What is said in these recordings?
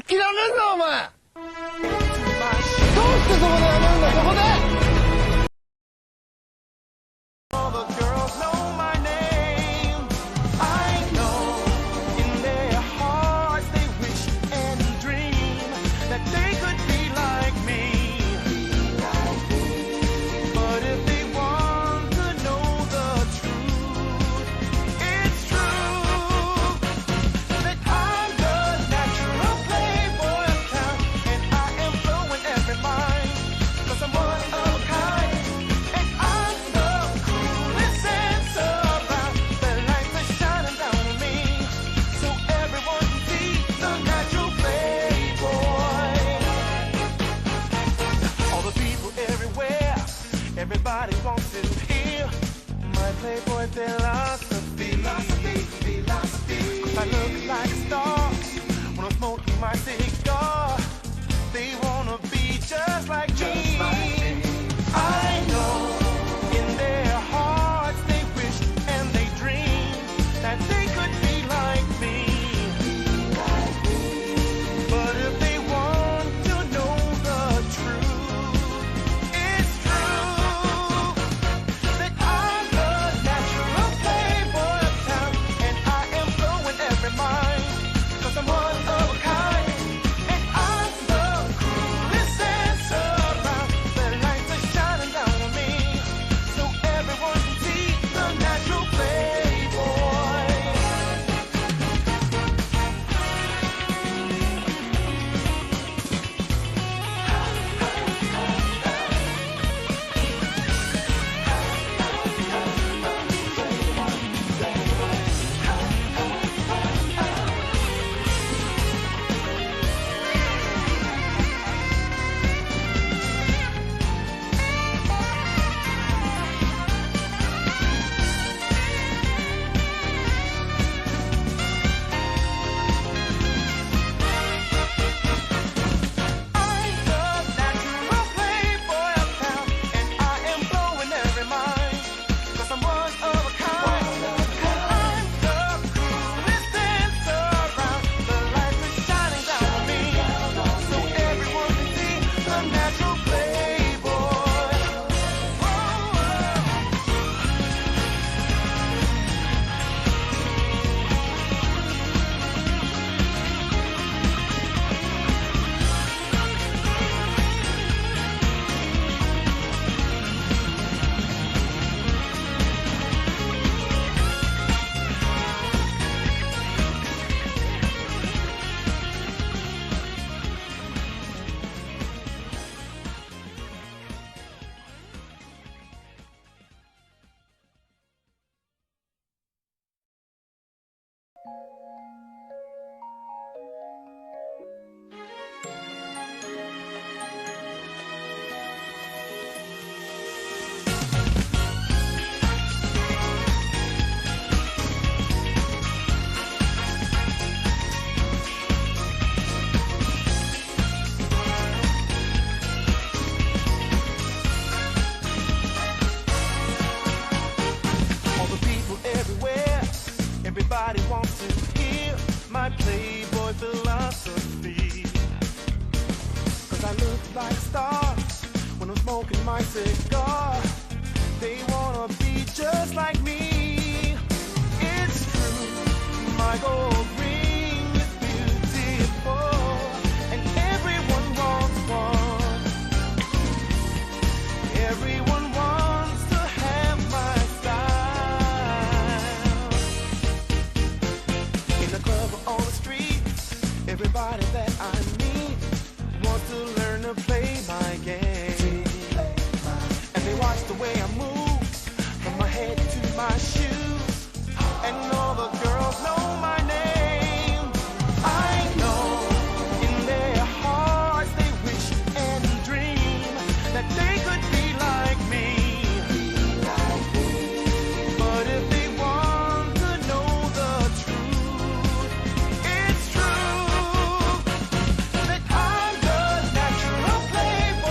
諦めんなお前。どうしてそこでやめるんだ、そこで。 All the girls know my name. I know in their hearts they wish and dream that they could be like me. But if they want to know the truth, it's true that I'm the natural playboy of town, and I am blowing every mind, 'cause I'm one of a kind. And I'm the coolest sense around. The lights are shining down on me, so everyone can see the natural playboy. All the people everywhere, everybody wants to hear my playboy philosophy. Philosophy, philosophy. 'Cause I look like a star when I'm smoking my cigar. They wanna be just like me. I know in their hearts they wish and they dream that they could be like me. But if they want to know the truth, it's true that I'm the natural playboy of town, and I am blowing every mind, 'cause I'm one of a kind, and I'm the coolest sense around. The lights are shining down on me, so everyone can see the natural playboy. I'm the natural playboy of town, and I am blowing every mind, 'cause I'm one of a kind. I'm the coolest dancer around. The lights are shining down on me, so everyone can see the natural playboy. Oh, oh. All the people everywhere, everybody wants to hear my playboy philosophy. 'Cause I look like a star when I'm smoking my cigar. They wanna be just like me. It's true, my gold ring is beautiful, and everyone wants one. Everyone wants to have my style. In the club or on the street, everybody that I meet wants to learn to play my game. And they watch the way I move from my head to my shoes. And all the girls know my name. I know in their hearts they wish and dream that they could be like me. But if they want to know the truth, it's true that I'm the natural playboy.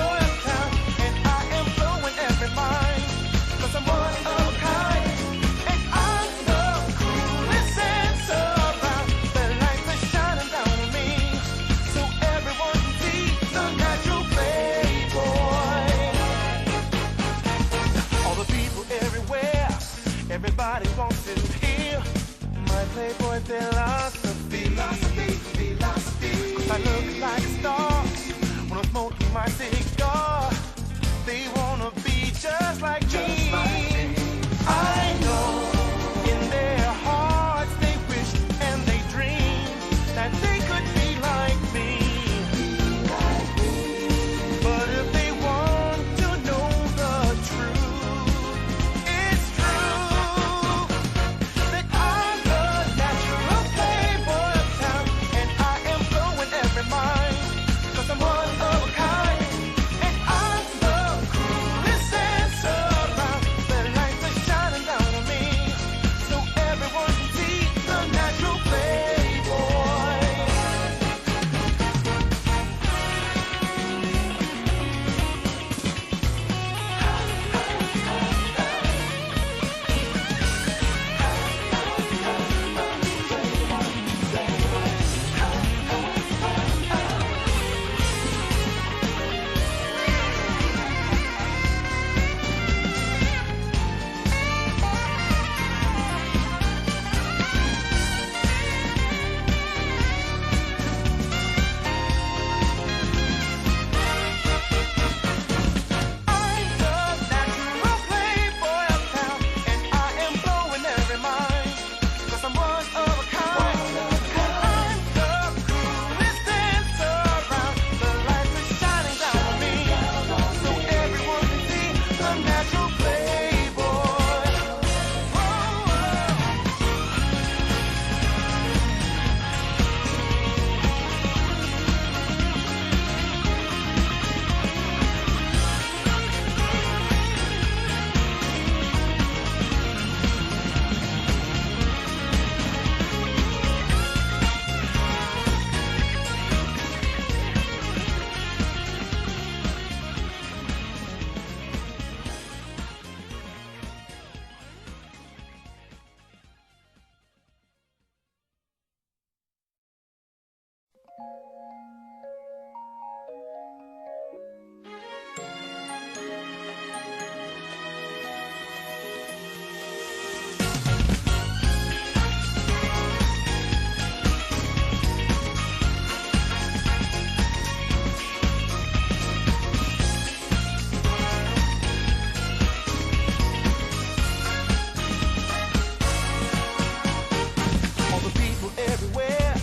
All the people everywhere,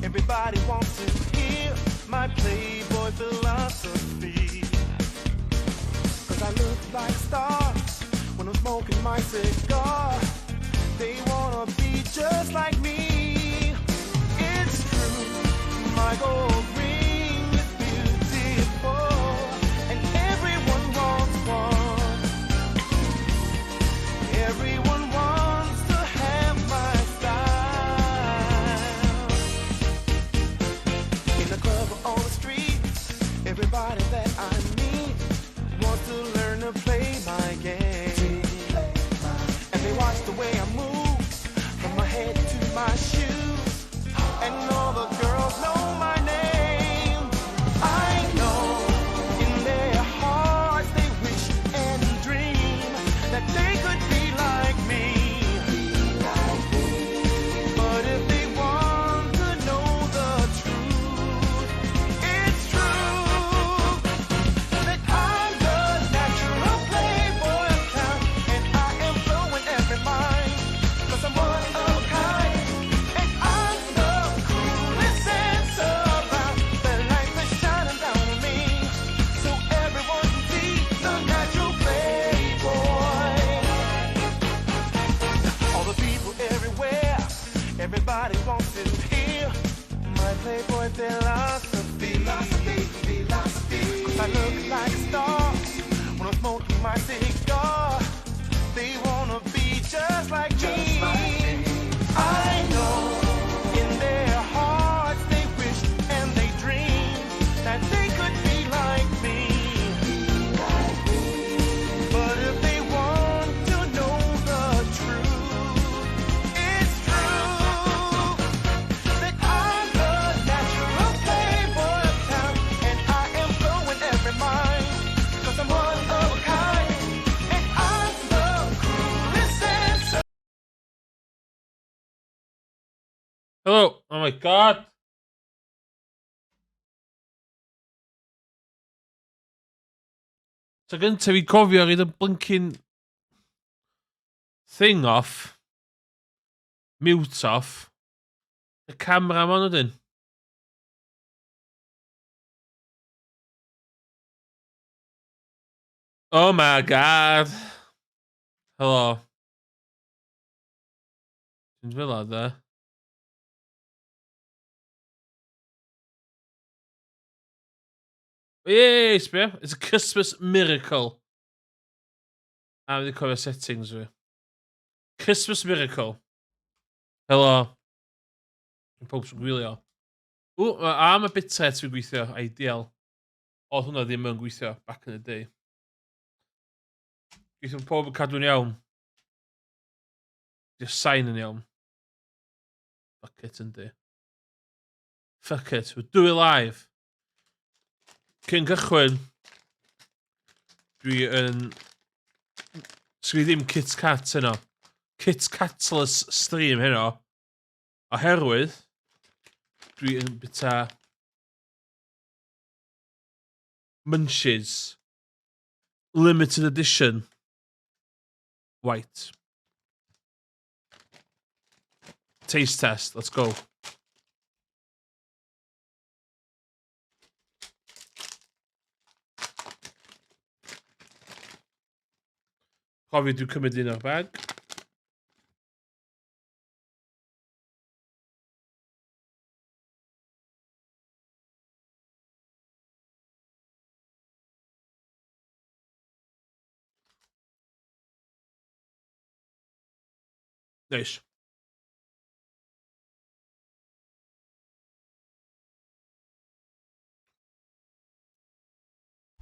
everybody wants to hear my playboy philosophy. Cause I look like a star when I'm smoking my cigar. They wanna be just like me. It's true, my gold ring is beautiful, and everyone wants one. Everyone wants to have my style. In the club or on the street, everybody that I meet wants to learn to play my game. And they watch the way I move from my head to my shoes. And all the girls know my name. I know in their hearts they wish and dream that they could be like me. But if they want to know the truth, it's true that I'm the natural playboy of town, and I am blowing every mind, 'cause I'm one of a kind, and I'm the coolest sense around. The light is shining down on me, so everyone can see the natural playboy. All the people everywhere, everybody wants to hear my playboy philosophy. Philosophy, philosophy. 'Cause I look like a star when I'm smoking my cigar. They wanna be just like me. I know in their hearts they wish and they dream that they could be like me. But if they want to know the truth, it's true that I'm the natural playboy of town, and I am blowing every mind, 'cause I'm one of a kind, and I'm the coolest sense. Hello! Oh my god! So gyntaf fi cofio roid y blinking thing off. Mute off. Y camera ma'n ydyn. Oh my god. Helo. Ti'n fel la, de? Yay, sbio. It's a Christmas miracle. A fi wedi cofio settings fi. Christmas miracle. Helo. Pob sy'n gwylio. Ww, a mae bitrate fi'n gweithio, ideal. Oedd hwnna ddim yn gweithio back in the day. Gweithio pob yn cadw'n iawn. Di'r sain yn iawn. Fuck it, yndi. Fuck it, we'll do it live. Cyn cychwyn, dwi yn... Sgwn i ddim Kit Kat heno. Kit Katless stream heno. Oherwydd, dwi yn bita Munchies limited edition white. Taste test, let's go. Cofio dwi'n cymryd un o'r bag. Neis.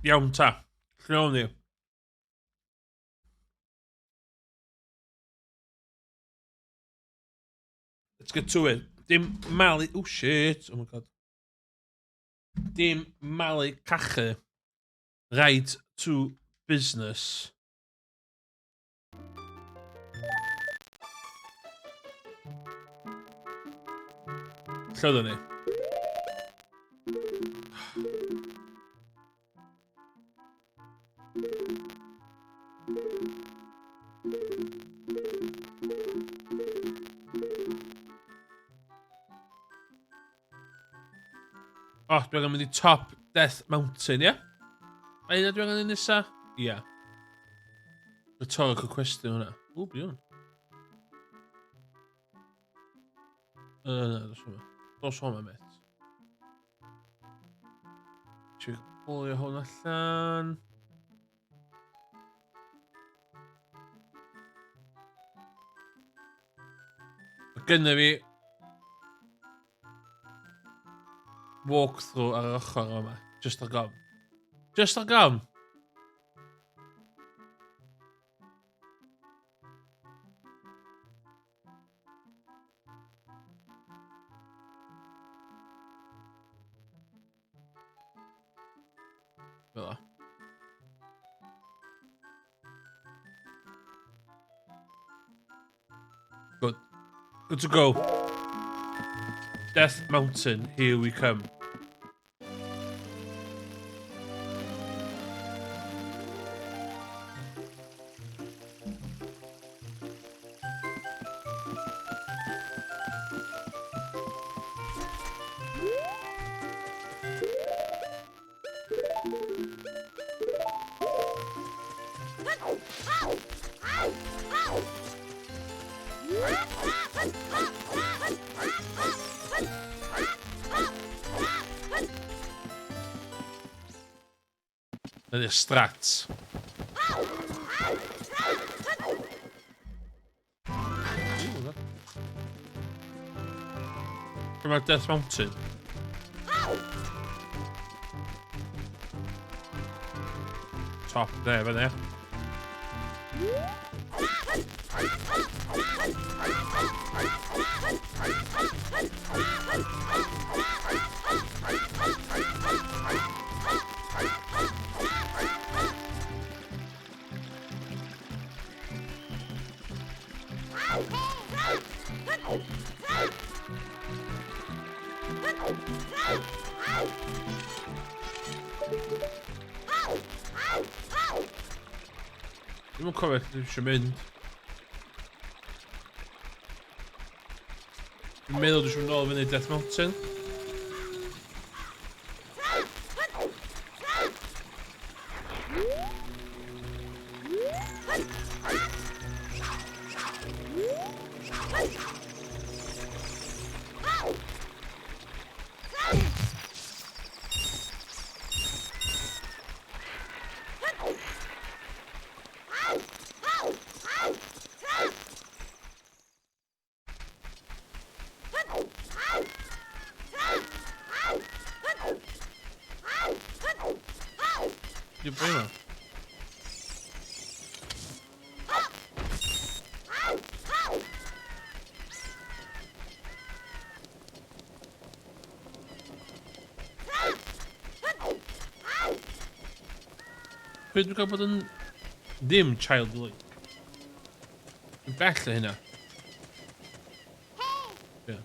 Iawn ta. Lle o'n ni? Let's get to it. Dim malu... Oh shit. Oh my god. Dim malu cachu. Right to business. Lle oedden ni? O, oh, dwi angen mynd i top Death Mountain, ie? Yeah? A un dwi angen un nesa? Ie. Yeah. Rhetorical question hwnna. Ww, be hwn? Na, dos hwnna. Dos hwnna, met. Ti'n bolio hwn allan. Mae gynna fi walkthrough ar yr ochr yma. Just ar gofn. Just ar gofn! Fel 'a. Good. Good to go. Death Mountain, here we come. Dyna'r strats. Lle mae Death Mountain? Top there, fyny. Dwi'm yn cofio lle dwi eisiau mynd. Dwi'n meddwl dwi eisiau mynd nôl fyny Death Mountain. Dwi'n boi yma. Pryd dwi'n cael bod yn ddim child link? Dwi'n bell o hynna. Yeah.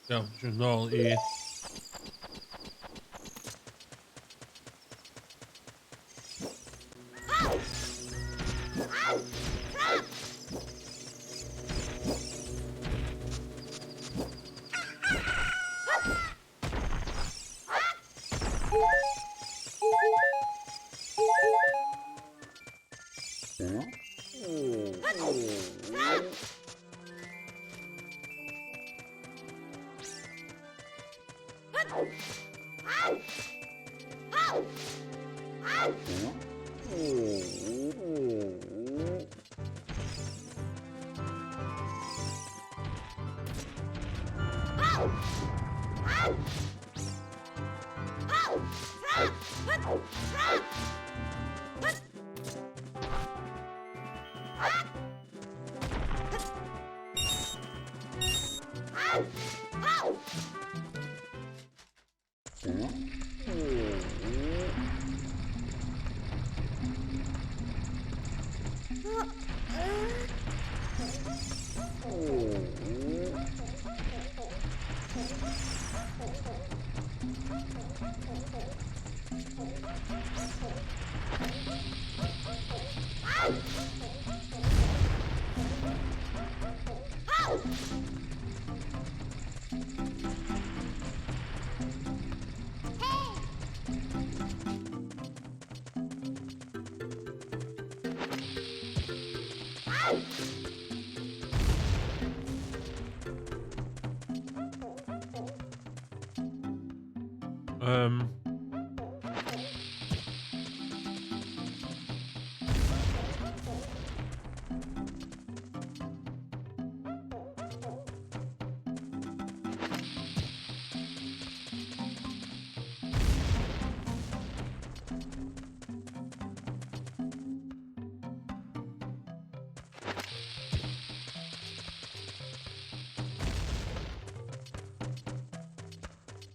Iawn, dwi'n nôl i...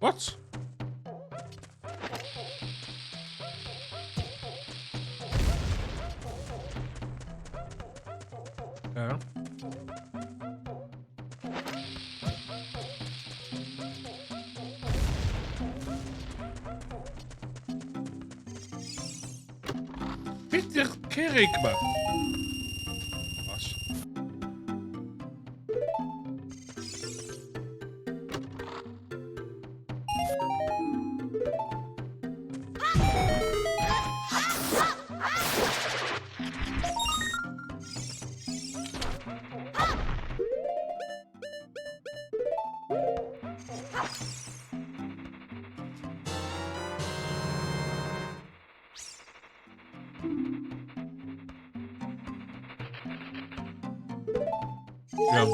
What? Yeah. Be di'r cerrig ma? Os. Iawn.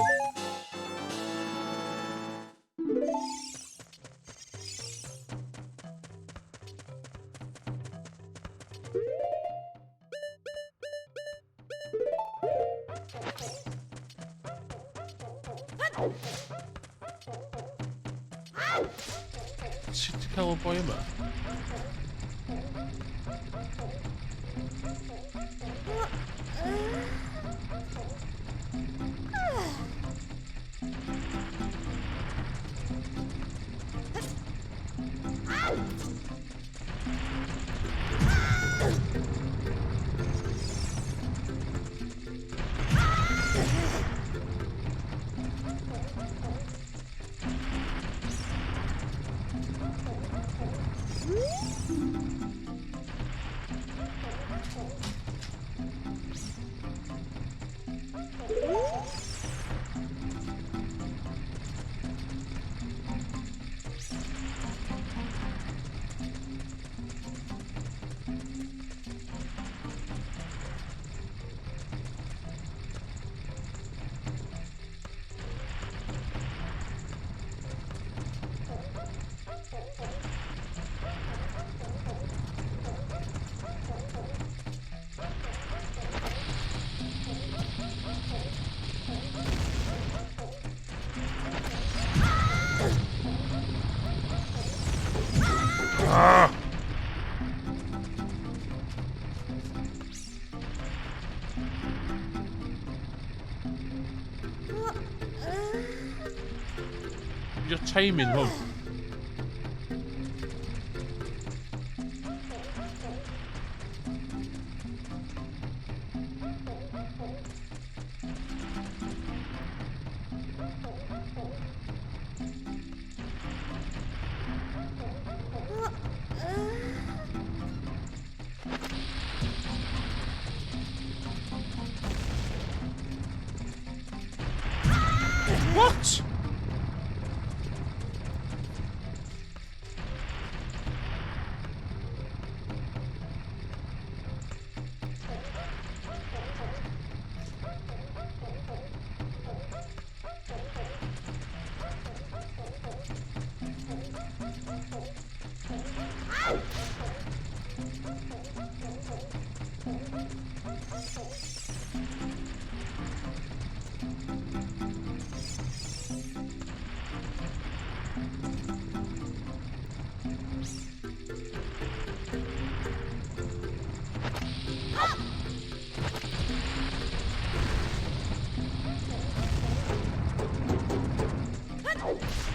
Sut ti'n cael y boi yma? Ffeindio timing hwn. What?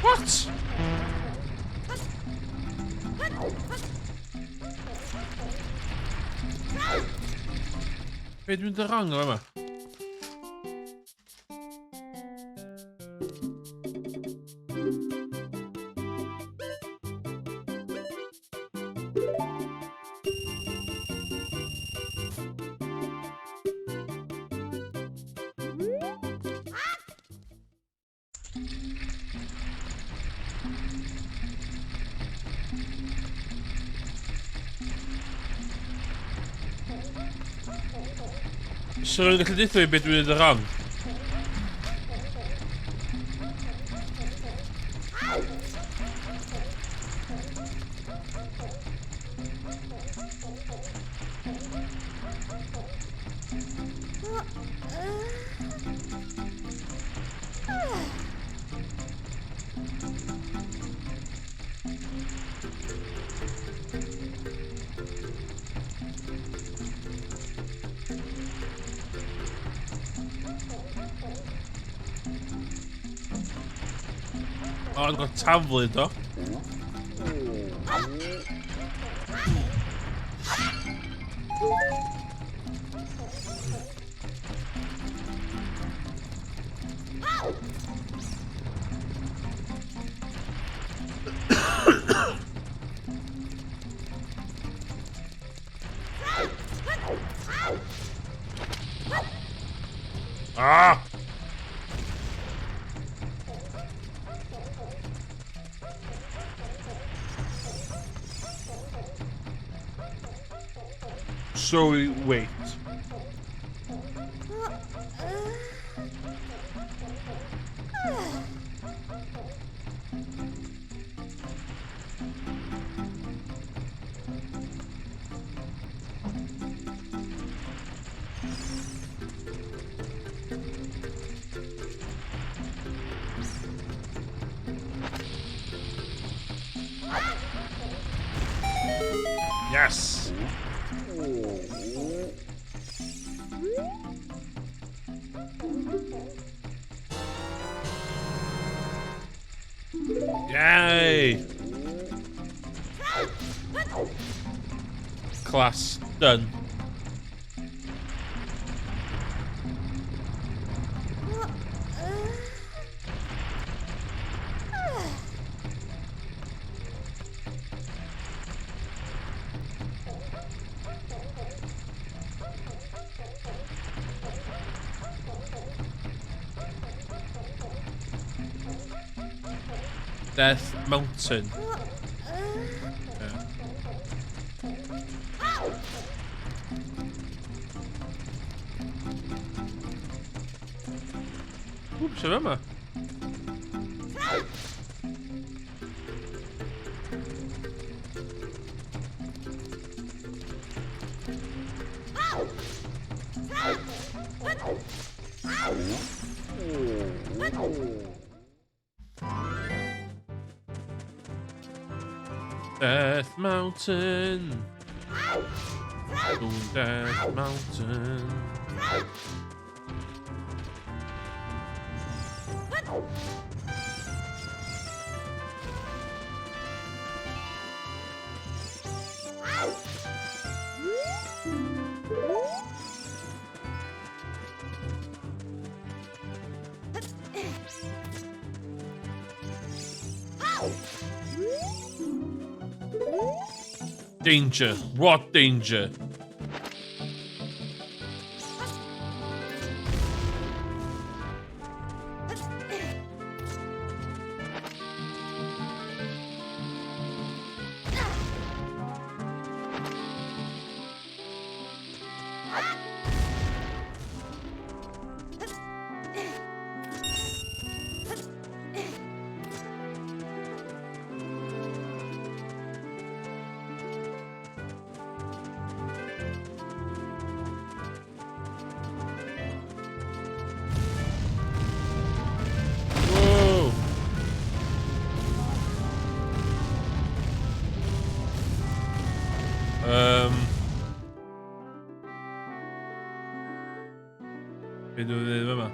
What? Be dwi'n mynd yn wrong o yma? So rwy'n gallu deutha fi beth dwi'n neud yn wrong? O, dwi'n gweld taflu, do. Ah! So wait. Yes! Yay! Class done. Death Mountain. Yeah. Ww, sef yma? Death Mountain. Doing Death Mountain. Danger. What danger? Whoa! Be dwi'n dweud yma?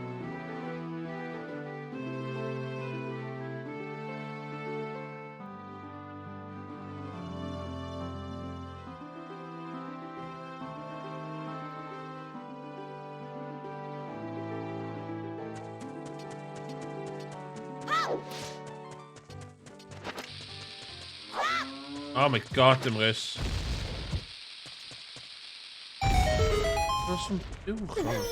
Oh my god, Emrys. Does yn buwch o'n.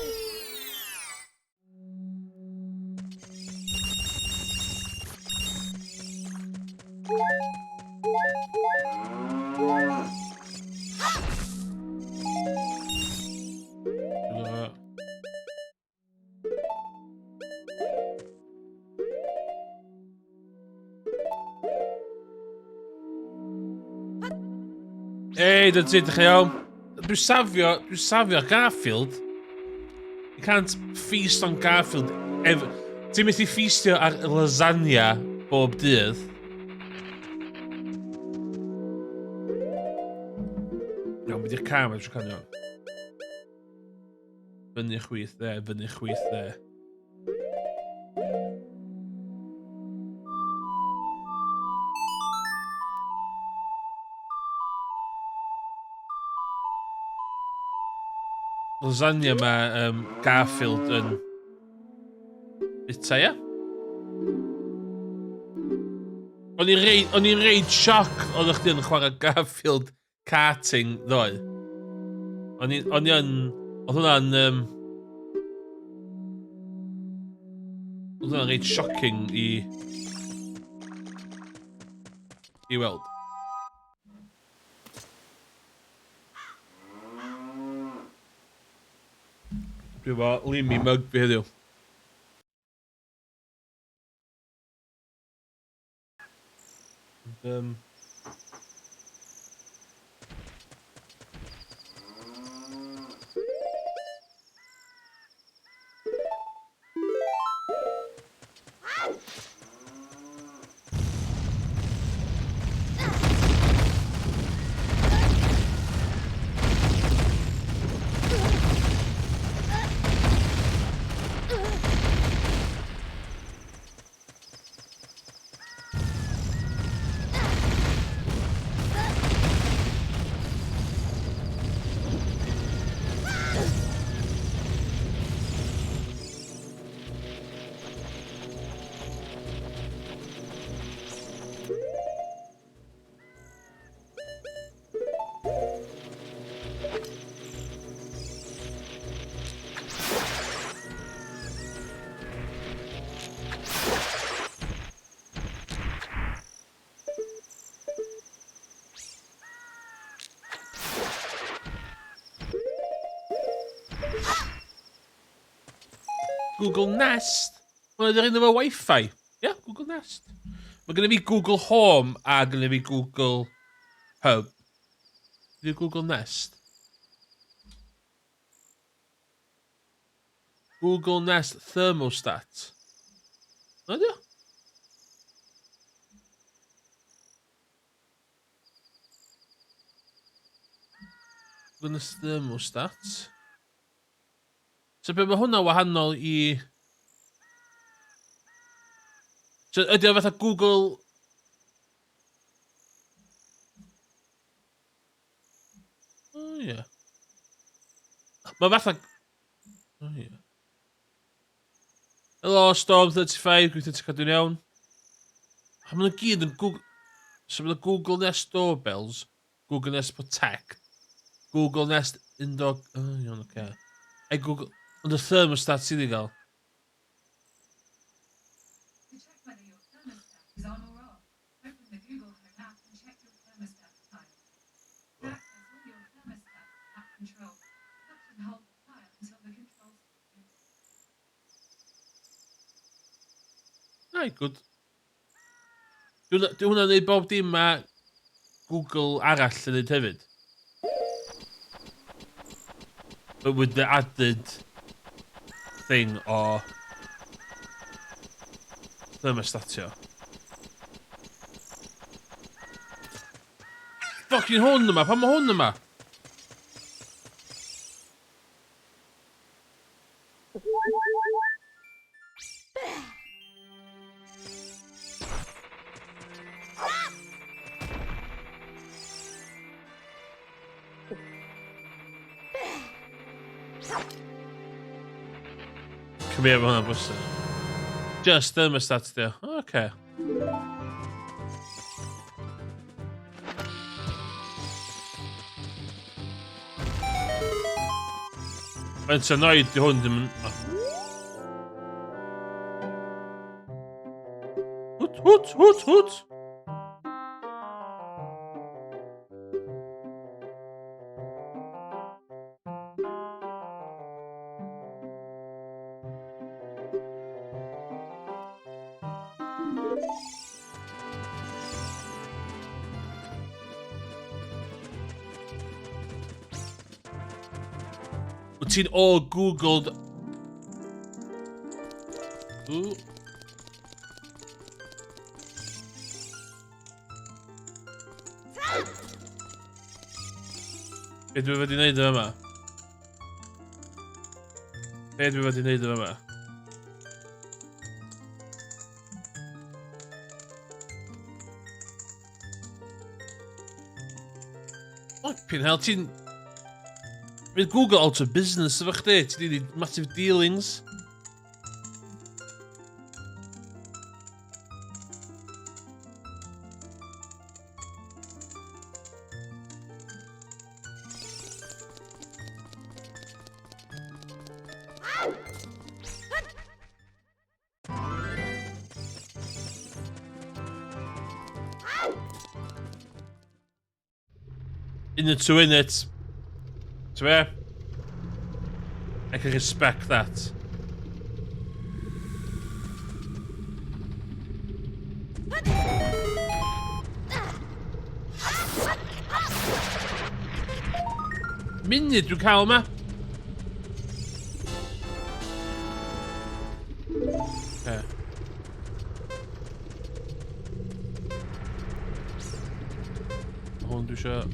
Ei, dyn ti, ydych chi iawn? Dwi'n safio, dwi'n safio Garfield. You can't feast on Garfield. Ef... Ti'n methu feastio ar lasagna bob dydd. Iawn, beth yw'r cam ar tro canio? Fyny chwith dde, fyny chwith dde. Lasagna mae um, Garfield yn bita, ia? O'n i'n reit, o'n i'n reit sioc oedd chdi yn chwarae Garfield karting ddoe. O'n i, o'n i yn, oedd hwnna'n, um, oedd hwnna'n reit shocking i, i weld. Dwi efo limi mug fi heddiw. Google Nest. Mae'n edrych efo Wi-Fi. Ie, yeah, Google Nest. Mae gennym fi Google Home a gennym fi Google Hub. Ydy Google Nest? Google Nest Thermostat. Na ydy o? Google Nest Thermostat. So be mae hwnna wahanol i... So ydy o fatha Google... O ie. Mae fatha... O ie. Helo, Storm35, gweithio ti'n cadw'n iawn. A maen nhw gyd yn Google... So maen nhw Google Nest Doorbells, Google Nest Protect, Google Nest Indoor... O, oh, iawn, oce. Okay. Ei, Google... Ond y thermostat sydd i gael. To check whether your thermostat is on or off, open the Google Home app and check your thermostat tile. To access all your thermostat app controls, touch and hold the tile until the controls Ai, good. Dwi hwnna'n neud bob dim mae Google arall yn neud hefyd. But with the added thing o thermostatio. Fucking hwn yma, pam mae hwn yma? Come here, hwnna'n bwysig. Just thermostat di o. Oce. Mae'n annoyed di hwn ddim yn... Hwt, hwt, hwt, hwt! Wyt ti'n all googled... Ooh. Be dwi wedi wneud yma? Be dwi wedi wneud yma? Flipping hell, ti'n... Fydd Google out of business efo chdi, ti di massive dealings. In the two in it. To be? I can respect that. Munud dwi'n cael yma. Okay. Hwn dwi eisiau...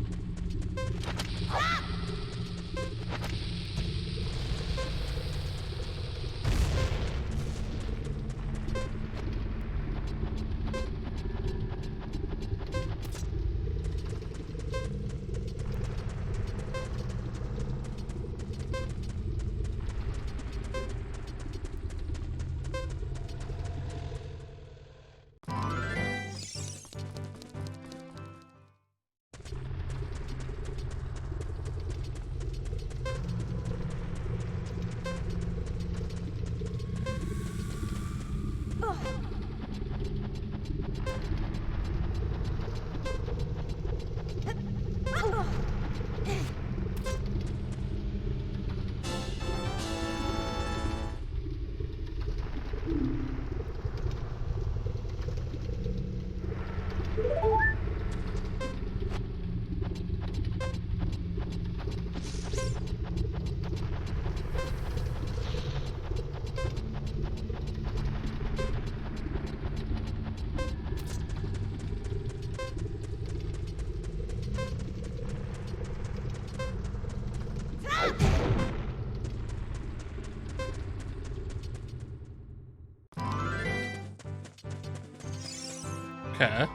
Okay.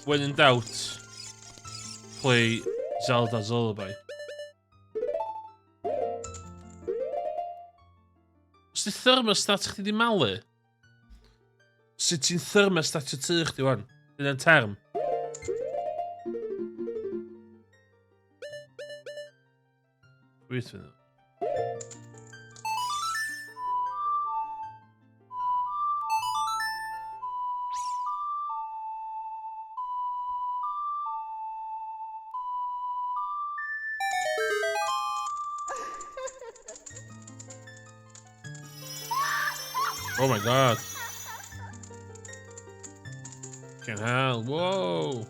When in doubt, play Zelda's Lullaby. Os di thermostat chdi di malu? Sut ti'n thermostatio tŷ chdi wan? Dyna'n term. Wait a minute. Oh my god. Fucking hell, whoa.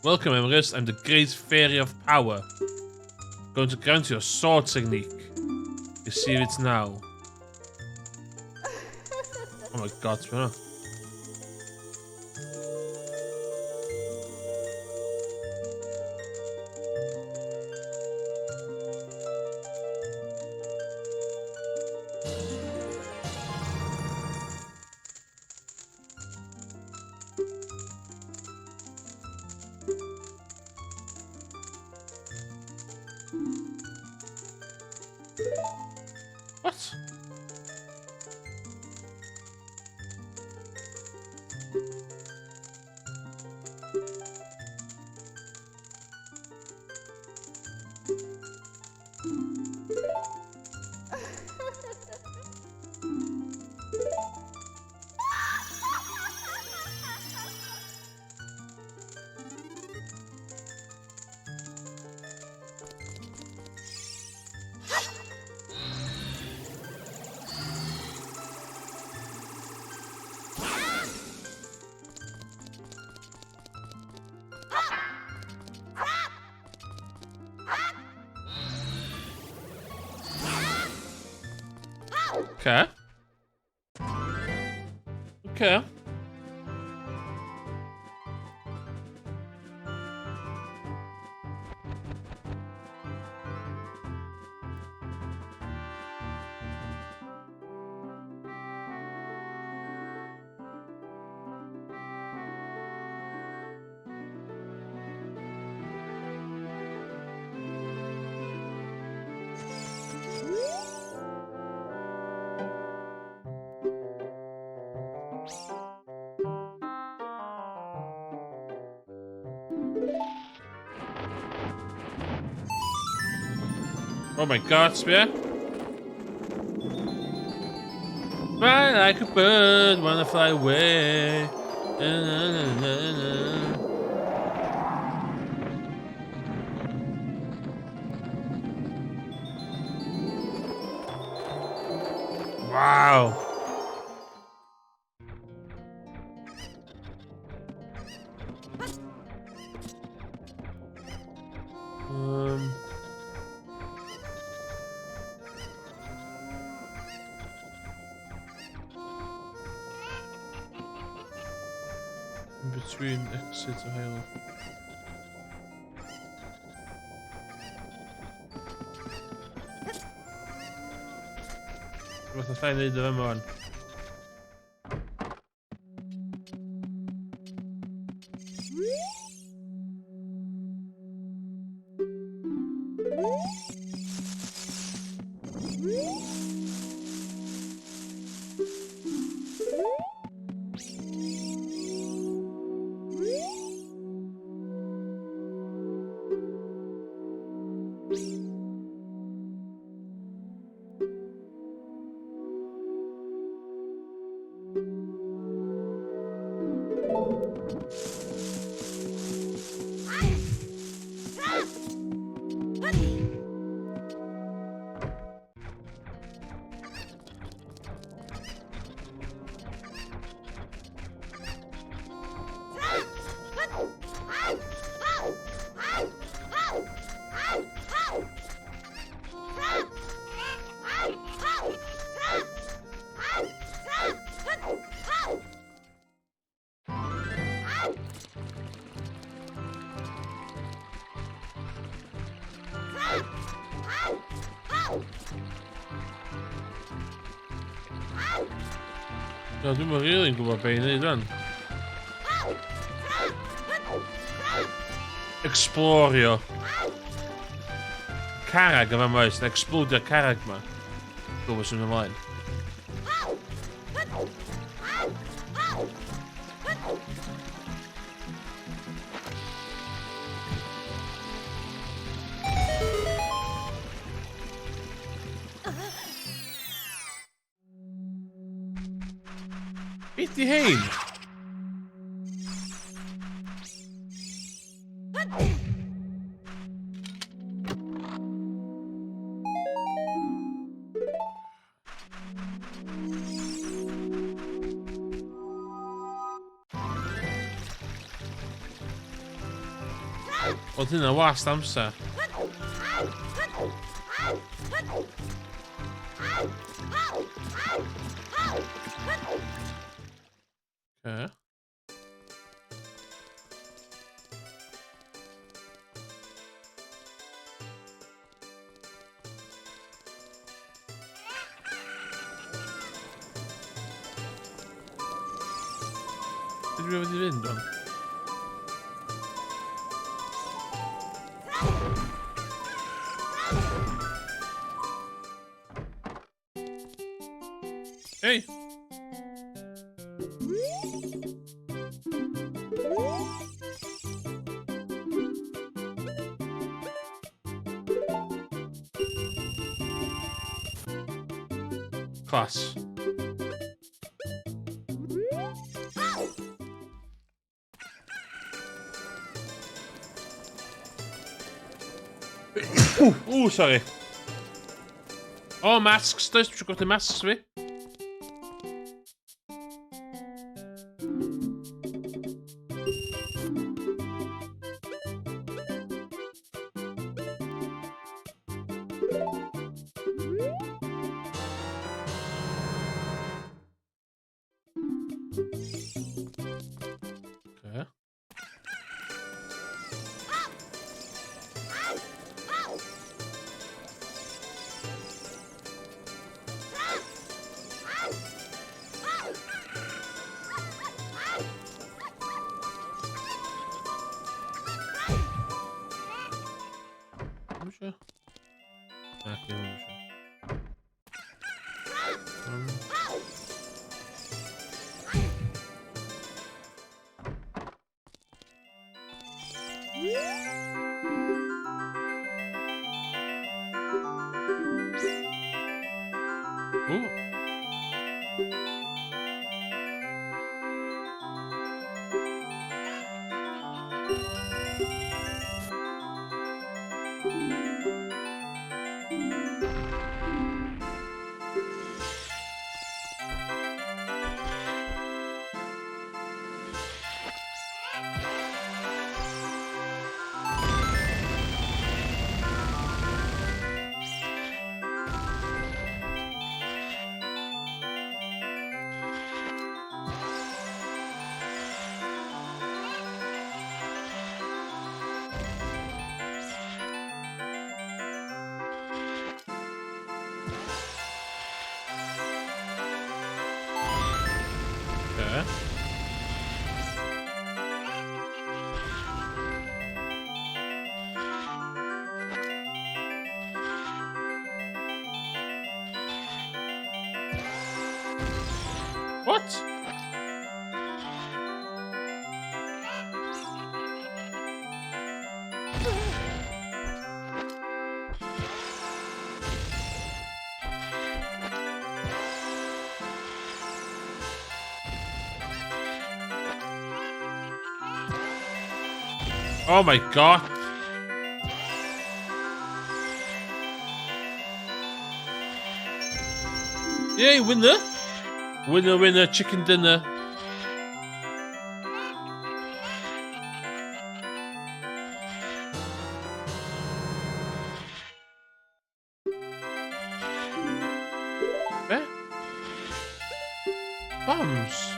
Welcome, Emrys. I'm the Great Fairy of Power. Going to grant you a sword technique. Receive it now. Oh my god, ti'n hwnna? What? Okay. Okay. Oh my god, Spear. Fly like a bird, wanna fly away. Na, na, na, na, na. Wow. In between exit and Halo. Rhywbeth allai wneud o yma wan. Do, dwi'm yn rili'n gwybod be i wneud rwan. Explorio. Carreg yma oes, na explodio carreg ma. Gwybod sy'n ymlaen. Be di hein? Oedd hynna wast amser. Okay. Dwi wedi fynd o'n? Hey! Class. Ooh, sorry. Oh, masks. Does dwi'n gwybod y masks fi? Okay. Ddim isio. Na, ddim isio. Ooh. Okay. What? Oh my god. Yay, winner. Winner, winner, chicken dinner. Be? Bombs.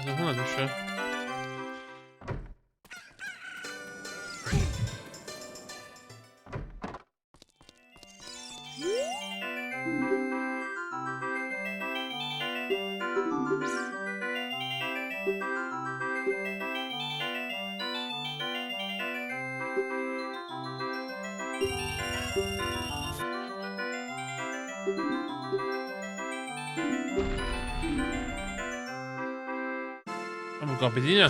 Dwi'n hwnna dwi eisiau. Oh my god, beth yna?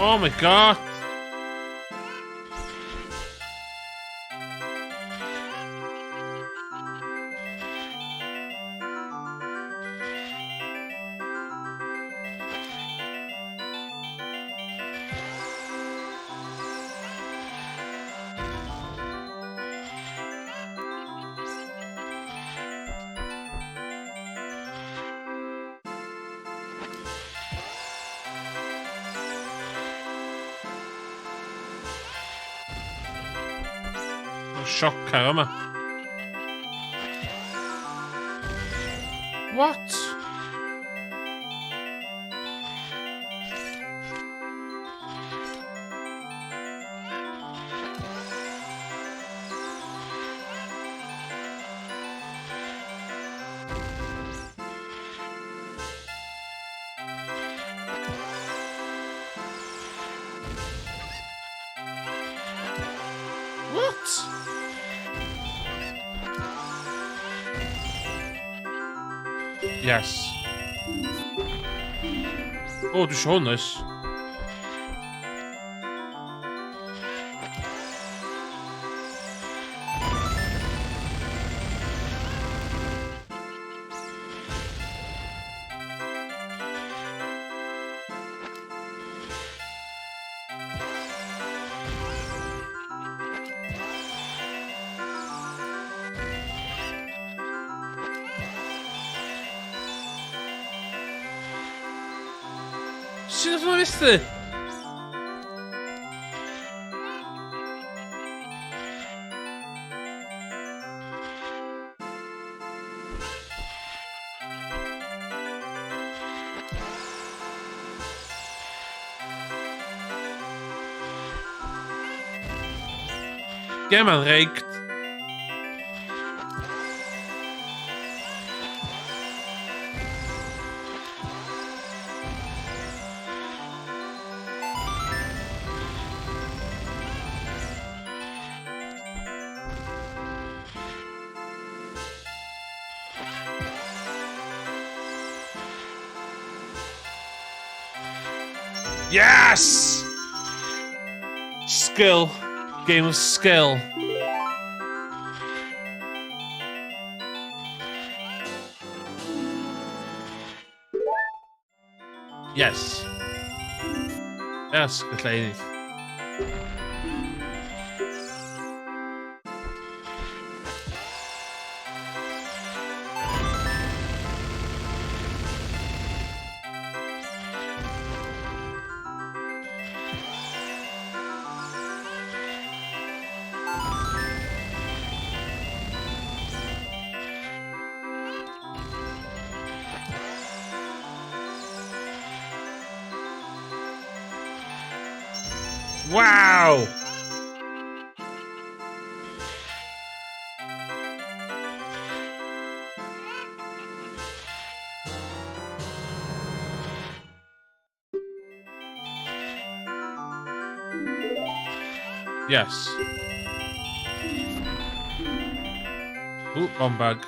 Oh my god! Sioca yma. What? What? Yes. O, dwi eisiau hwn, oes. Sut nath hwnna fethu? Gema'n rigged. Yes! Skill. Game of skill. Yes. Yes, gallai ennill. Wow! Yes. Ooh, bomb bag.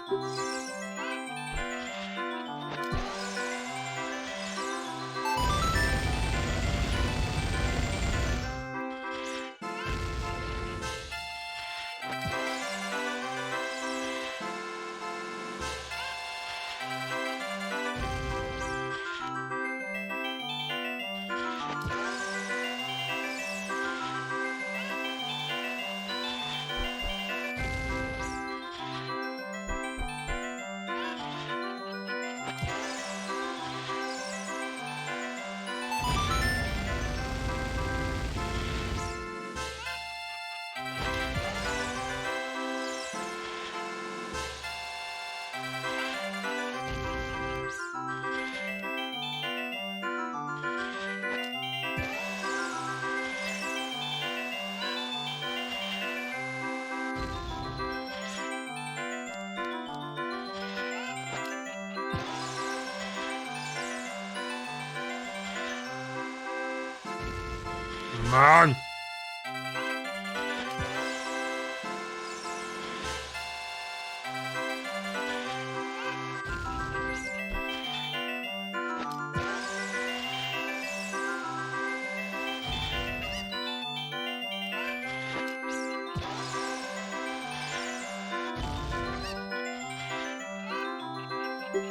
Come on!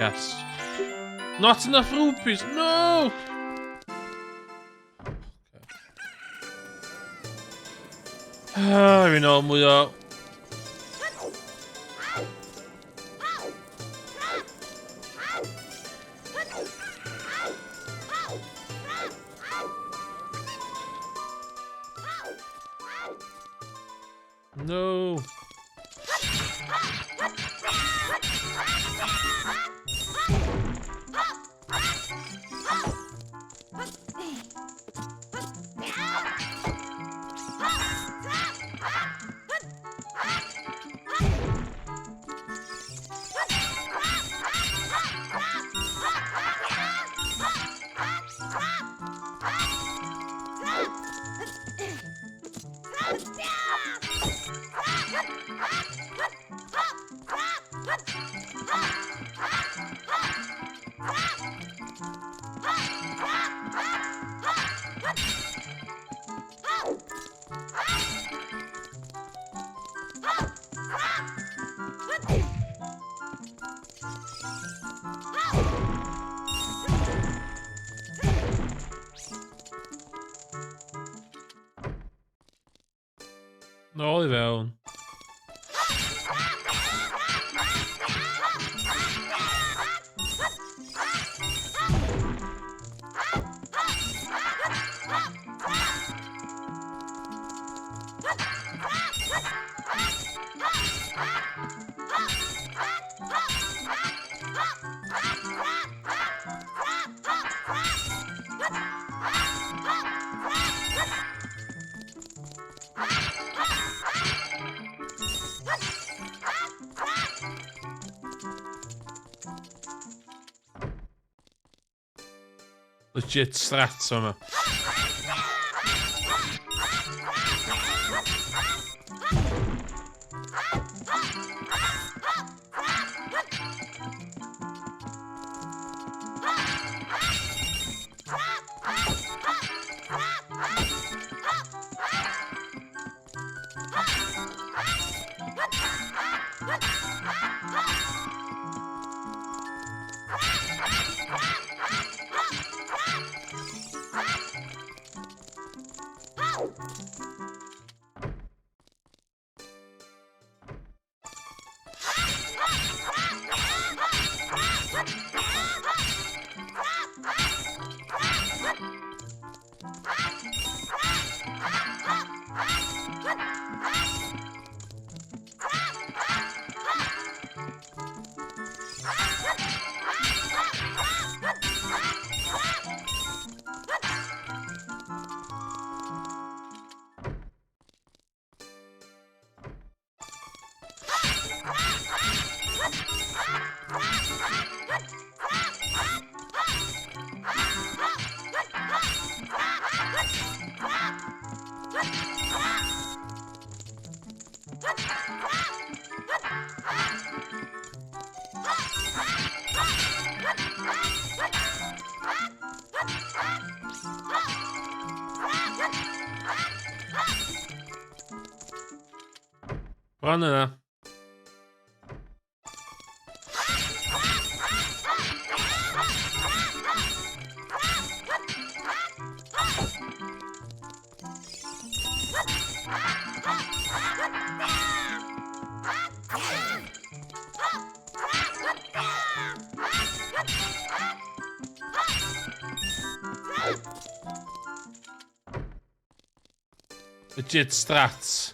Yes. Not enough rupees! No! Ah, fi'n ôl mwy o... No. Nôl i fewn. Legit strats yma. Bron yna. Legit strats.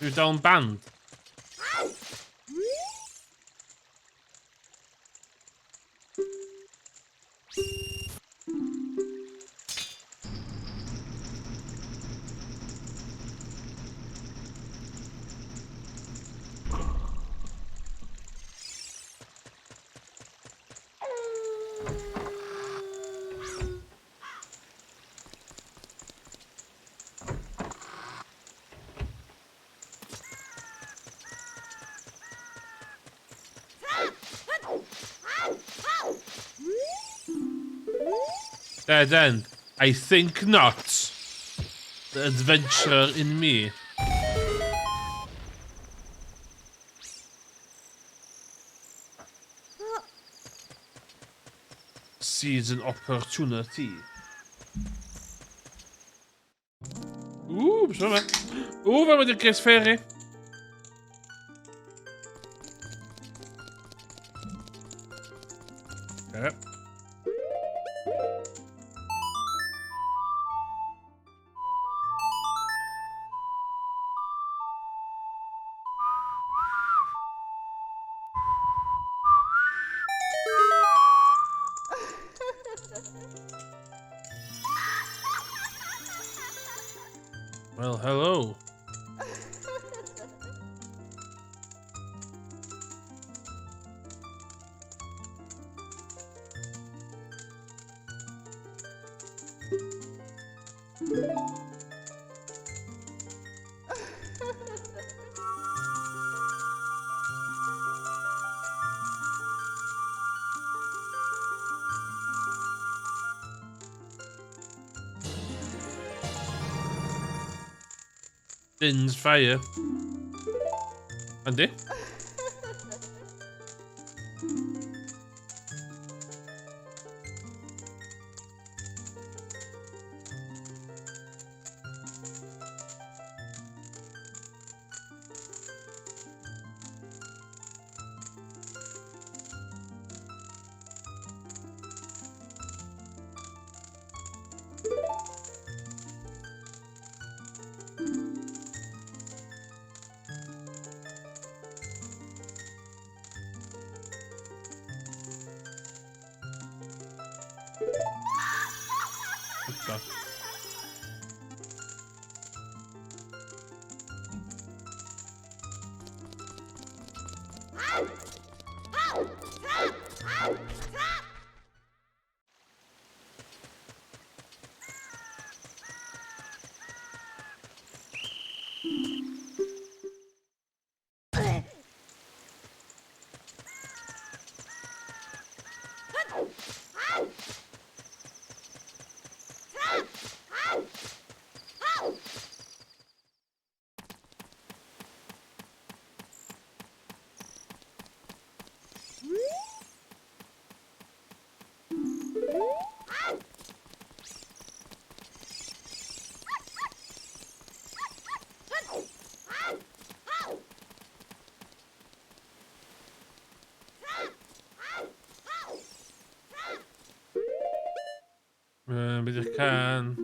Dwi dal yn band. Dead end. I think not. The adventurer in me. Sees an opportunity. Ww, beth yma? Ww, fe wedi'r Great Fairy. Okay. Well, hello. Din's fire. Andy? What the? Beth yw'ch can?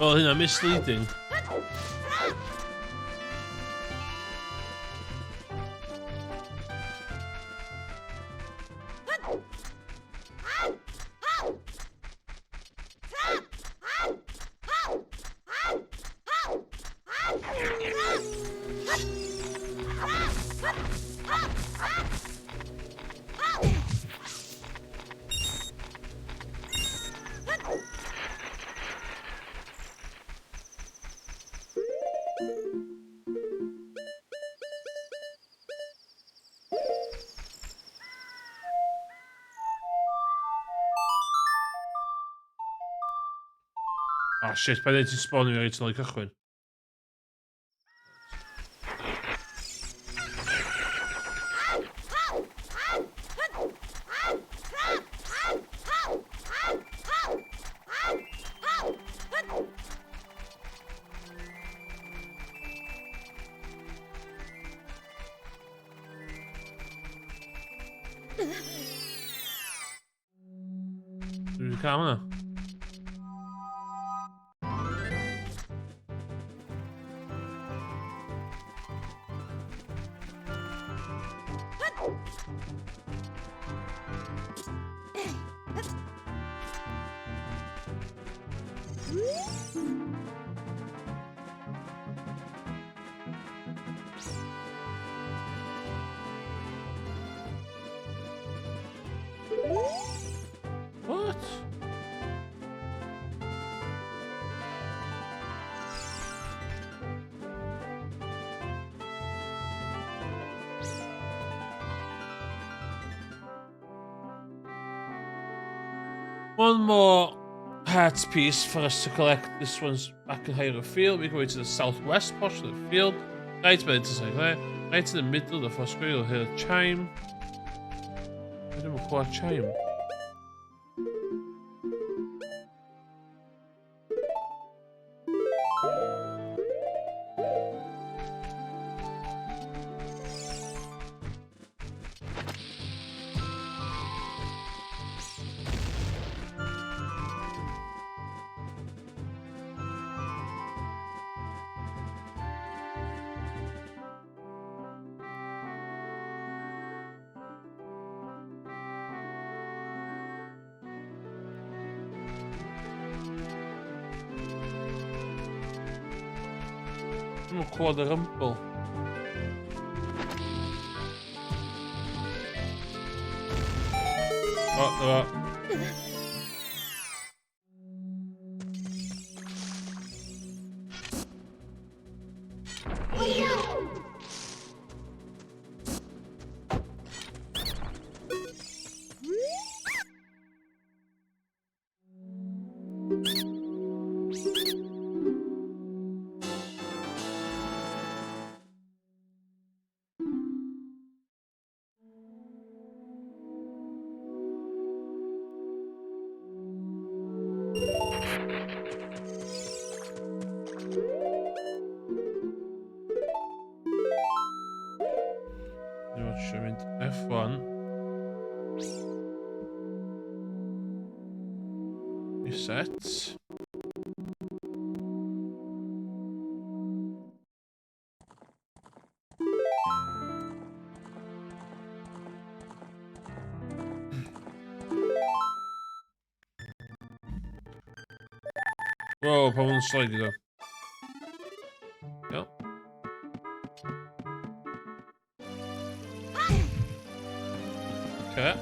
Wel, hynna misleading. Ah, shit, pa ddweud ti'n spawnio fi reit yn ôl i cychwyn? Dwi wedi cael hwnna. What? One more heart piece for us to collect. This one's back in Hyrule Field. We go to the southwest portion of the field. Right by the intersect there. Right in the middle of the first square, you'll hear a chime. I don't require chime. Dwi'n clywed y rumble. O, dyma. Dwi'n eisiau mynd F1. Reset. Wow, pa hwn slide iddo. Iawn. Okay.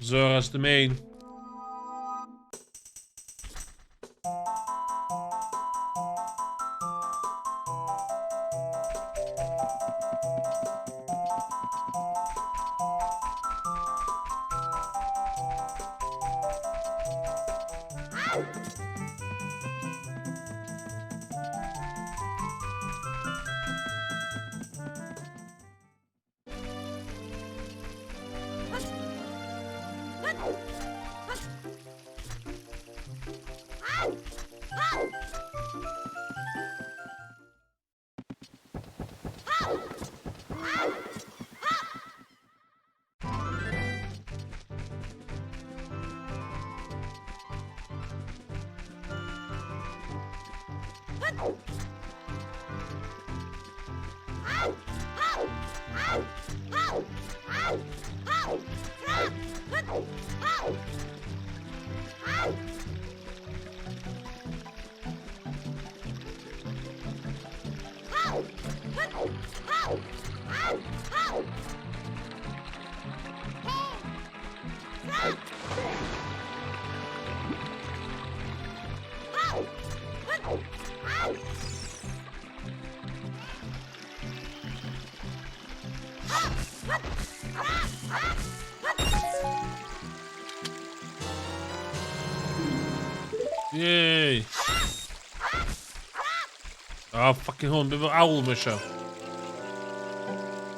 Zora's Domain. Yay! Oh, fucking hwn, be fo awl mae eisiau.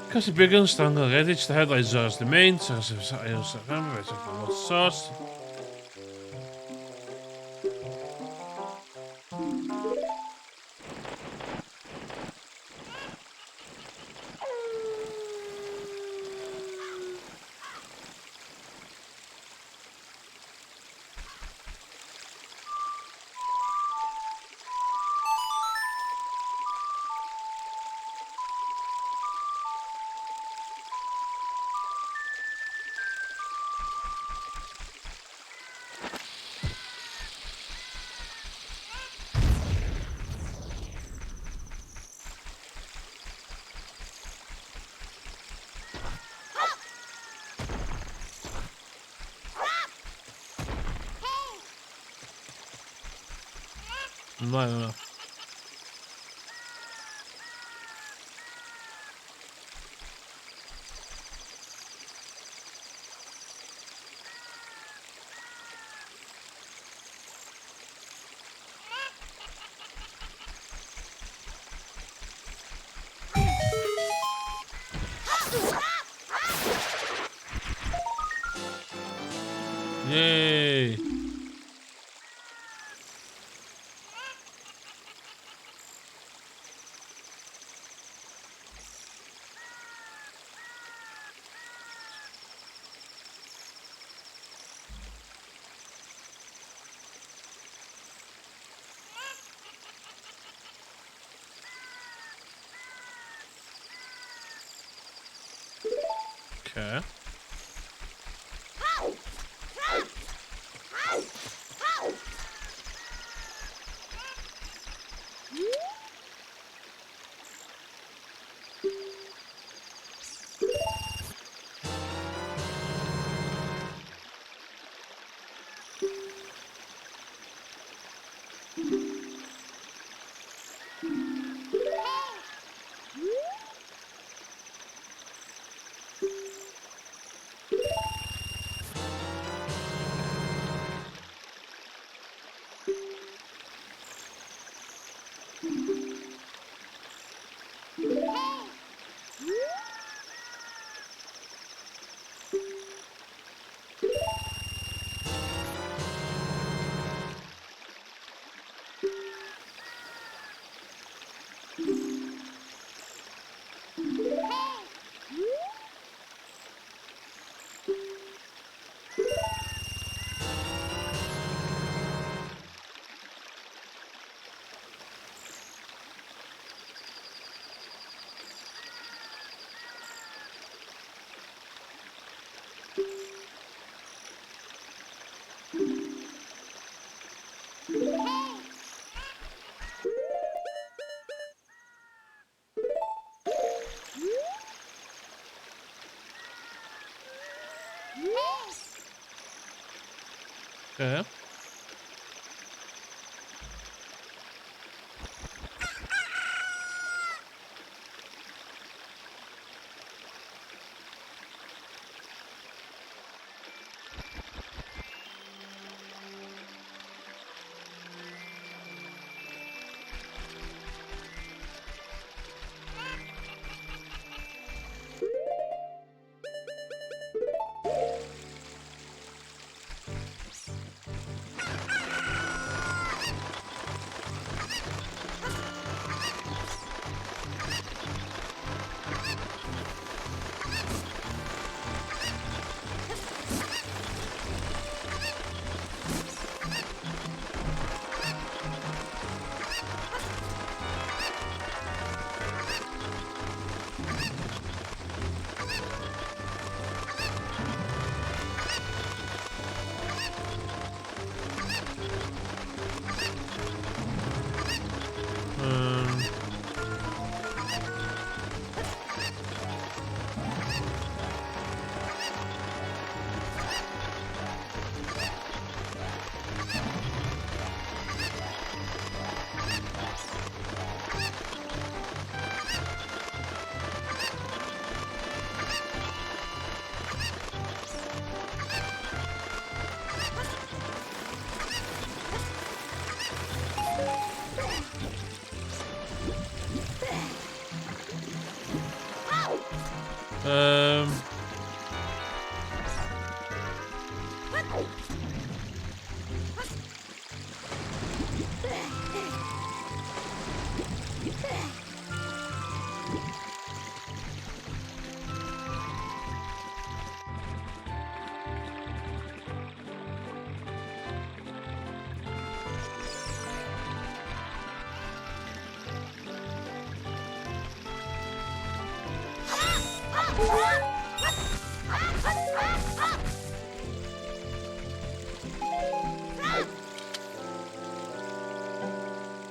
Cause the big and strong already, the headlights are the main, so sauce. Ymlaen yna. Yay! Okay. Okay.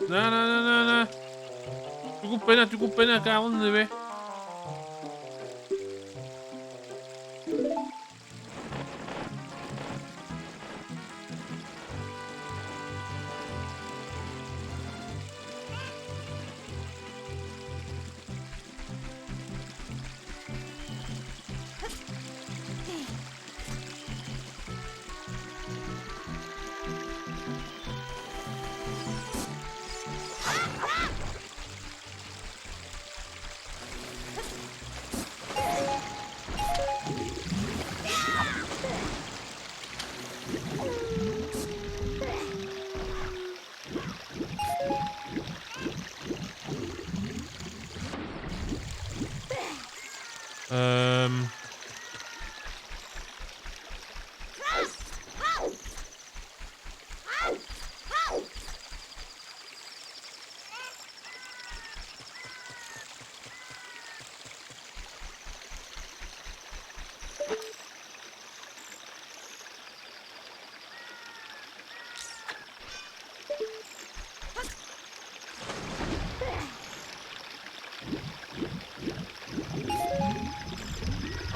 Na, na, na, na, na. Dwi'n gwybod na, dwi'n gwybod na gael hynny fi.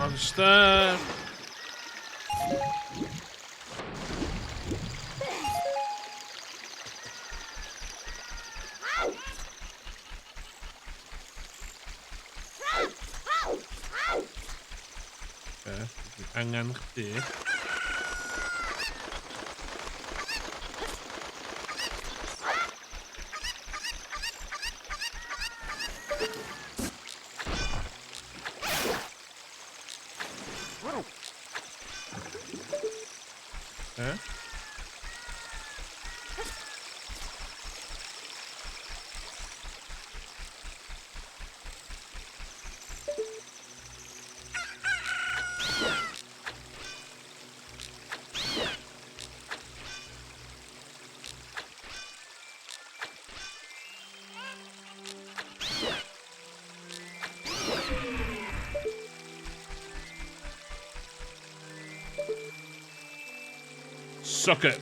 Hamster. Okay, angen chdi. Okay. Suck it.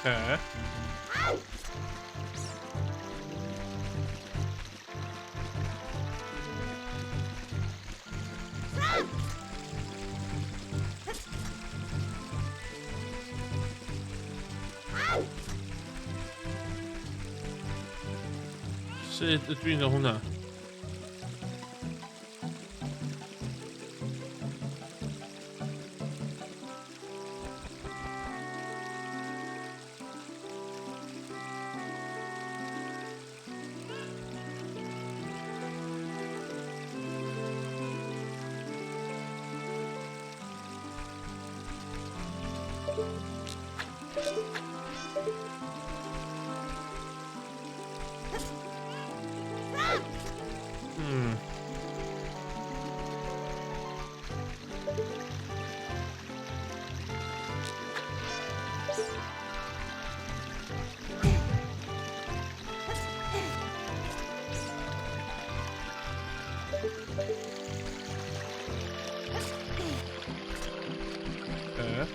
Okay. Sut ydw i'n gael hwnna? Okay.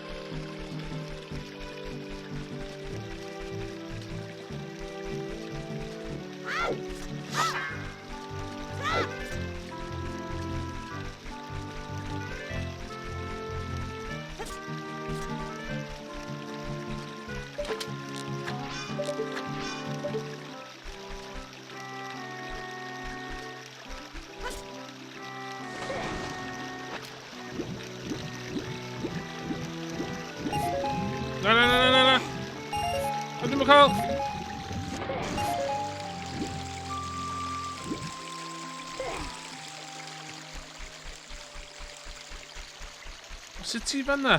Na, na, na, na, na, na. A dwi'm yn cael... Sut ti fanna?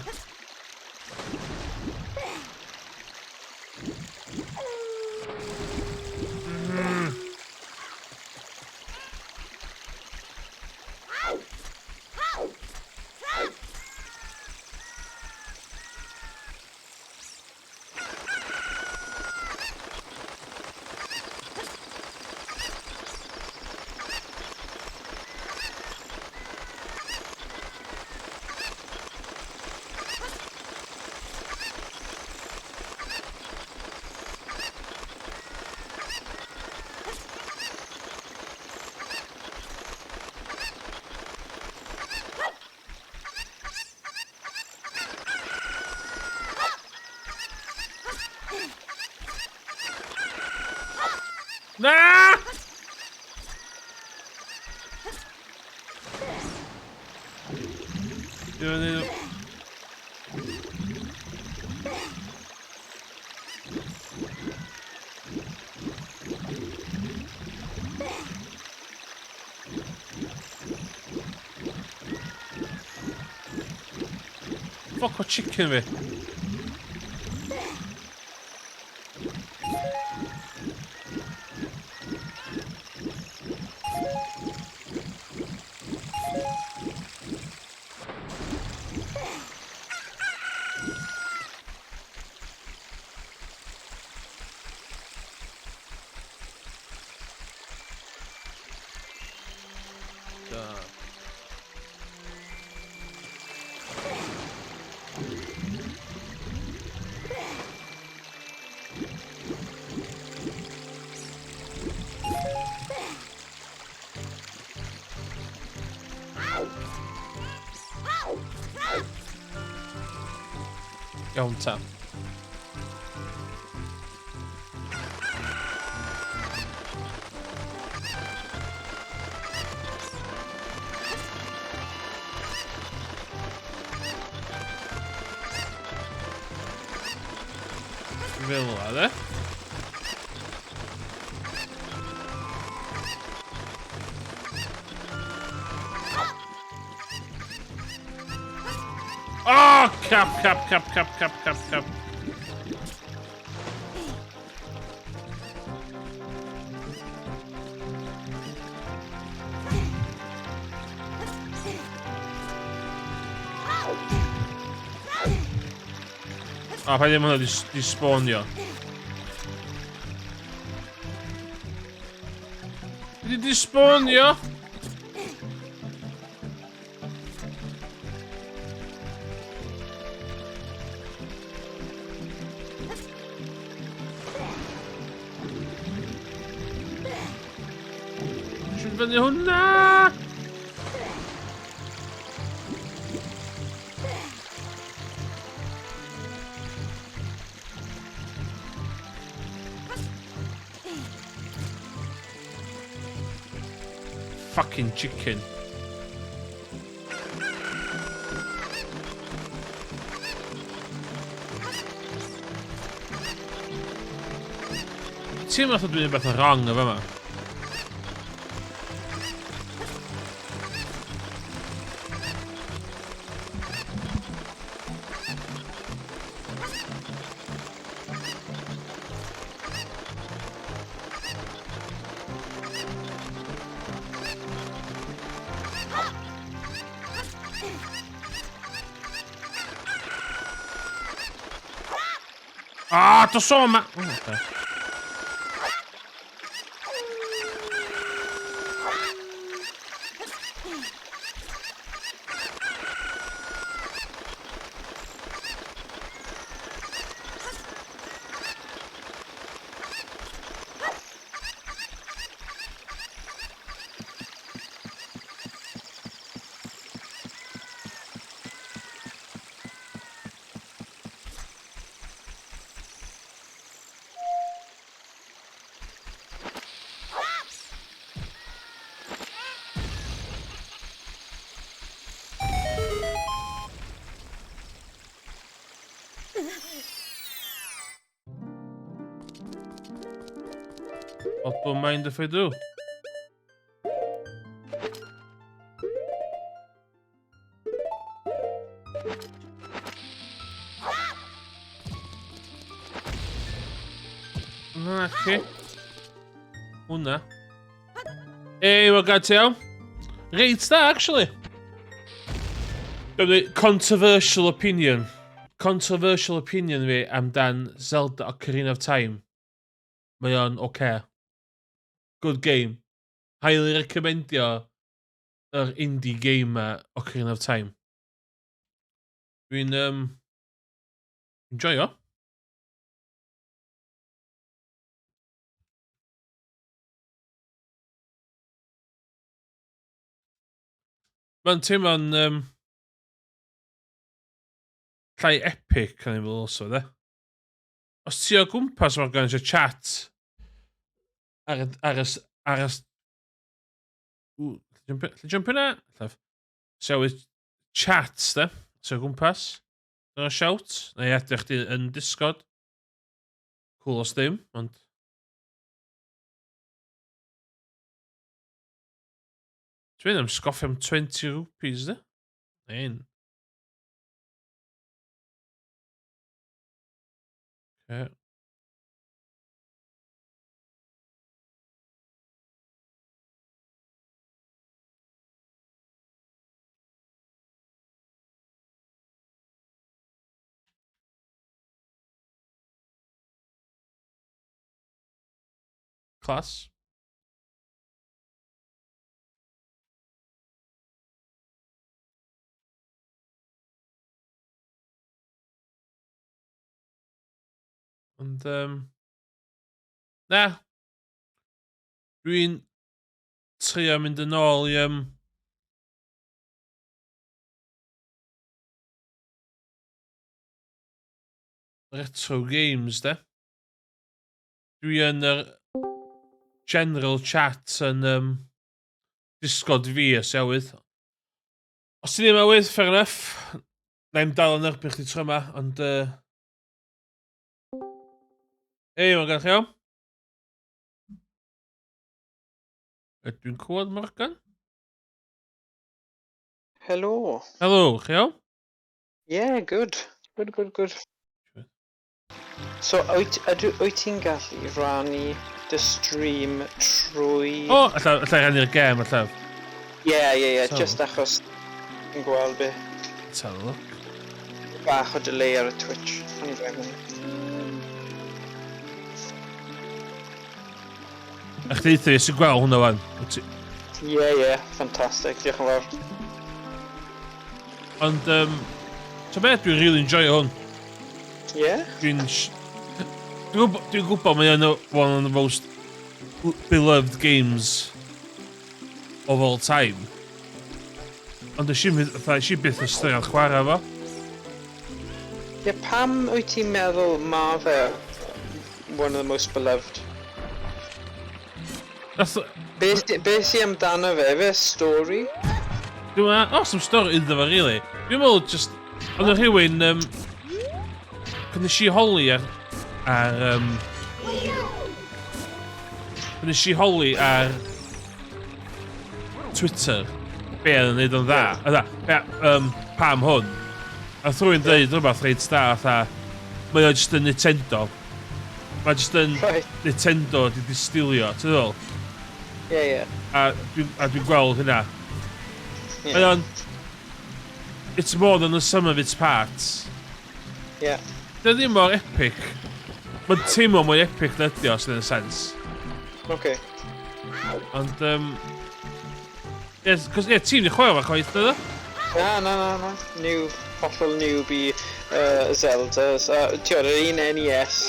Na! Dwi'n Fuck o chicken fi. Da. Iawn ta. Fel yna, de. Oh, cap, cap, cap, cap, cap, cap, cap. A, pa ddim hwnna di spawnio. Di spawnio? fyny hwnna! Fucking chicken. Teimlo fatha dwi'n rhywbeth yn wrong efo yma. Ah, dos o ma... Oh, okay. What don't mind if I do. Na chi. Hwnna. Ei, wel gael ti iawn. Reit da, actually. Controversial opinion. Controversial opinion fi amdan Zelda Ocarina of Time. Mae o'n oce. Okay. Good game. Highly recommendio yr indie game ma, Ocarina of Time. Dwi'n enjoyo. Mae'n teimlo'n llai epic, o'n i'n meddwl also, de. Os ti o gwmpas, mae'n gan eisiau chat ar y... ar y... ar y... Ww, lle jump yna? Llaf. So, chat, de. Ti o gwmpas. Dyna shout. Neu edrych chdi yn Discord. Cool os ddim, ond... Dwi'n am sgoffio am 20 rupees, de? Ein. Okay. Class. Ond, na. Dwi'n trio mynd yn ôl i, retro games, de. Dwi yn yr general chat yn Discord fi os iawydd. Os ti ddim awydd, fair enough. Na i'm dal yn erbyn chdi tro yma, ond... Ei, mae'n gan chi iawn? Ydw i'n clywed Morgan? Helo. Helo, chi iawn? Yeah, good. Good, good, good. So, wyt, ydw, wyt ti'n gallu rannu dy stream trwy... O, oh, alla, alla rannu'r gem, alla. Yeah, yeah, yeah, so. Just achos yn gweld be. Let's have a look. Bach o delay ar y Twitch. O'n i'n feddwl. A chdi eitha sy'n gweld hwnna wan. Yeah, yeah, fantastic, diolch yn fawr. Ond, so beth, dwi'n really enjoy hwn. Yeah? Dwi'n... Dwi'n gwybod mae o'n one of the most beloved games. of all time. Ond nes i'm, fatha, nes i byth ystyried chwarae fo. Ie, pam wyt ti'n meddwl ma fe one of the most beloved? Nath... Be sy amdano fe? Efe stori? Dwi'n meddwl, oh, some story iddo fo, really. Dwi'n meddwl, just... Oedd y rhywun... Pan nes i holi ar... Pan nes i holi ar Twitter be oedd yn neud o'n dda. Fatha, be, pam hwn? A rhywun dweud rhywbeth reit da, fatha, mae o just yn Nintendo. Mae just yn Nintendo di distilio, ti'n ddol? Ie. A dwi gweld hynna. Mae o'n... It's more than the sum of its parts. Dio ddim mor epic. Mae'n teimlo mwy epic na ydi o, sydd yn sens. Ond, Ie, cos, ie, ti'n di chwarae fo chwaith, do? Na. New, hollol newbie Zelda. So, ti'n yr un NES,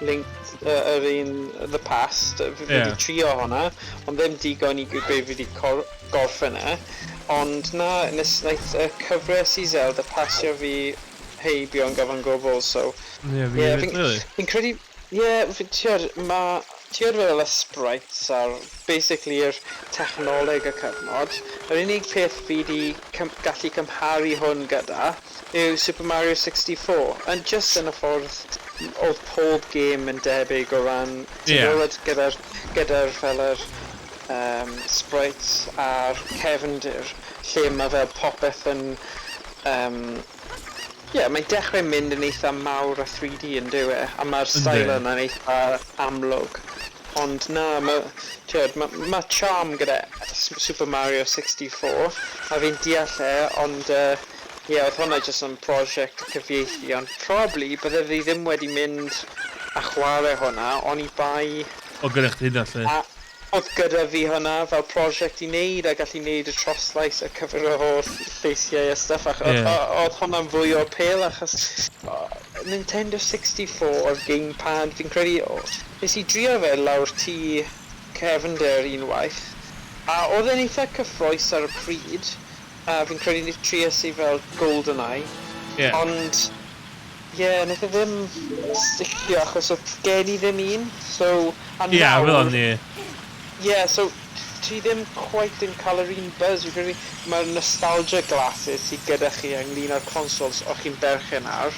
Link, yr un The Past, fi wedi trio hwnna, ond ddim digon i be fi wedi gorffen e. Ond na, nes wnaeth y cyfres i Zelda pasio fi heibio yn gyfan gwbl, so. Ie, fi hefyd, really. Fi'n credu, ie, ti'n ma, ti'n fel y sprites a'r, basically, yr technoleg y cyfnod. Yr unig peth fi di gallu cymharu hwn gyda yw Super Mario 64. And just yn y ffordd oedd pob game yn debyg o ran, ti'n gwybod, gyda'r fel yr sprites a'r cefndir, lle mae fel popeth yn ie, mae'n dechrau mynd yn eitha mawr a 3D yn dyw e, a mae'r style yna'n eitha amlwg. Ond na, mae, ti'od, ma charm gyda Super Mario 64, a fi'n deall e, ond ie, oedd hwnna jyst yn prosiect cyfieithu, ond probably bydde fi ddim wedi mynd a chwarae hwnna, oni bai O gyda chdi hynna, lle. A oedd gyda fi hwnna fel prosiect i wneud a gallu wneud y troslais a cyfer y holl lleisiau a stuff ac oedd hwnna'n fwy o apêl achos o, Nintendo 64 o'r gamepad fi'n credu o, nes i drio fe lawr tŷ cefnder unwaith a oedd e'n eitha cyffrous ar y pryd a fi'n credu nes tries i fel GoldenEye ond ie, yeah, nath e ddim sticio achos oedd gen i ddim un, so a Ie, fel nawr ni. Ie, yeah, so ti ddim quite yn cael yr un buzz. Fi'n credu mae'r nostalgia glasses sydd gyda chi ynglyn â'r consoles o'ch chi'n berchen ar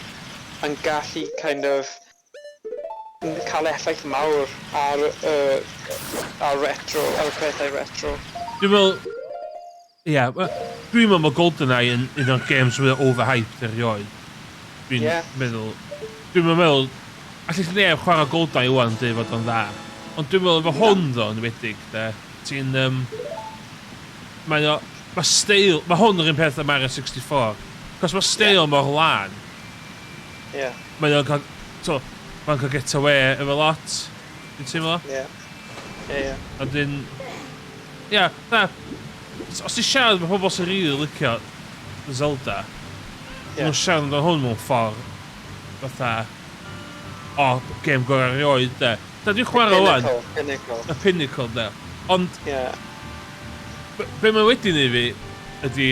yn gallu kind of cael effaith mawr ar retro, ar y pethau retro. Dwi'n meddwl... Ie, yeah, dwi'n meddwl mae GoldenEye yn un o'r games mwy overhyped erioed. Dwi'n meddwl... Dwi'n meddwl... Allith neb chwarae GoldenEye wan dweud fod o'n dda. Ond dwi'n meddwl efo hwn ddo, yn enwedig, de, ti'n... mae o... Mae steil... Mae hwn yr un peth â Mario 64. Cos mae steil mor lân. Mae o'n cael... So, mae'n cael get away efo lot. Dwi'n teimlo? Ie. A dyn... Ie, na. Os ti'n siarad efo pobl sy'n rili licio Zelda, nhw'n siarad amdano hwn mewn ffordd fatha, o, game gorau erioed, de. Da dwi'n chwarae wan, Pinnacle, pinnacle. Y pinnacle, de. Ond, be mae wedi neud fi ydy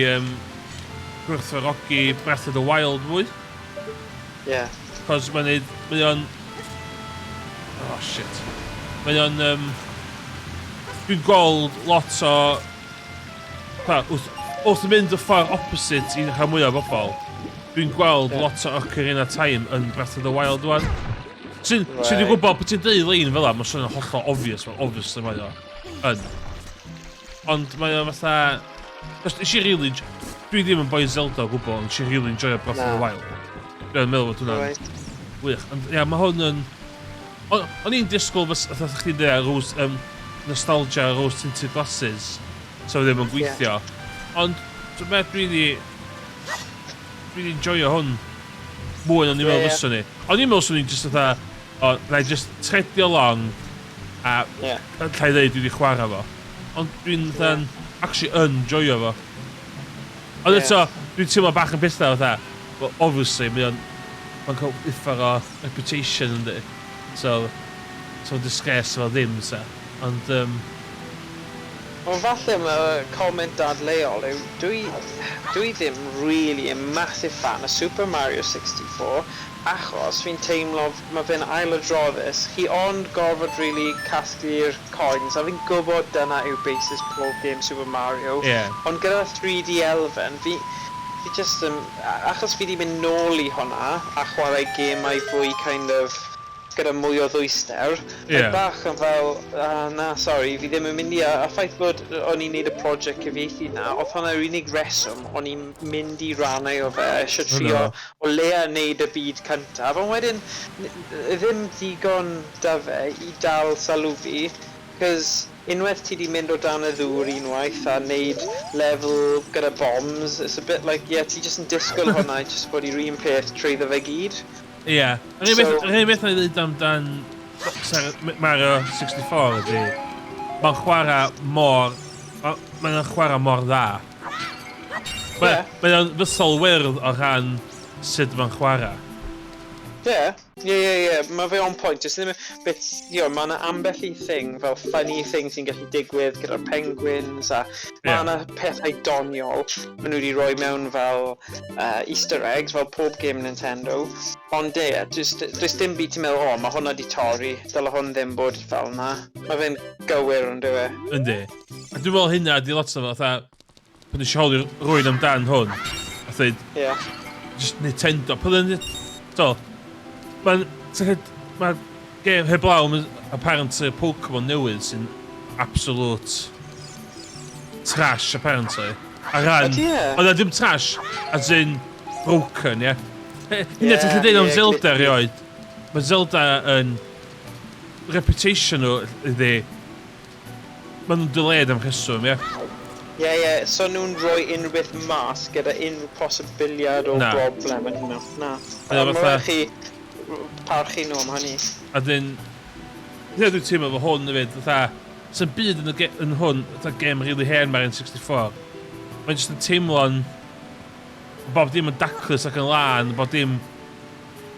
gwerthfawrogi Breath of the Wild fwy. Cos mae'n neud, mae o'n... Oh, shit. Mae o'n... Dwi'n gweld lot o... Pa, wrth mynd y ffordd opposite i rhan mwyaf o bobl, dwi'n gweld lot o Ocarina of Time yn Breath of the Wild wan. Sy'n dwi'n gwybod bod ti'n deud lein fel 'na, mae'n swnio'n hollol obvious, well, obviously mae o yn. Ond mae o fatha... Cos nes i really... Dwi ddim yn boi Zelda o gwbl, ond nes i really enjoyo Breath of the Na. Wild. Dwi'n meddwl bod hwnna'n wych. Ond ia, mae hwn yn... O'n i'n disgwyl, fatha chdi'n dweud, rose, nostalgia, rose tinted glasses, so ddim yn gweithio. Ond, dwi'n meddwl dwi 'di enjoyo hwn mwy o'n i'n meddwl fyswn i. O'n i'n meddwl swn i'n just fatha, o, na i just treadio along a allai ddeud dwi wedi chwarae fo. Ond dwi'n fatha, actually yn joio fo. Ond eto, dwi'n teimlo bach yn pethau fatha, well, obviously, mae'n cael uffar o reputation yndi. So disgrace fel ddim, sa. Ond, Wel, falle mae comment dadleuol yw, dwi, dwi ddim really yn massive fan o Super Mario 64, achos fi'n teimlo mae fe'n ailadroddus, chi ond gorfod really casglu'r coins, a fi'n gwybod dyna yw basis pob game Super Mario, ond gyda 3D elfen, fi just yn, achos fi di mynd nôl i hwnna, a chwarae gemau fwy kind of, gyda mwy o ddwyster, mae bach yn fel, na, sorry, fi ddim yn mynd i, a ffaith bod o'n i'n neud y prosiect cyfieithu na, oedd hwnna'r unig reswm o'n i'n mynd i rannau o fe, eisiau trio o leia neud y byd cyntaf, ond wedyn ddim digon da fe i dal sylw fi, cos unwaith ti di mynd o dan y ddŵr unwaith a neud lefel gyda bombs, it's a bit like, yeah, ti jyst yn disgwyl hwnna i jyst bod i'r un peth trwyddo fe gyd. Ie. Yr unig beth, yr unig beth na i ddweud amdan Mario 64 ydy, mae'n chwarae mor... Mae'n chwarae mor dda. Mae o'n fythol wyrdd o ran sut mae'n chwarae. Ie, mae fe on point. Just ddim, bit, mae yna ambell i thing, fel funny thing sy'n gallu digwydd gyda'r penguins, a mae yna pethau doniol maen nhw wedi rhoi mewn fel Easter eggs, fel pob game Nintendo. Ond ie, just, does dim byd ti'n meddwl, "O, mae hwnna di torri, dyle hwn ddim bod fel na." Mae fe'n gywir yn dyw e. Yndi. A dwi'n meddwl hynna di lot o fo, fatha, pan eisiau holi rywun amdan hwn, a dweud, just Nintendo. Pan yn... So, mae'n... Mae'r game heblaw, apparently, Pokemon newydd sy'n absolute trash, apparently. A ran... Ydy e? Ond na, dim trash, as in broken, ie. Yeah. Hynna ti'n gallu deud am Zelda erioed. Mae Zelda yn reputation nhw ydi... Maen nhw'n delayed am rheswm, ie. Ie, so nhw'n rhoi unrhyw beth mas gyda unrhyw posibiliad o Na. broblem yn hynny. Na. Mae o Mae fatha- rhaid chi parchu nhw am hynny. A dyn... Hynna dwi'n teimlo efo hwn hefyd, fatha... Sy'n byd yn, y yn hwn, fatha game really hen mae'r N64. Mae'n jyst yn teimlo'n... Bob dim yn daclus ac yn lân, bob dim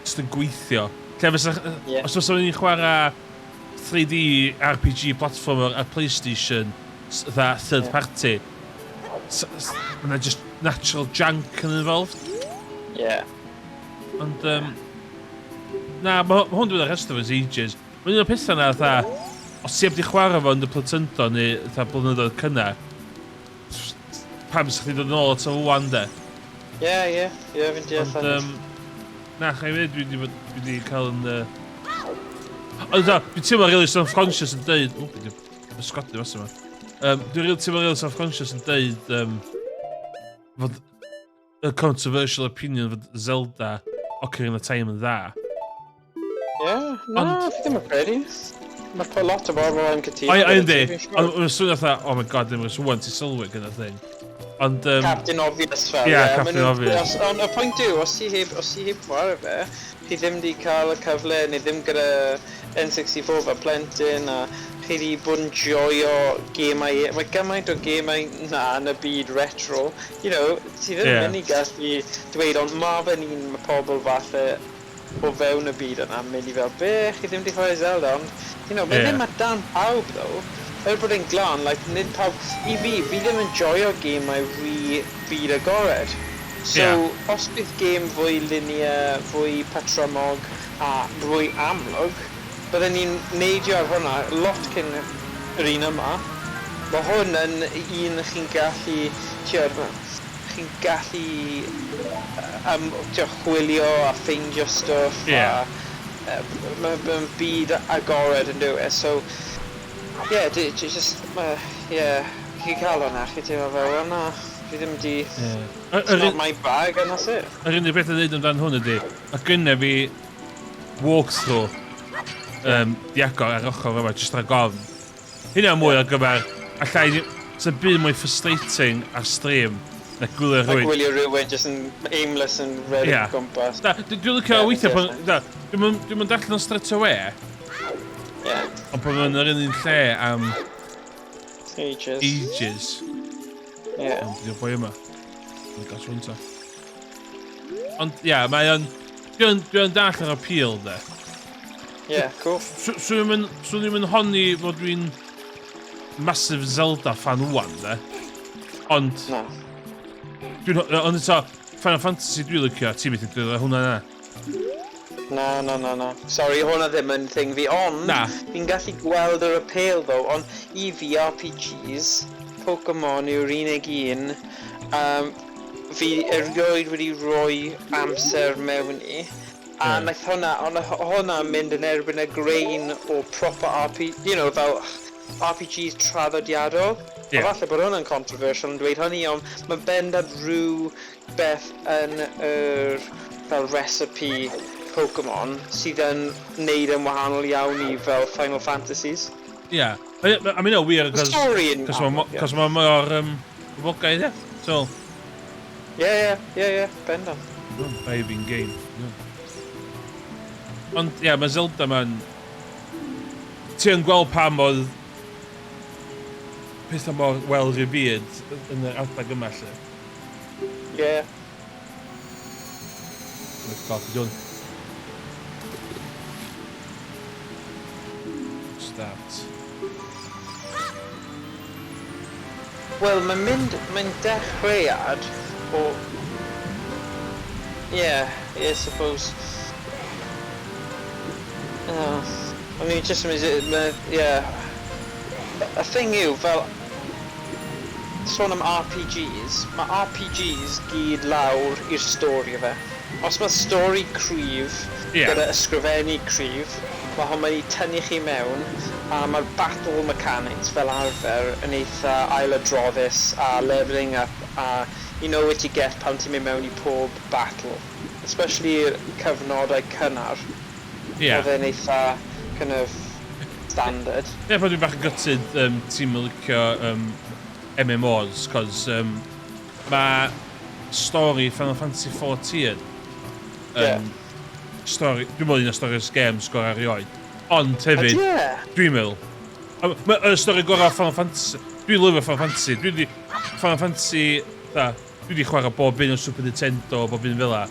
jyst yn gweithio. Lle fysa... Os fysa ni'n chwarae 3D RPG platformer ar PlayStation, fatha third party, mae 'na just natural jank yn involved. Ond, na, mae hwn dwi'n rhestr ers ages. Mae'n un o'r pethau na, fatha, os ti heb di chwarae fo yn dy plentyndod neu fatha blynyddoedd cynnar, pam sa chdi dod yn ôl ato fo wan, de? Ie, fi'n deall Ond, hynny. Na, chai fyd, dwi wedi cael yn... Ond, da, dwi'n teimlo really self-conscious yn deud... O, dwi wedi ysgodi mas yma. Dwi'n really teimlo really self-conscious yn deud fod y controversial opinion fod Zelda Ocarina of Time yn dda. Ie, na, fi ddim yn credu. Mae po lot o bobl yn cytuno O, gyda ti, yndi. fi'n siŵr. Ond mae'n swnio fatha, "Oh my God, ddim yn rwan ti sylwi gyda thing." Ond, Captain Obvious fel, Ie, ie, Captain ma' nhw'n- Obvious. Ond y pwynt yw, os ti heb chwarae fe, chi ddim di cael y cyfle, neu ddim gyda N64 fel plentyn, a chi di bod yn joio gemau, mae gymaint o gemau na yn y byd retro, ti ddim yn mynd i gallu dweud, ond ma fe'n un mae pobl falle o fewn y byd yna yn mynd i fel, "Be, chi ddim di chwarae Zelda?" Ond, mae ddim at dan pawb, though. Er bod e'n glân, like, nid pawb, i fi, fi ddim yn joio gemau rhy byd agored. So, os bydd gêm fwy linear, fwy patrymog a fwy amlwg, bydden ni'n neidio ar hwnna lot cyn yr un yma. Mae hwn yn un chi'n gallu, ti'od, chi'n gallu ti'od, chwilio a ffeindio stwff a mae'n ma byd agored yn dyw e, so yeah, just, yeah, chi'n cael hwnna, chi'n teimlo fel, "Wel na, fi ddim di, it's not my bag and that's it." Yr unig beth i ddweud amdan hwn ydy, mae gynna fi walkthrough di agor ar ochr yma, jyst rhag ofn. Hynna mwy ar gyfer, allai, sy'n byd mwy frustrating ar stream na gwylio Like rhywun. gwylio rhywun just yn aimless yn redeg o gwmpas. Da, dwi'n licio weithio pan, da, dwi'n mynd darllen o'n straight away, ond pan mae'n yr un un lle am Ages. Ages. Ond dwi'n boi yma. Dwi'n gael hwn ta. Ond, ia, mae o'n... Dwi'n dall yr appeal, de. Yeah, cool. Swn i'n honni fod dwi'n massive Zelda fan wan, de. Ond... Na. Dwi'n... Ond eto, Final Fantasy dwi'n licio, ti'n mynd i dweud hwnna na. Na, na, na, na. Sorry, hwnna ddim yn thing fi, ond... Na. Fi'n gallu gweld yr appeal, though, ond i fi RPGs, Pokemon yw'r unig un, fi erioed wedi rhoi amser mewn i. A Ie. naeth hwnna, ond hwnna mynd yn erbyn y grain o proper RPG, you know, fel RPGs traddodiadol. Ie. A falle bod hwnna'n controversial yn dweud hynny, ond mae bendant rhyw beth yn yr fel recipe Pokemon sydd yn neud yn wahanol iawn i fel Final Fantasies. Ie. Yeah. I mean, wir, The story yn... cos mae cos ma mor boblogaidd, ie. So, Ie, bendant. Diving game. Yeah. Ond, ie, yeah, mae Zelda ma'n... Ti yn gweld pam oedd pethau mor well reviewed yn yr adeg yma, lle. Ie. Oh my God, dwi'n... Start. Wel, mae'n mynd, mae'n dechreuad o... Yeah, I suppose. Oh, I mean, just yn... Yeah. Y thing yw, fel... Sôn am RPGs, mae RPGs gyd lawr i'r stori fe. Os mae stori cryf, gyda ysgrifennu cryf, mae hwn wedi tynnu chi mewn, a mae'r battle mechanics fel arfer yn eitha ailadroddus a levelling up, a you know what you get pan ti'n mynd mewn i pob battle. Especially cyfnodau cynnar. Ie. Oedd e'n eitha kind of standard. Ie, yeah, dwi'n bach yn gutted ti'n licio MMOs, cos mae stori Final Fantasy XIV yn stori, dwi'n meddwl un o stori'r games gorau erioed. Ond hefyd, Ydy e? dwi'n meddwl, y stori gorau Final Fantasy, dwi'n lyfio Final Fantasy, dwi di, Final Fantasy, da, dwi di chwarae bob un o Super Nintendo, bob un fel 'a.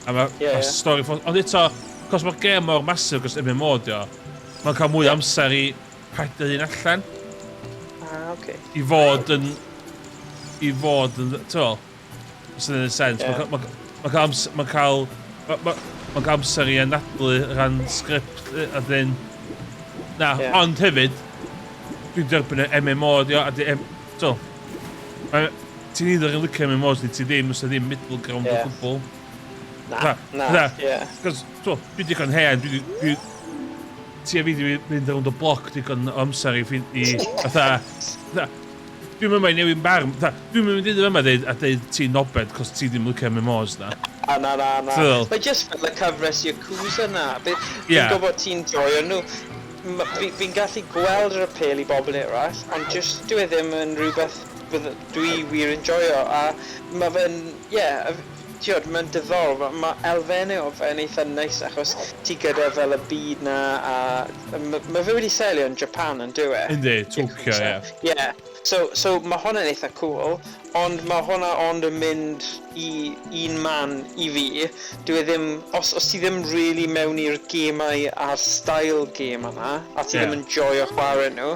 A mae Ie, ma ie. stori, ond eto, cos mae'r gêm mor massive, cos MMO di o, mae'n cael mwy o amser i padio un allan Ah, okay. i fod yn, ti'n fel, os yna'n sense, mae'n cael amser i anadlu ran sgript a dyn, na, ond hefyd, dwi'n derbyn y MMO, di o, a di, ti'n fel, ti'n either yn licio MMOs neu ti ddim, os ddim middle ground o gwbl. Na, Na, na, na. ie. Cos, ti'n fel, dwi'n digon hen, dwi, ti a fi di mynd rownd y bloc digon o amser i fatha, dwi'n mynd i newid barn, fatha, dwi'n mynd i yma dweud, a dweud ti'n knobhead, cos ti ddim licio MMOs na. A na, na, na. Ti'n Mae just fel y cyfres Yakuza na. Ie. Fi'n gwybod ti'n joio nhw. Fi'n gallu gweld yr apêl i bobl eraill, ond just dyw e ddim yn rhywbeth dwi wir yn joio. A mae fe'n, ie, yeah, tiod, mae'n diddorol. Ma elfennau o fe'n eitha neis achos ti gyda fel y byd na a ma fe wedi selio yn Japan yn dyw e? Yndi, Tokyo, ie. Yeah. So mae hwnna'n eitha cool, ond mae hwnna ond yn mynd i un man i fi. Dwi e ddim, os ti ddim really mewn i'r gemau a'r style game yma, a ti ddim yn joio chwarae nhw,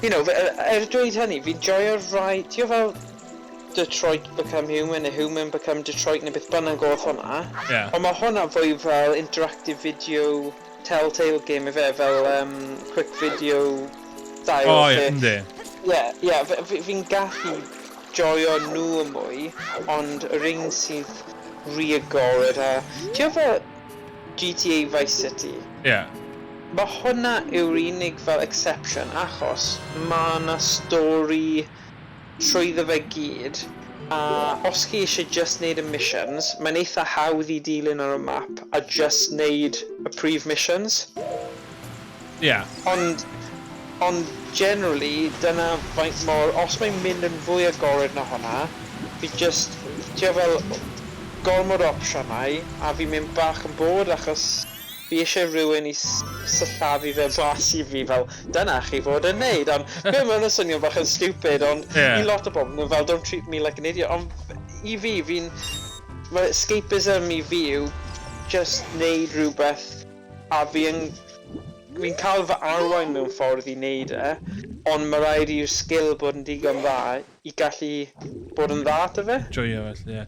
er dweud hynny, fi'n joio rai, ti'n fel Detroit Become Human, neu Human Become Detroit, neu beth bynnag oedd hwnna. Ond mae hwnna fwy fel interactive video Telltale game i fe, fel quick video style. O, ie, yndi. Ie, fi'n gallu joio nhw yn mwy, ond yr un sydd rhy agored a... Ti'n fel GTA Vice City? Ie. Mae hwnna yw'r unig fel exception, achos mae yna stori trwyddo fe gyd, a os chi eisiau just neud y missions, mae'n eitha hawdd i dilyn ar y map a just neud y prif missions. Ond generally, dyna faint mor, os mae'n mynd yn fwy agored na hwnna, fi just, ti'n fel, gormod o opsiynau, a fi'n mynd bach yn bored achos fi eisiau rhywun i sillafu fe mas i fi fel, dyna chi fod yn neud, ond be mae hwnna'n swnio bach yn stupid, ond i lot o bobl, nhw fel, "Don't treat me like an idiot," ond i fi, fi'n, mae escapism i fi yw just neud rhywbeth a fi yn Fi'n cael fy arwain mewn ffordd i wneud e, ond mae rhaid i'r skill bod yn digon dda i gallu bod yn dda ato fe. Joio felly, ie.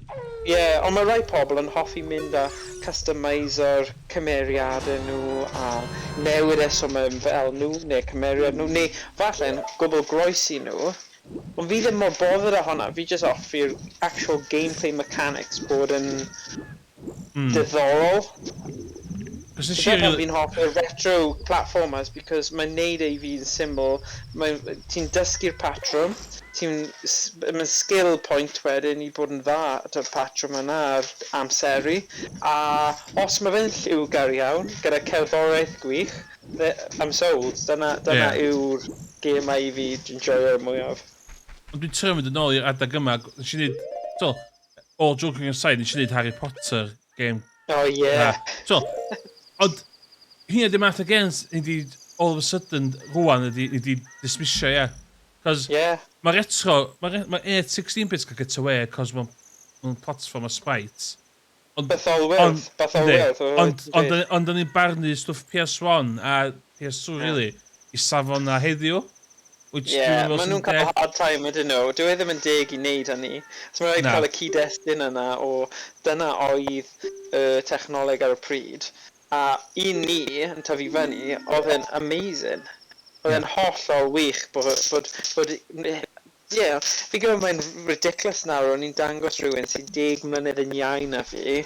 Ie, yeah, ond mae rai pobl yn hoffi mynd a customiso'r cymeriadau nhw a newid e so mae'n fel nhw neu cymeriad nhw, neu falle'n gwbl groes i nhw. Ond fi ddim mor bothered â hwnna, fi just hoffi'r actual gameplay mechanics bod yn diddorol. Cos nes i Dyna pam really fi'n hoffi'r retro platformers, because mae'n neud ei fi'n syml, ti'n dysgu'r patrwm, mae'n skill point wedyn i bod yn dda at y patrwm yna a'r amseru, a os mae fe'n lliwgar iawn, gyda cerddoriaeth gwych, I'm sold. Dyna yw'r gemau i fi dwi'n joio mwyaf. Ond dwi'n trio mynd yn ôl i'r adeg yma, nes i neud, so, all joking aside, nes i neud Harry Potter game. Oh yeah. Na. So, ond hynny ydy math o games ni di, all of a sudden, rwan ydy dismissio, ie. Cos mae retro, mae ma 8 16-bit cael get away, cos mae'n ma platform o sprites. Ond, Bytholwyrdd, bytholwyrdd. Ond, ond, ni'n barnu stwff PS1 a PS2, really, i safon na heddiw. Which Ie, dwi'n meddwl maen sy'n nhw'n cael deg. hard time ydyn nhw. Dyw e ddim yn deg i wneud hynny. So mae'n rhaid Na. cael y cyd-destun yna o dyna oedd y technoleg ar y pryd. A i ni, yn tyfu fyny, oedd e'n amazing. Oedd e'n hollol wych bod, ie, fi gwybod mae'n ridiculous nawr, o'n i'n dangos rhywun sy'n 10 mlynedd yn iau na fi,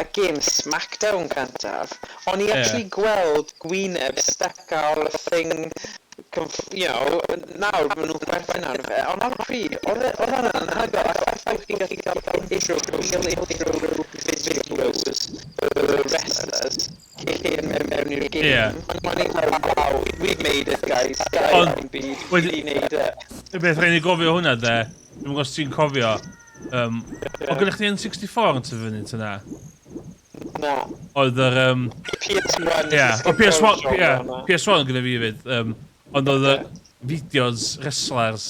y game Smackdown cyntaf. O'n i actually gweld gwyneb stuck ar y thing, nawr maen nhw'n chwerthin arno fe, ond ar y pryd, oedd e'n anhygoel, ac y ffaith chi'n gallu cael intro, real intro videos, y wrestlers, cyn mynd mewn i'r game. O'n i'n fel, "Wow, we've made it, guys, guys, Ond, yn byd, wedi wedi neud e." Y beth rhaid ni gofio hwnna, de, dwi'n gwybod os ti'n cofio, o gyda chdi N64 yn tyfu fyny tyna? Na. Oedd yr, PS1. Ie, o PS1, ie, ie, PS1 gyda fi hefyd, ond oedd y fideos wrestlers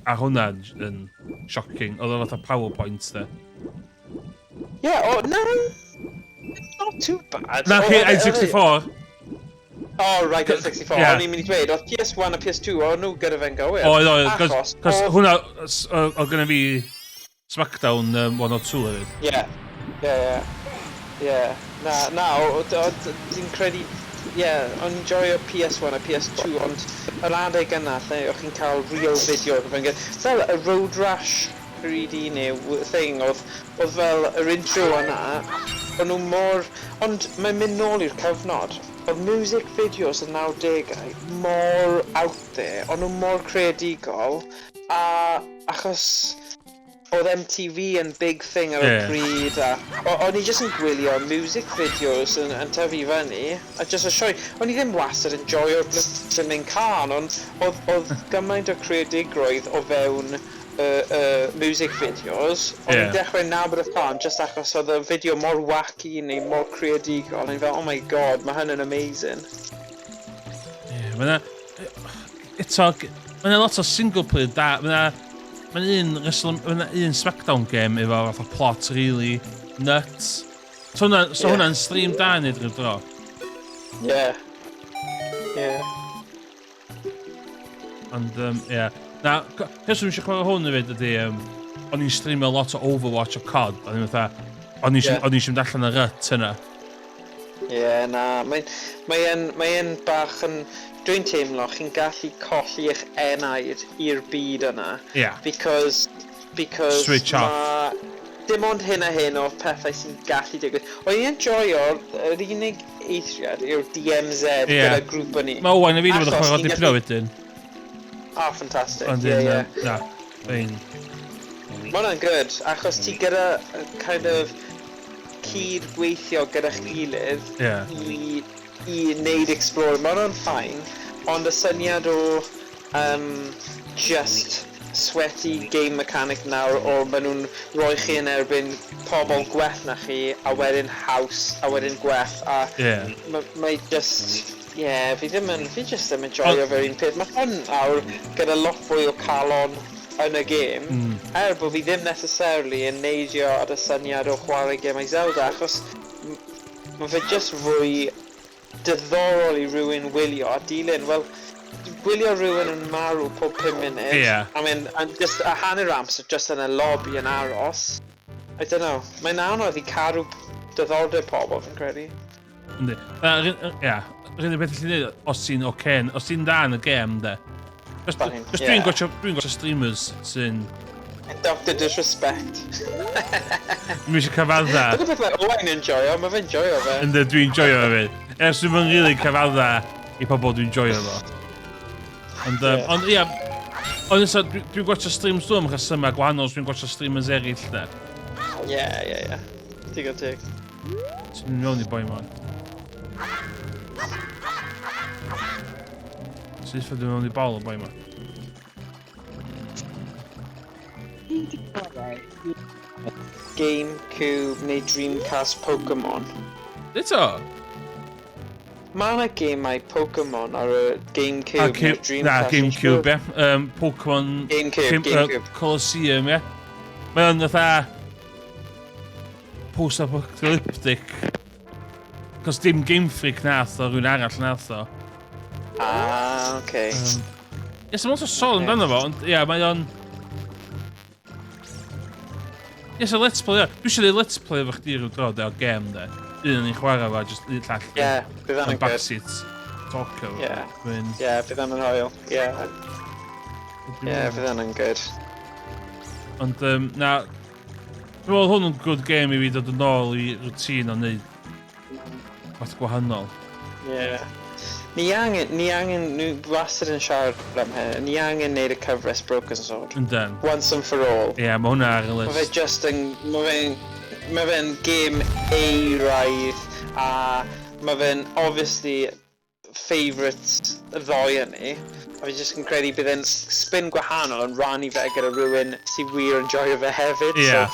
a hwnna yn shocking. Oedd o fatha PowerPoint, de. Ie, o, no, not too bad. Na, chi, N64. Oh, right, N64. Ie. O'n i'n mynd i dweud, oedd PS1 a PS2, o'n nhw gyda fe'n gywir. Oedd, cos, Achos, cos hwnna, oedd gyda fi Smackdown 102 hefyd. Ie. Na, dwi'n credu, ie, o'n i'n joio PS1 a PS2, ond yr adeg yna lle o'ch chi'n cael real video gyda fe'n gywir. Fel y Road Rash 3D neu thing, oedd fel yr intro yna, o'n nhw mor. Ond mae'n mynd nôl i'r cyfnod. Oedd music videos y 90au mor out there, o'n nhw mor creadigol, a achos oedd MTV yn big thing ar y pryd, a o'n i jyst yn gwylio music videos yn tyfu fyny, a jyst y sioe. O'n i ddim wastad yn joio'r blooming cân, ond oedd gymaint o creadigrwydd o fewn y music videos. O'n i'n dechrau nabod y cân just achos oedd y fideo mor wacky neu mor creadigol. O'n i'n fel, "Oh my God, mae hyn yn amazing." Ie, mae 'na, eto, mae 'na lot o single player da. Mae 'na un Smackdown game efo fatha plot really nuts. So hwnna'n stream da i neud rhyw dro. Ie. Ond, ie. Na, rheswm eisiau chwarae hwn hefyd ydy, o'n i'n streamio lot o Overwatch o COD, o'n i'n fatha, o'n i eisiau mynd allan y rut yna. Ie, yeah, na, mae'n mae bach yn. Dwi'n teimlo chi'n gallu colli eich enaid i'r byd yna. Because Switch off. Dim ond hyn a hyn o pethau sy'n gallu digwydd. O'n i'n enjoyo, yr unig eithriad yw'r DMZ gyda grŵp o'n i. Mae Owain a fi wedi bod yn Achos chwarae ti'n dipyn o wedyn. Ah, fantastic. Ond Ie, un, ie. na, ein. Mae hwnna'n good, achos ti gyda kind of cyd-gweithio gyda'ch gilydd i wneud explore. Mae hwnna'n fine, ond y syniad o just sweaty game mechanic nawr o maen nhw'n rhoi chi yn erbyn pobl gwell na chi a wedyn haws a wedyn gwell a mae just, yeah, fi just ddim yn joio fe'r un peth. Mae hwn nawr gyda lot fwy o calon yn y game, er bod fi ddim necessarily yn neidio at y syniad o chwarae gemau Zelda, achos mae fe just fwy diddorol i rhywun wylio a dilyn. Wel, gwylio rhywun yn marw pob 5 munud. Ie. I mean, and just a hanner amser just yn y lobby yn aros. I don't know. Mae'n anodd i cadw diddordeb pobl, fi'n credu. Yndi. Ia, yr unig beth allu neud, os ti'n oce, os ti'n da yn y gêm, de. Just, Fine, just yeah. dwi'n gwatcha, dwi'n gwatcha streamers sy'n... Dr Disrespect. Dwi'n eisiau cyfadda. Dyna beth mae Owain yn joio, mae fe'n joio fe. Ynddo, dwi'n joio fe. Ers dwi'n mynd rili cyfadda i pobl dwi'n joio fo. Ond, um, Ie. ond ia, ond nesa, dwi'n dwi gwatcha streams dwi'n am rhesymau gwahanol, so dwi'n gwatcha streamers eraill, de. Ie, ie, ie. Digon teg. Ti'n mynd mewn i boi ma'n. Syth fod mewn i bol o boi ma. Gamecube neu Dreamcast Pokemon. Eto? Mae yna gemau Pokemon ar y Gamecube Ah, neu Dreamcast. Na, Gamecube, ie. Um, Pokemon... Gamecube, Gamecube. Colosseum, ie. Mae o'n fatha... Post-apocalyptic. Cos dim Game Freak nath o, rhywun arall nath o. Ah, okay. Ie, so mae'n sôn amdano fo, ond ie, mae o'n... Ie, so let's play, ie. Dwi eisiau gwneud let's play efo chdi rhyw dro, de, o gem, de. Un yn ei chwarae fo, just un llall. Ie, bydd Yn hwnna'n good. backseat. Talker. Ie. Dwi'n... Ie, bydd hwnna'n hoel. Ie, ie, bydd hwnna'n good. Ond, um, na... Dwi'n meddwl hwn yn good game i fi dod yn ôl i routine o wneud fath gwahanol. Ie. Ni angen, ni angen, ni wastad yn siarad am hyn, ni angen neud y cyfres Broken Sword. Yndan. Once and for all. Ie, yeah, mae hwnna ar y Mae fe list. just yn, mae fe'n, mae fe'n game euraidd a mae fe'n obviously favourite y ddoi yn ni. A fi jyst yn credu bydd e'n spin gwahanol yn rannu fe gyda rhywun sy'n wir yn joio fe hefyd. Ie. So,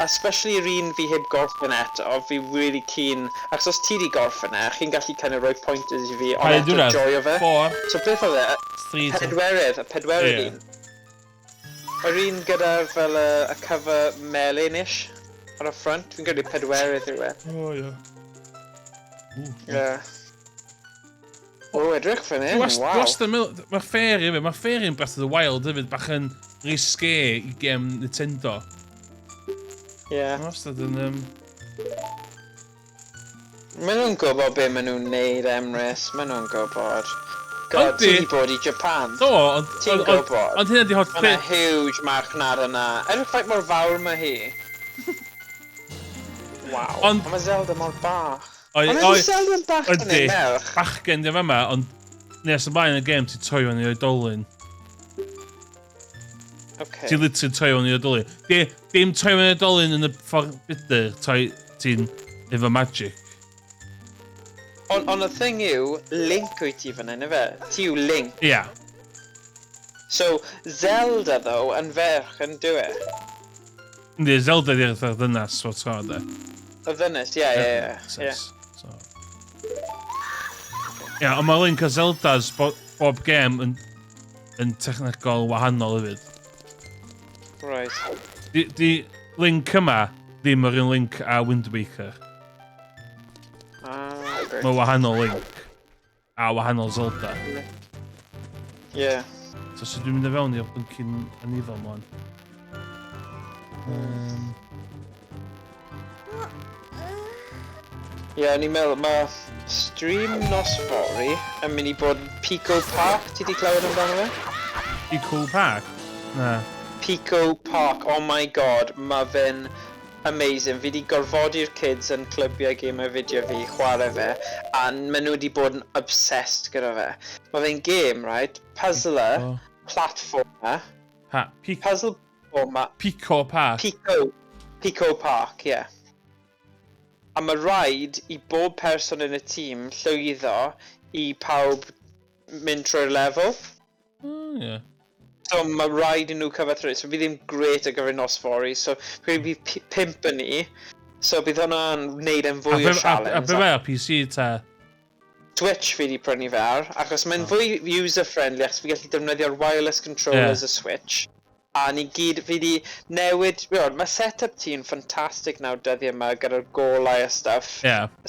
especially yr un fi heb gorffen eto, fi really keen. Achos os ti di gorffen e, chi'n gallu kind of rhoi pointers i fi, Pa ond un eto diwrnod? joio fe. Four, So beth oedd e? three, two. Pedwerydd, y pedwerydd Ie. un. Yr un gyda fel y, y cover melyn-ish ar y front, fi'n credu pedwerydd yw e. O, ie. Ie. O, edrych fan hyn, waw. Wastad yn meddwl, mae'r fairy hefyd, mae'r fairy yn Breath of the Wild hefyd bach yn risque i gem Nintendo. Ie. Mae wastad yn... Um, Maen nhw'n gwybod be maen nhw'n neud, Emrys. Maen nhw'n gwybod. God, Yndi. ti 'di bod i Japan. do, ond... Ti'n ond- ond- gwybod. Ond hynna di holl Mae yna peth. huge marchnad yna. Edrych faint mor fawr mae hi. Waw. Ond- Ond mae Zelda mor bach. Oi, Ond oi, ydy Zelda yn bach yn yndi. ei merch? Bachgen di fama, ond nes ymlaen y gêm ti'n troi fewn i oedolyn. Okay. Ti'n literally troi fewn i oedolyn. Di, dim troi fewn i oedolyn yn y ffordd budr, troi ti'n efo magic. Ond on y thing yw, Link wyt ti fan hyn, ife? Ti yw Link. Ia. Yeah. So, Zelda, though, yn ferch yn do e. Yndi, Zelda di'r fatha'r ddynas o tro, de. Y ddynes, ie, ie, ie. Ie. So. Ia, ond mae Link a Zelda's bo bob gêm yn, yn technegol wahanol hefyd. Right. Di, di Link yma ddim yr un Link a Wind Waker. Ah, great. Mae wahanol Link. A wahanol Zelda. Ie. So, so dwi'n mynd i fewn i'r blincyn anifel mlaen. Um, Ie, o'n i'n meddwl, mae stream nos fory yn mynd i bod Pico Park, ti di clywed amdano fe? Pico Park? Na. Pico Park, oh my god, mae fe'n amazing. Fi di gorfodi'r kids yn clybiau gemau fideo fi i chwarae fe, a maen nhw wedi bod yn obsessed gyda fe. Mae fe'n game, right? Puzzler, Oh. platformer, Ha, Pico, puzzle platformer, Pico Park. Pico, Pico Park, ie. Yeah. A mae rhaid i bob person yn y tîm llwyddo i pawb mynd trwy'r lefel. Oh, ie. So mae rhaid i nhw cyfathrebu. So fi ddim great ar gyfer nos fory. So fi bydd pump yn ni. So bydd hwnna'n wneud e'n A fwy o be- a, a challenge. be mae ar PC ta? Switch fi wedi prynu fe ar, achos mae'n fwy user-friendly, achos fi gallu defnyddio'r wireless controllers Ie. y Switch. A ni gyd, fi di newid, well, mae set-up ti'n ffantastig nawr dyddiau yma gyda'r golau a stuff.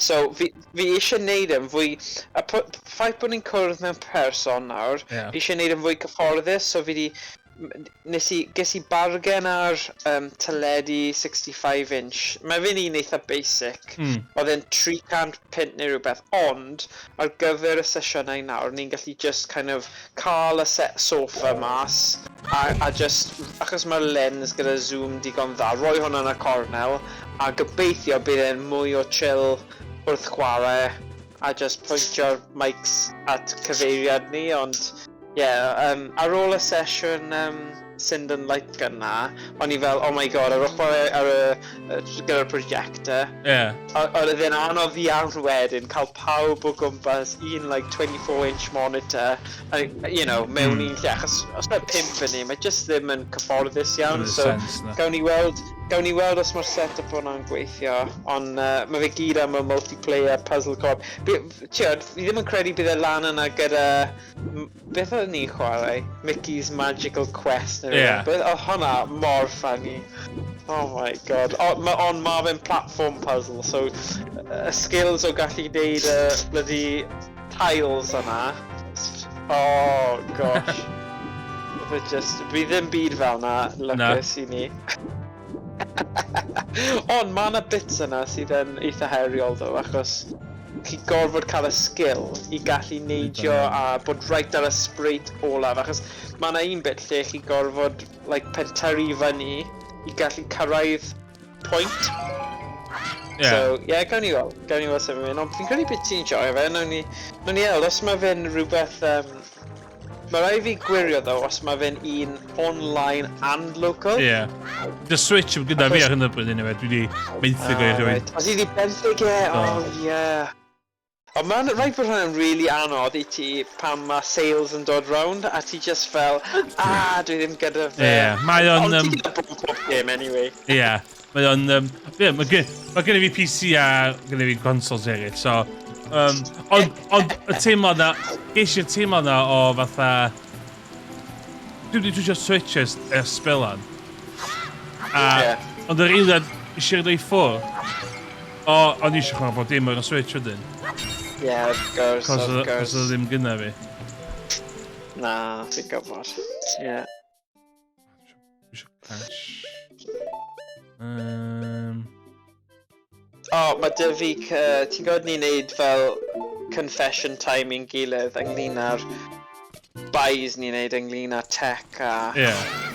So fi eisiau neud yn fwy, y ffaith bod ni'n cwrdd mewn person nawr, fi eisiau neud yn fwy cyfforddus, so fi di, nes i, ges i bargen ar teledu 65 inch. Mae fe'n un eitha basic. Oedd e'n 300 punt neu rhywbeth, ond ar gyfer y sesiynau nawr, ni'n gallu just kind of cael y set sofa mas, a just, achos mae'r lens gyda zoom digon dda, roi hwnna yn y cornel, a gobeithio bydd e'n mwy o chill wrth chwarae, a just pwyntio'r mics at cyfeiriad ni, ond yeah, ar ôl y sesiwn Sinden Light Gun na, o'n i fel, "Oh my God," ar ôl chwarae ar y, gyda'r projector, oedd e'n anodd iawn wedyn cael pawb o gwmpas un like 24-inch monitor, a, mewn un lle, achos os mae pump yn ni, mae just ddim yn cyfforddus iawn, Doesn't so sense, na. gawn ni weld os mae'r setup hwnna'n gweithio, ond mae fe gyd am y multiplayer puzzle co-op. Ti'od, fi ddim yn credu bydd e lan yna gyda, beth oedd ni'n chwarae? Mickey's Magical Quest neu rhywbeth. Oedd hwnna mor funny. Oh my God. O, ond ma fe'n platform puzzle, so y skills o gallu gwneud y bloody tiles yna. Oh gosh. Oedd e just, fi ddim byd fel na, lwcus i ni. Ond mae yna bits yna sydd yn eitha heriol ddo, achos chi gorfod cael y skill i gallu neidio a bod right ar y sprite olaf, achos mae yna un bit lle chi gorfod like, pentyrru fyny i gallu cyrraedd point. So, ie, yeah, gawn ni weld sut mae'n mynd. Ond fi'n credu beth ti'n joio fe, nawn ni weld, os mae fe'n rhywbeth. Mae rhaid fi gwirio ddo, os mae fe'n un online and local. Ie. The Switch yn gyda fi ar hyn o bryd anyway, dwi wedi benthyg o i Ah, rhywun. Right. Os i di benthyg e, Do. Oh yeah. Ond mae'n rhaid bod hwnna'n really anodd i ti pan mae sales yn dod round a ti just fel, "Ah, dwi ddim gyda fe." Ie, mae o'n, Ond ti gyda bob game anyway. Ie. Mae o'n... Ie, mae gen i fi PC a gen i fi consoles eraill, so. Ond y teimlad na, ges i'r teimlad na o fatha, dwi wedi twtio Switch ers sbelan. A, ond yr eiliad eisiau rhoi i ffwrdd, o, o'n i eisiau chwarae bod dim ar y Switch wedyn. Yeah, of course, Cos of course. Cos oedd ddim gynna fi. Na, fi'n gwybod. Yeah. Dwi eisiau cash. O, oh, mae dy fi, ti'n gwybod ni'n neud fel confession time i'n gilydd ynglyn â'r buys ni'n neud ynglyn â tech a,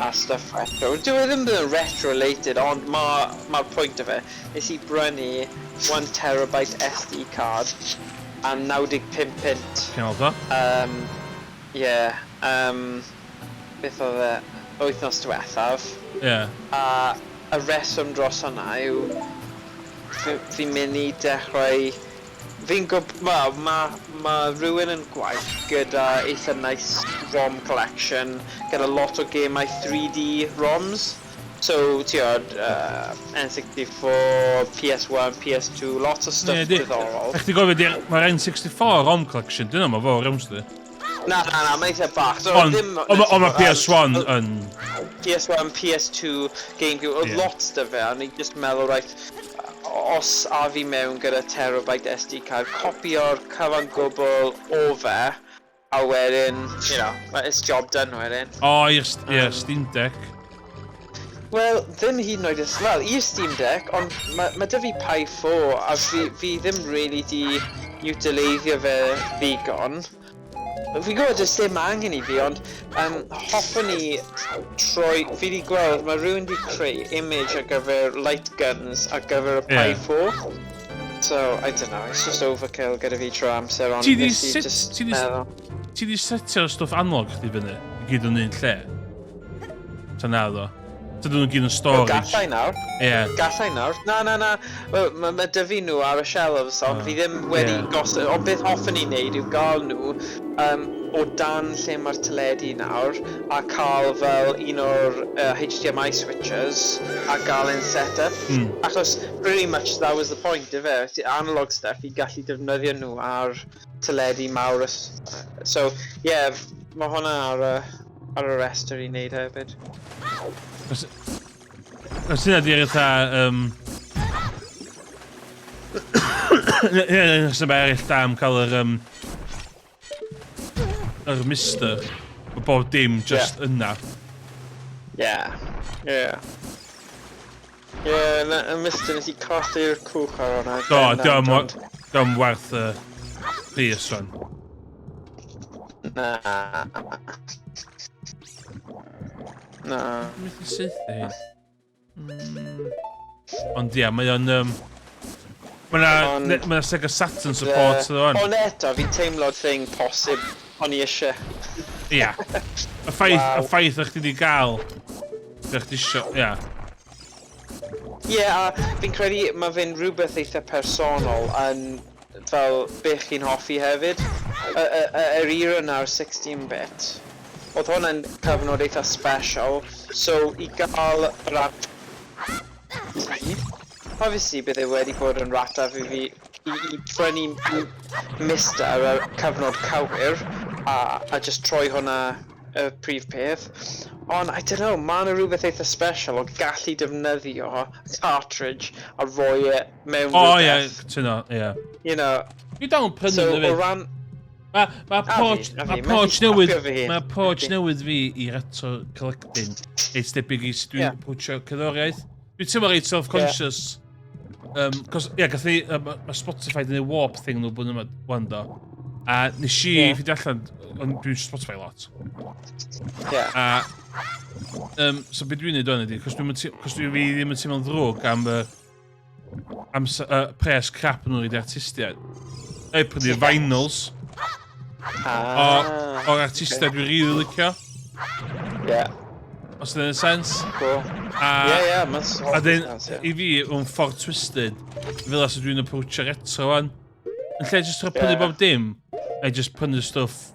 a stuff retro. Dwi e ddim yn retro-related, ond mae'r ma pwynt o fe. Nes i brynu 1 terabyte SD card am 95 punt. Cyn o? Yeah, beth oedd e, wythnos diwethaf. A y reswm dros hwnna yw fi'n mynd i dechrau. Fi'n gwb... Wel, ma rhywun yn gwaith gyda eitha nice ROM collection, gyda lot o gemau 3D ROMs. So, ti'n N64, PS1, PS2, lot o stuff Ie, diddorol. Ech ti gofio, mae'r N64 ROM collection, dyn nhw'n fawr iawn sdi. Na, na, na, mae'n eitha bach. So, Ond ddim ond mae PS1 yn PS1, PS2, GameCube, oedd lot 'da fe, a ni just meddwl, right, os a fi mewn gyda terabyte SD card, copio'r cyfan gwbl o fe, a wedyn, it's job done wedyn. O, i'r Steam Deck. Wel, ddim hyd yn oed, wel, i'r Steam Deck, ond mae ma 'da fi Pi 4, a fi ddim really di utileiddio fe ddigon. Fi'n gwybod does dim angen i fi, ond hoffwn i troi. Fi di gweld, mae rhywun di creu image ar gyfer light guns ar gyfer y Pi 4. So, I don't know, it's just overkill gyda fi trwy amser, ond Ti di nes i just meddwl. Ti di setio'r stwff analog chdi fyny, i gyd yn un lle? Ta na ddo? Dydyn nhw gyd yn Wel, storage? gallai nawr. Gallai nawr. Na, na, na. Wel, mae ma 'da fi nhw ar y shelves, ond fi ddim wedi gosod. Ond beth hoffwn i wneud yw gael nhw o dan lle mae'r teledu nawr a cael fel un o'r HDMI switches a gael ein set-up. Achos pretty much that was the point, ife? Analog stuff i gallu defnyddio nhw ar teledu mawr. So, yeah, mae hwnna ar y ar y restr i wneud hefyd. Os os hynna di'r fatha... Ie, ie, sy'n eraill da am cael yr... Yr mister. Mae bob dim just yna. Yeah. Yeah, na, y mister nes i colli'r cwch ar hwnna. Do, bendant, ond- diolch werth y pris rwan. Na. Na. Methu saethu hyn. Ond ia, mae o'n... Mae 'na mae 'na Sega Saturn support iddo wan. Ond eto, fi'n teimlo'r thing posib o'n i eisiau. Ia. Y ffaith, y ffaith o'ch chdi wedi gael be chdi isio, ia. Ie, yeah, a fi'n credu mae fe'n rhywbeth eitha personol yn fel be chi'n hoffi hefyd. Yr era na'r 16-bit, oedd hwnna'n cyfnod eitha special, so i gael yr obviously bydde wedi bod yn rataf i fi i prynu Mister ar y cyfnod cywir a just troi hwnna y prif peth. Ond, I don't know, mae yna rhywbeth eitha special o gallu defnyddio cartridge a rhoi e mewn O ie, rhywbeth. cytuno, ie. Dwi dal yn prynu So, nhw o hefyd. ran Mae A fi, porch, a ma fi, porch methu newydd, stopio fy hun. mae porch Methu. newydd fi i retro collecting. Reit debyg i sut dwi'n approachio cerddoriaeth. Dwi'n teimlo reit self-conscious. Cos, ie, gath ni, ma Spotify di neud warp thing nhw blwyddyn yma, wan do. A nes i ffeindio allan, ond dwi'n Spotify lot. A, so be dwi'n neud o'n ydi, cos dwi'n cos dwi fi ddim yn teimlo'n ddrwg am y am pres crap nhw'n rhaid i artistiaid. Ei, prynu vinyls o'r artistiaid dwi'n rili licio. Os ydy'n sens. Cool. A, Ie, mae'n a dyn, sense, ie. i fi, mewn ffordd twisted, fel as dwi'n approachio retro wan. Yn lle jyst trio prynu bob dim, a just prynu stwff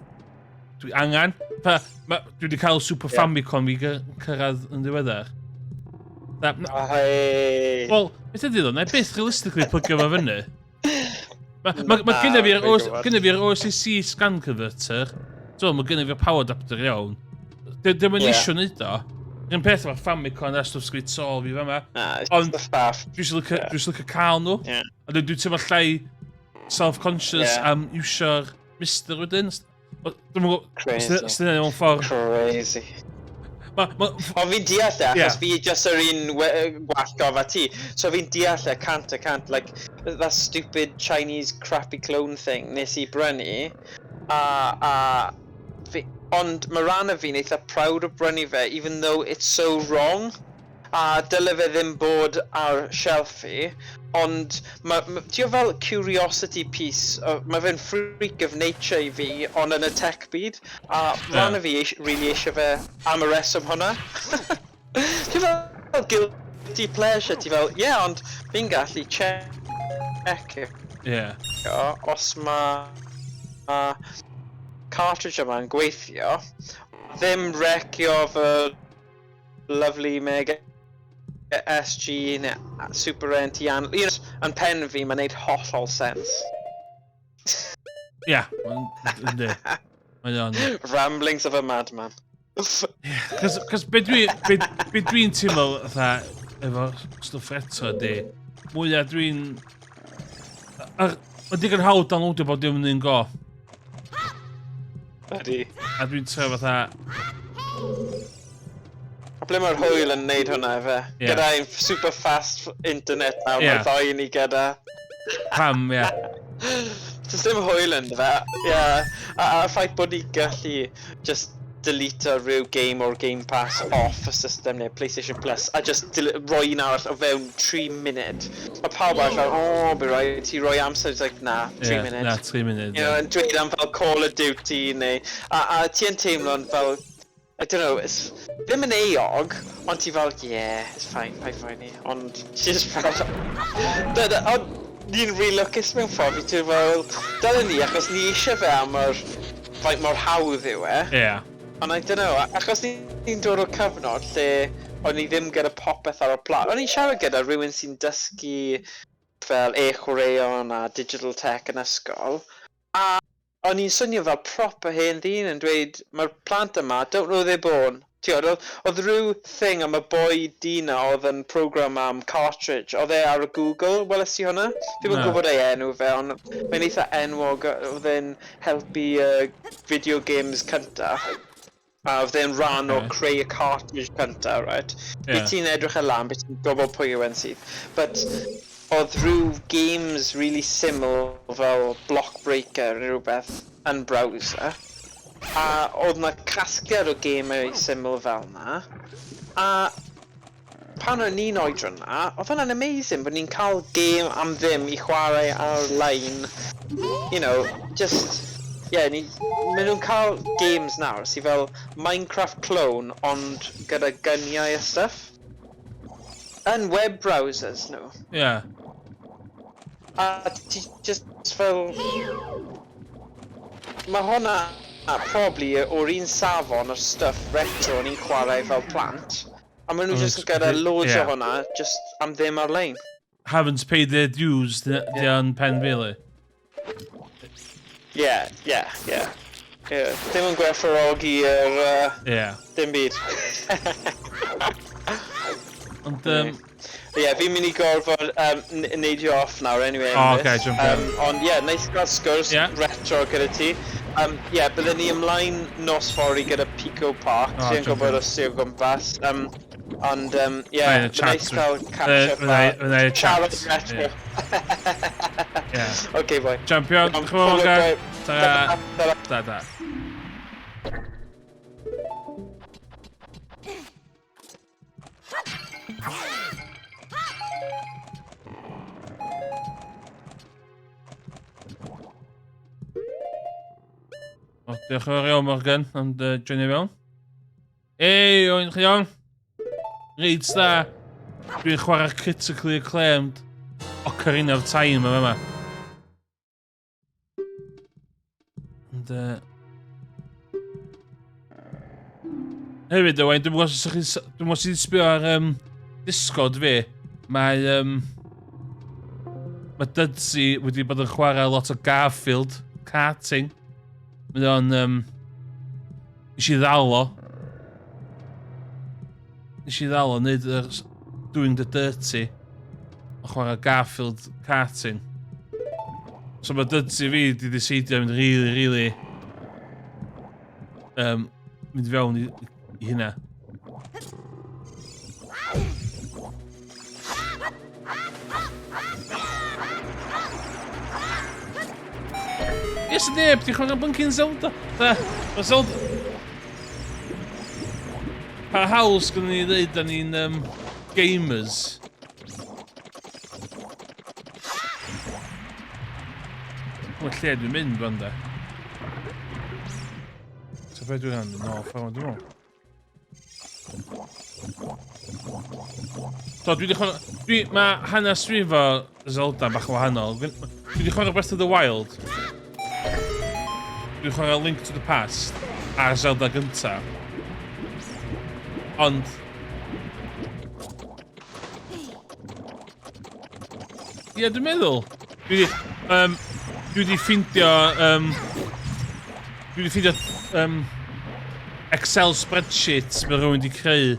dwi angen. Pa, dwi wedi cael Super Famicom i cyrraedd yn ddiweddar. Na, Oh, hey. Wel, beth ydy ddo, na i byth realistically plygio fo fyny. Ma Na, gynna fi'r fi'n OS gwbod. gynna fi'r OSSC scan converter. So, mae gynna fi'r power adapter iawn. Dim yn isio neud o. Yr un peth efo'r Famicom a stwff sgwyd sol fi fama. Na, it's Ond- just a faff. Dwi eisiau licio, dwi eisiau licio cael nhw. A dwi'n teimlo llai self-conscious am iwsio'r mister wedyn. Dwi'm yn gwybod, Crazy. os yna mewn ffordd. Crazy. Ma, Ond fi'n deall e, achos fi just yr un gwallgof a ti. So fi'n deall e 100%, like, that stupid Chinese crappy clone thing nes i brynu. A fi, ond mae rhan o fi'n eitha proud o brynu fe, even though it's so wrong. A dyle fe ddim bod ar shelf fi, ond ma, ti'n fel curiosity piece, mae fe'n freak of nature i fi, ond yn y tech byd, a rhan o fi really eisiau fe am y reswm hwnna. Ti'n fel guilty pleasure, ti fel, yeah, ond fi'n gallu check os mae cartridge yma'n gweithio, ddim wrecio fy lovely Mega SG neu Super NT yn pen fi, mae'n neud hollol sens. Ie, yndi. Mae o'n. Ramblings of a madman. Cos be dwi'n teimlo fatha efo stwff retro ydi, mwyaf dwi'n... Mae'n digon hawdd downloadio bod dim yn un go. Ydy. A dwi'n trio fatha. A ble mae'r hwyl yn neud hwnna efe? Ie. Gyda ein super fast internet nawr, Ie. mae'r ddau ni gyda. Pam, ie. Does dim hwyl yn fe. Ie. A ffaith bod ni gallu just delete rhyw game o'r Game Pass off y system neu PlayStation Plus a just roi un arall o fewn 3 munud. Mae pawb arall fel, "Oh, by rhaid ti roi amser," it's like, "Na, 3 Ie, munud." Na, 3 munud. Yn dweud am fel Call of Duty neu... A ti yn teimlo'n fel, I don't know, it's ddim yn euog, ond ti fel, "Yeah, it's fine, paid poeni." Ond ti just fel... Ond ni'n rili lwcus mewn ffordd, fi ti'n fel, dylen ni, achos ni eisiau fe am yr faint mor hawdd yw e. Ond I don't know, achos ni'n dod o cyfnod lle o'n ni ddim gyda popeth ar y plat. O'n i'n siarad gyda rhywun sy'n dysgu fel e-chwaraeon a digital tech yn ysgol, a O'n i'n swnio fel proper hen ddyn yn dweud mae'r plant yma don't know they're born. Ti'n oedd, oedd rhyw thing am y boi dyn na oedd yn program am cartridge, oedd e ar y Google, weles ti hwnna? Dwi'm yn gwybod ei enw fe, ond mae'n eitha enwog, oedd e'n helpu video games cynta. A oedd e'n rhan o creu y cartridge cynta, right? Yeah. Be ti'n edrych ar lan, be ti'n gwybod pwy yw e'n syth. But oedd rhyw games really syml fel Block Breaker neu rhywbeth yn browser. A oedd na casgliad o gemau syml fel na. A pan o'n i'n oedran na, oedd hwnna'n amazing bod ni'n cael gêm am ddim i chwarae ar-lein. You know, just... Yeah, ni, maen nhw'n cael games nawr sydd fel Minecraft clone ond gyda gyniau a stuff. Yn web browsers nhw. Yeah. A ti just fel... Mae hwnna probably o'r un safon o'r stuff retro o'n i'n chwarae fel plant. A maen nhw jyst yn gyda loads o hwnna, just am ddim ar-lein. Haven't paid their dues, di o'n pen fi, Yeah, yeah, yeah. Yeah. Dim yn gwerthfawrogi yr... Yeah. Dim byd. Ond... Ie, yeah, fi'n mynd i gorfod neidio off nawr, anyway. Oh, okay, jump in. Ond ie, yeah, nice gael sgwrs retro gyda ti. Ie, yeah, byddwn ni ymlaen nos fory gyda Pico Park. Oh, Fi'n gwybod os ti o gwmpas. Ond, ie, yeah, nice gael catch up a siarad retro. Yeah. Okay, boy. Champion, diolch yn fawr, Ta. Ta. Ta. O, diolch yn fawr iawn, Morgan, am dy joinio fewn. Ei, o'n chi iawn? Reit da. Dwi'n chwarae critically acclaimed Ocarina of Time yma yma. Ond... Hefyd, Owain, dwi'n gwybod os ydych chi'n... Dwi'n gwybod os chi'n sbio ar Discord fi. Mae... Mae Dudsey wedi bod yn chwarae lot o Garfield karting. Mae o'n... Nes i ddal o. Nes i ddal o wneud yr Doing the Dirty. O chwarae Garfield karting. So mae Dudsey fi wedi decidio mynd really, really... Mynd fewn i hynna. Yes, neb, di chwarae blinking Zelda. Da, mae Zelda... Pa hawl sgynnon ni ddeud da ni'n gamers? Wel, lle dwi'n mynd fan da? So be dwi'n mynd nôl ffordd dwi'n meddwl? So dwi wedi chwarae... Dwi, mae hanes dwi efo Zelda bach yn wahanol. Dwi wedi chwarae Breath of the Wild. Dwi wedi chwarae Link to the Past a'r Zelda gynta. Ond... Ie, dwi'n meddwl. Dwi wedi... Dwi wedi ffindio... Dwi wedi ffindio... Excel spreadsheet mae rhywun wedi creu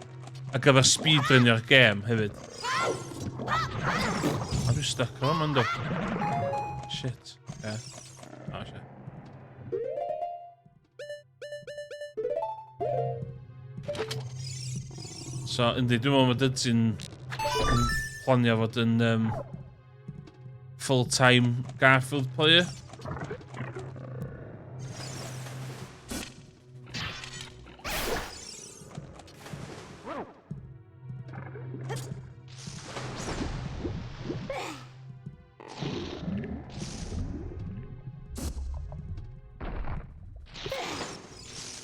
ar gyfer speedrunio'r gêm hefyd. A dwi'n stuck o yma, yndw. Shit. Yeah. Oh, shit. So, yndi, dwi'n meddwl mae Dudsy'n planio fod yn full-time Garfield player.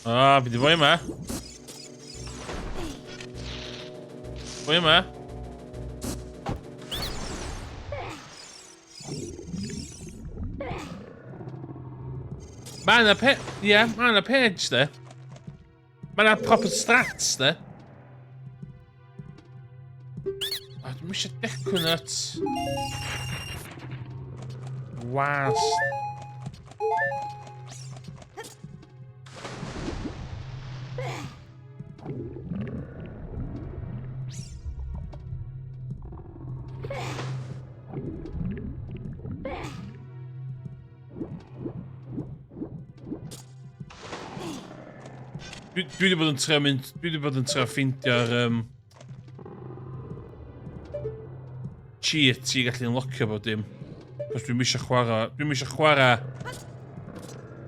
Ah, fi di boi yma. Boi yma. Mae yna pe... Ie, yeah, mae yna page, de. Mae yna proper strats, de. A dwi'n eisiau Deku Nuts. Was. Dwi wedi bod yn trio mynd... Dwi wedi bod yn trio ffeindio'r... Um, cheat i gallu unlockio bob dim. Cos dwi'n eisiau chwarae... Dwi'n eisiau chwarae...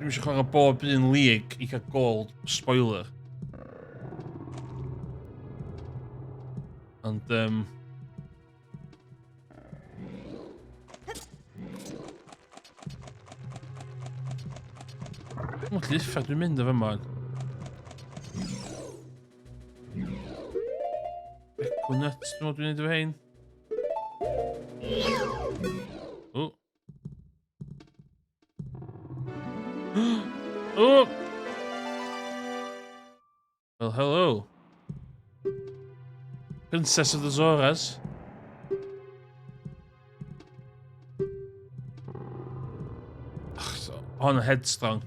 Dwi'n eisiau chwarae bob un league i cael gold spoiler. Ond, O, lle uffar dwi'n mynd o fyma. Echo nuts, dwi'n meddwl dwi'n neud efo hein. O. O! Well, hello. Princess of the Zoras. On headstrong.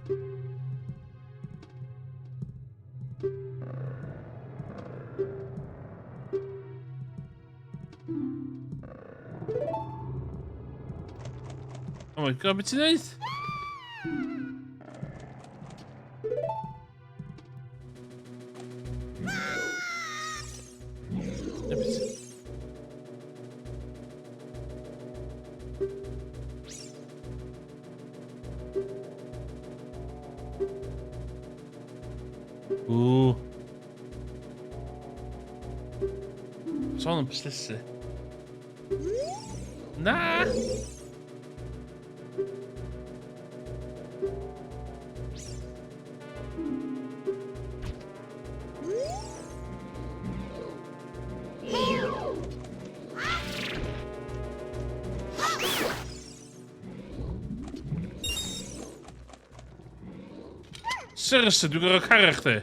Oh my god, beth ti'n neud? Ooh. Sôn am busnesu. Na! Seriously, dwi'n gorfod cario chdi?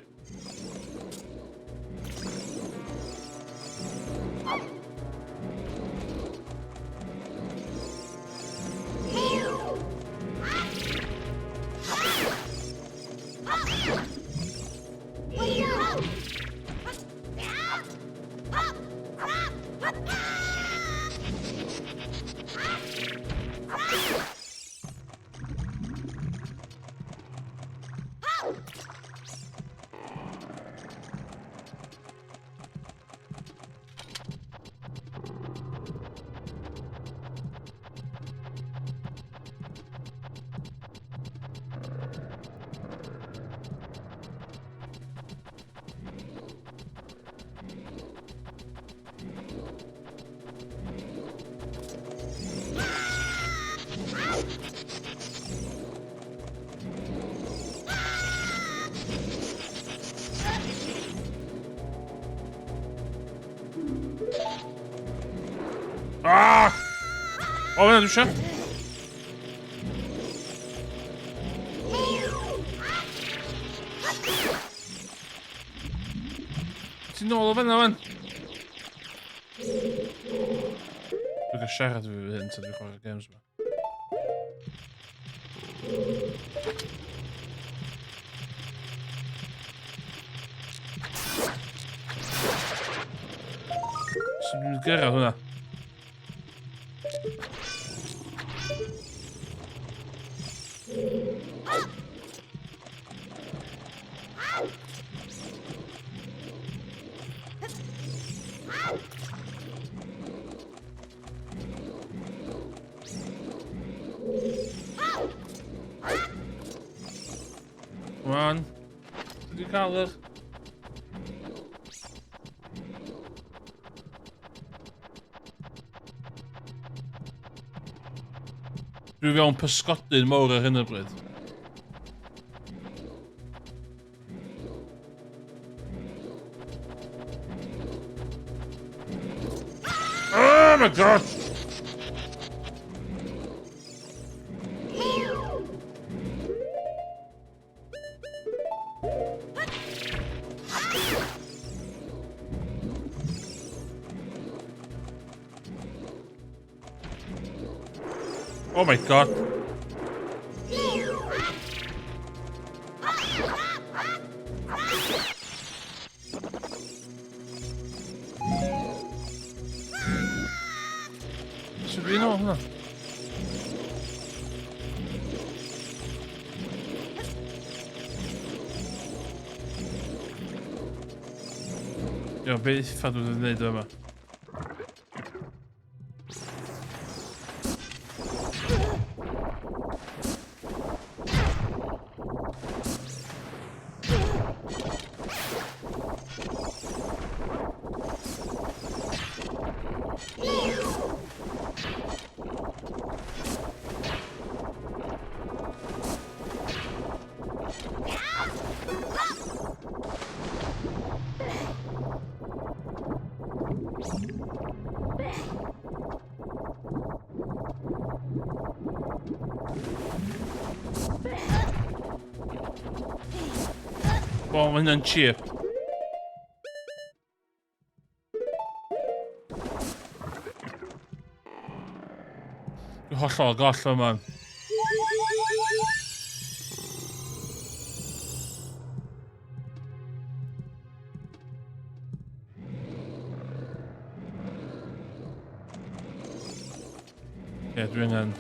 Ah! O, fyna dwi eisiau. Ti'n nôl o fyna, wan? Dwi'n cael siarad efo fi hyn, tan dwi'n chwarae games yma. Sut dwi'n gyrraedd hwnna? Come on. Dwi wedi cael yr... Dwi fewn pysgodyn mawr ar hyn o bryd. Oh my god! Oh my god. Sut dwi'n ôl hwnna? Iawn, be uffan dwi'n gwneud yma? Wel, mae hynna'n cheap. Dwi'n hollol goll yma. Ie, dwi angen...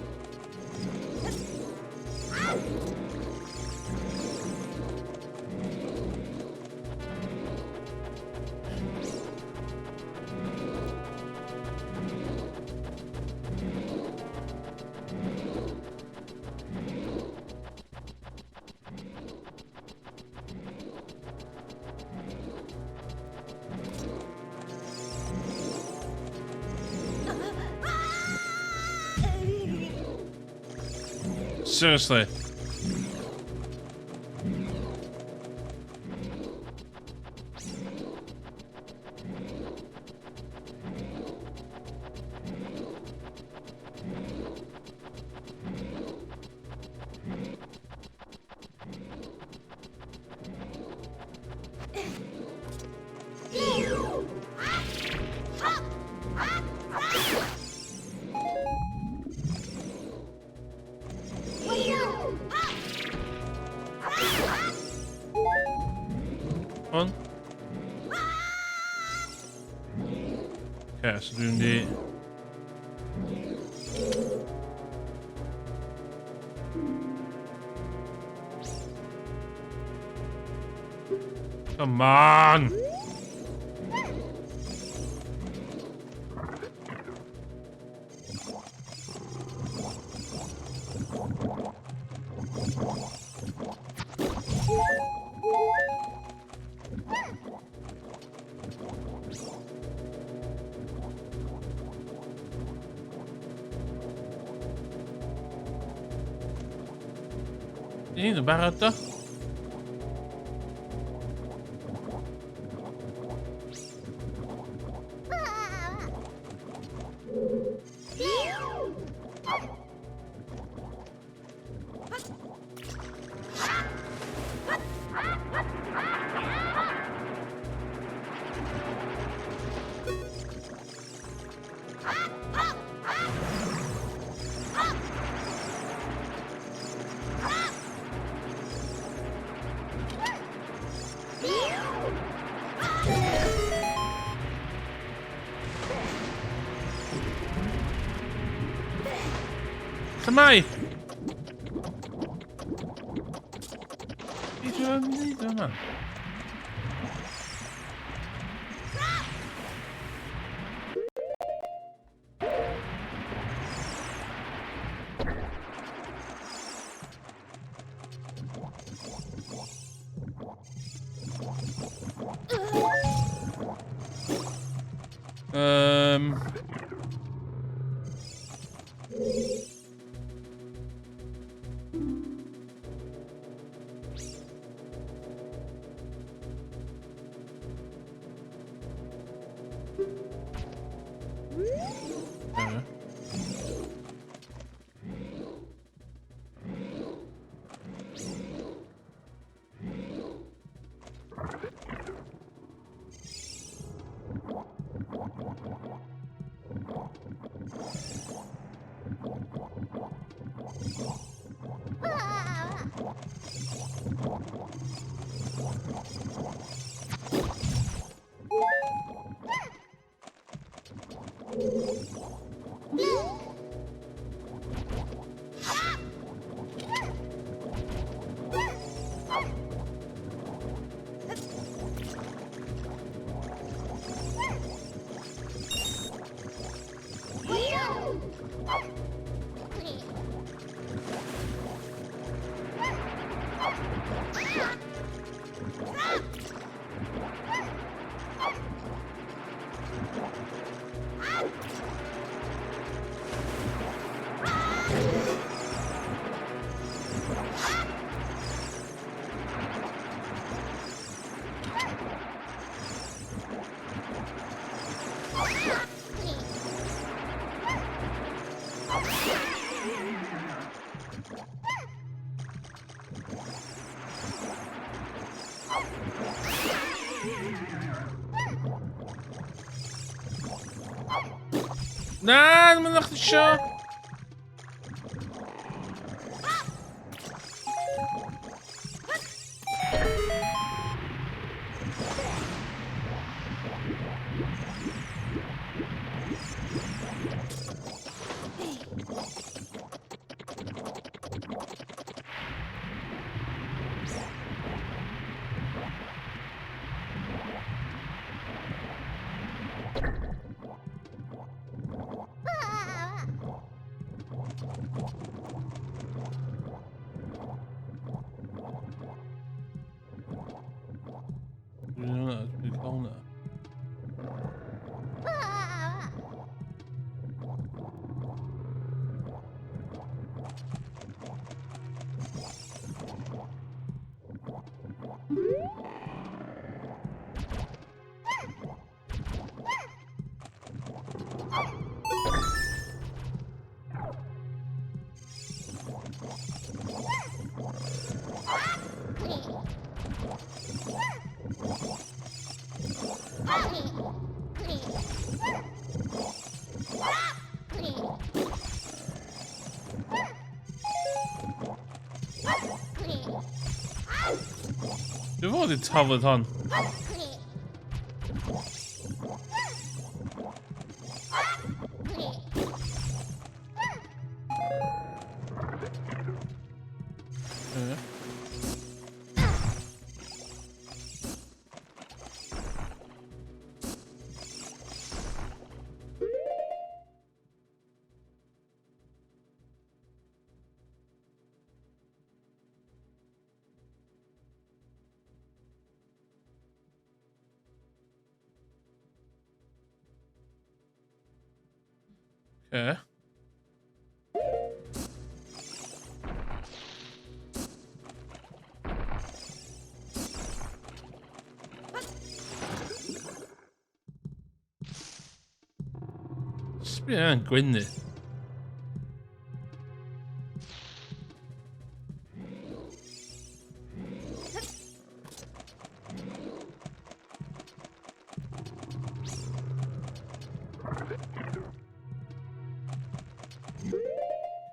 Seriously. Hwn? Okay, so dwi'n mynd i... Come on! Di hyn yn barod do? Lle mae? Be dwi'n mynd yma? Na, ddim yn chdi isio. Dwi'n hwnna, dwi'n cael hwnna. Dwi'n fod i taflid hon. Ie. Oce. Sbia yn gwynu.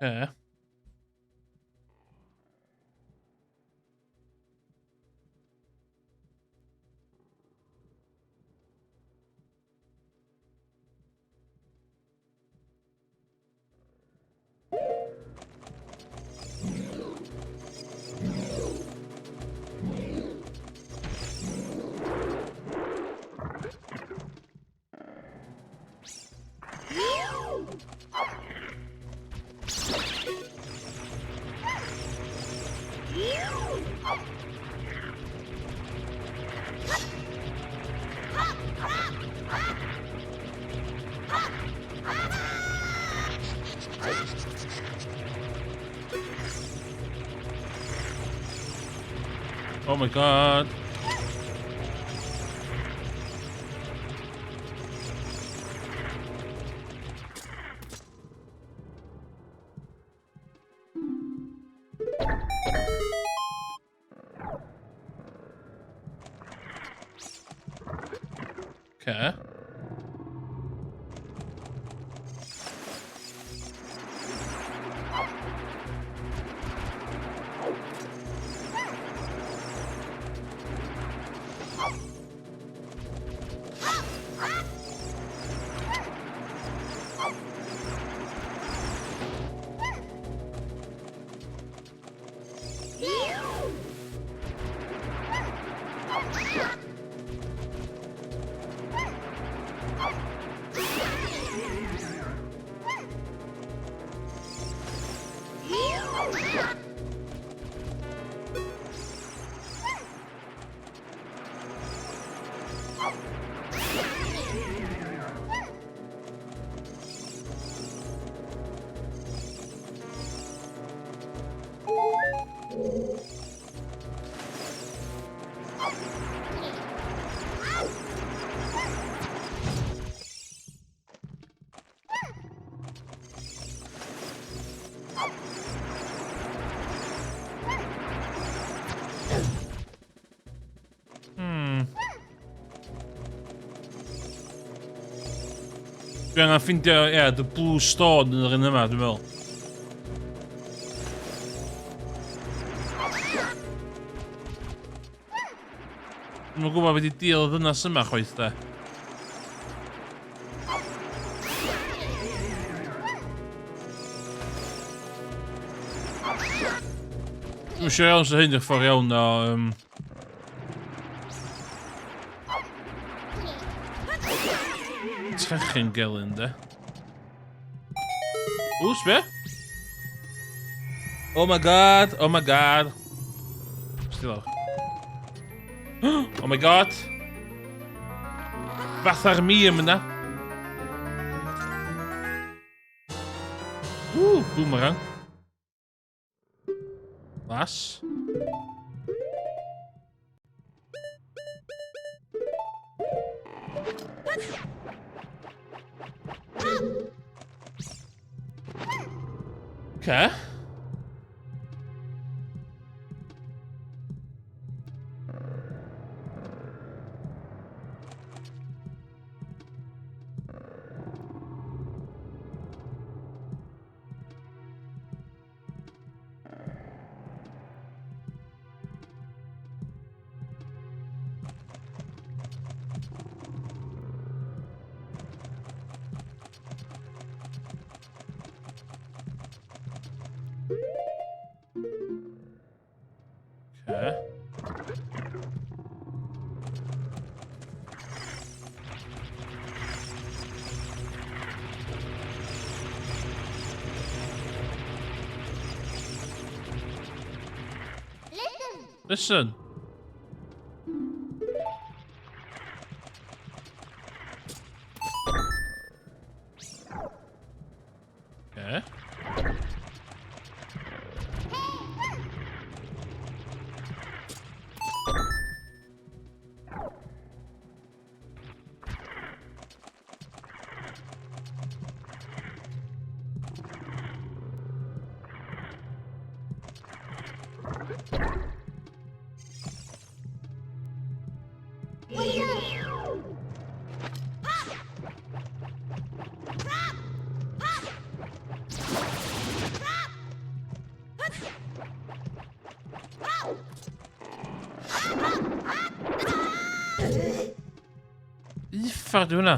Oce. Oh my god. Okay. Dwi angen ffindio, ie, yeah, the blue stone yn yr un yma, dwi'n meddwl. Dwi'm yn gwybod beth i deal y ddynas yma chwaith de. Dwi'n siŵr iawn sy'n hyn i'r ffordd iawn o... Trechu'n gelyn, de. Ww, sbe? Oh my god, oh my god. Still lawr. Oh my god. Fatha'r meme yna. Ww, boomerang. Las. Okay. Okay. Listen. Okay. Uffar di hwnna.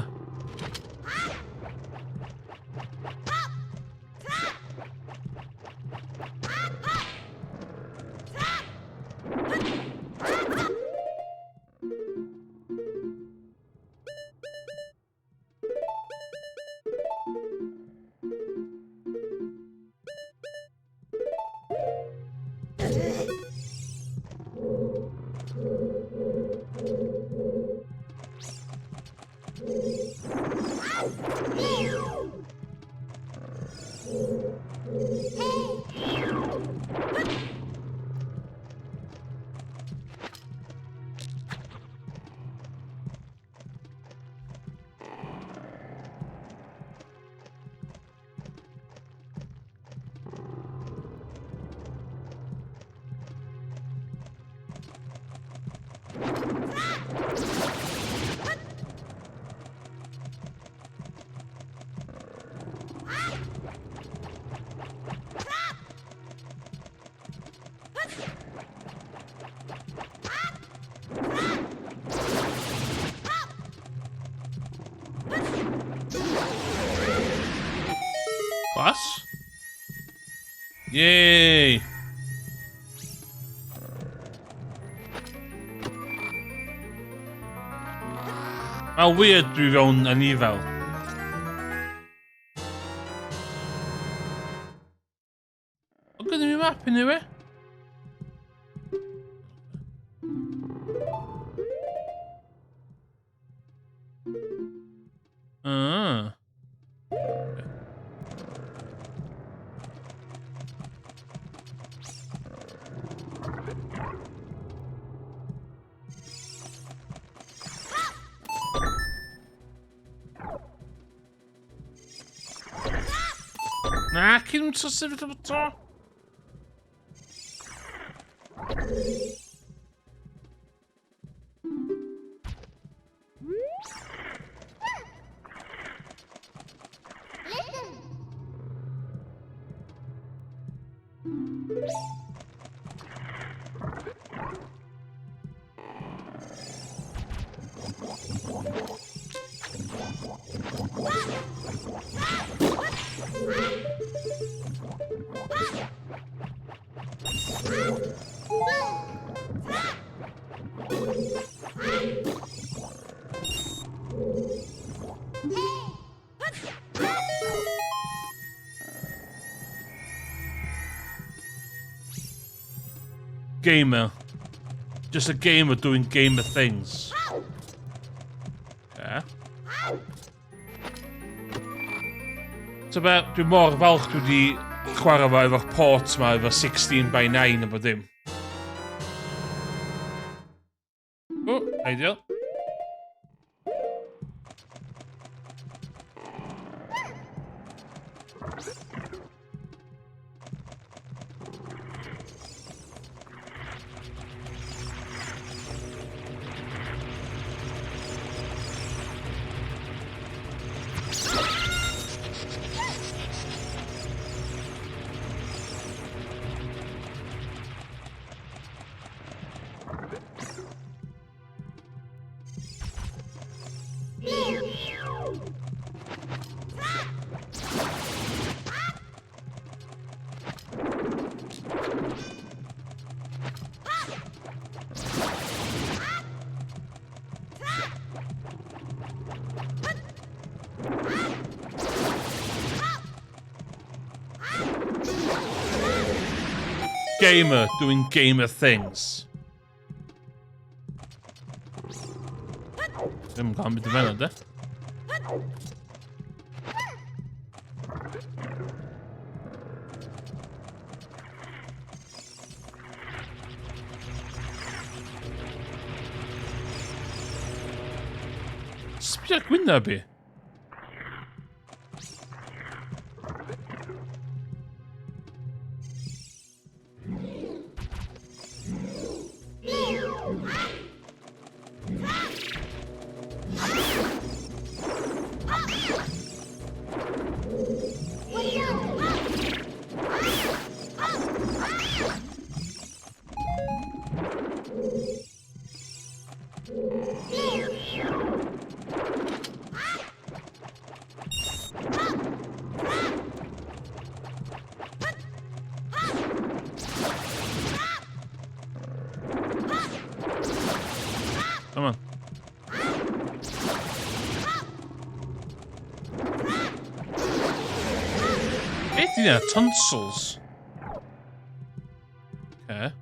Class? Yay! Mae'n weird dwi fewn anifel. O, gynnu mi map anyway. Ah. Na, cyn sefyll efo to. Gamer. Just a gamer doing gamer things. Yeah. So be, dwi mor falch dwi wedi chwarae fo efo'r port ma, efo 16 by 9 a bod dim. O, ideal. Gamer doing gamer things. Ddim yn cael mynd i fewn, de? Sbia gwyneb i. Come on. Beth yna? Tonsils? Okay.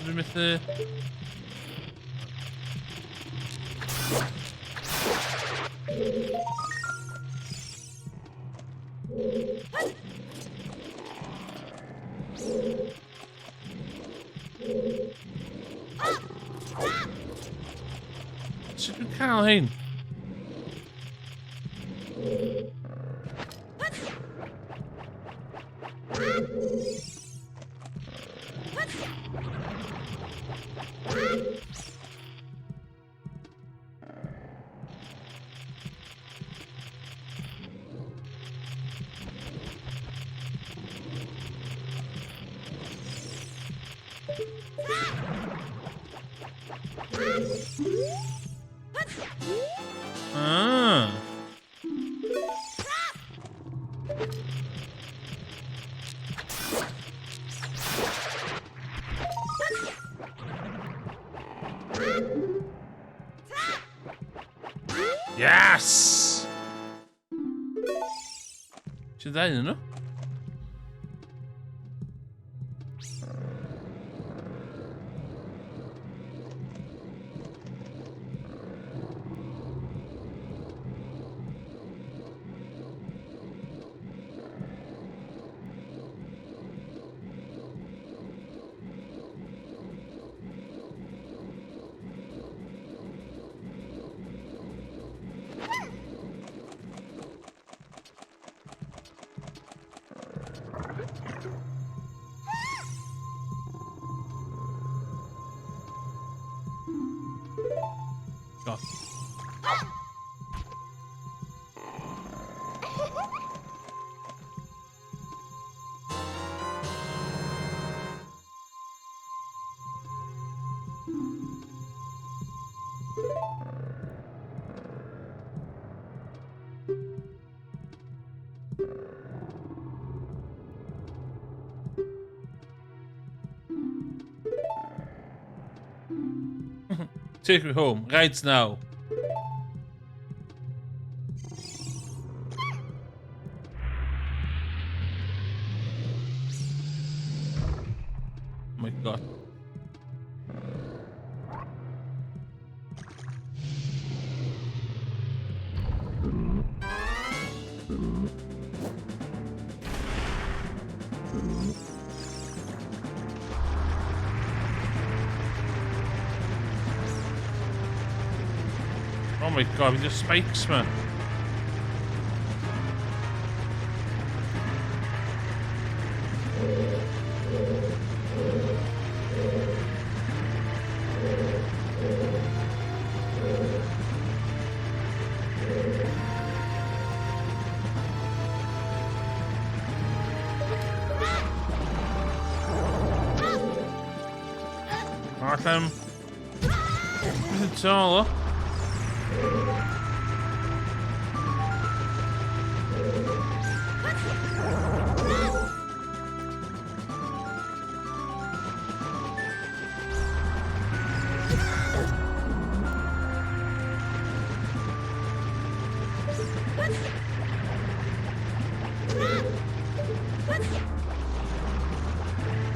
Dwi'n methu... Sut dwi'n cael hyn? Ah. Yes! Ti'n ddau nhw? God. Take me home, right now. Oh my god. Oh my god, fi'n just spikes ma. Allan. Beth yn tôl o?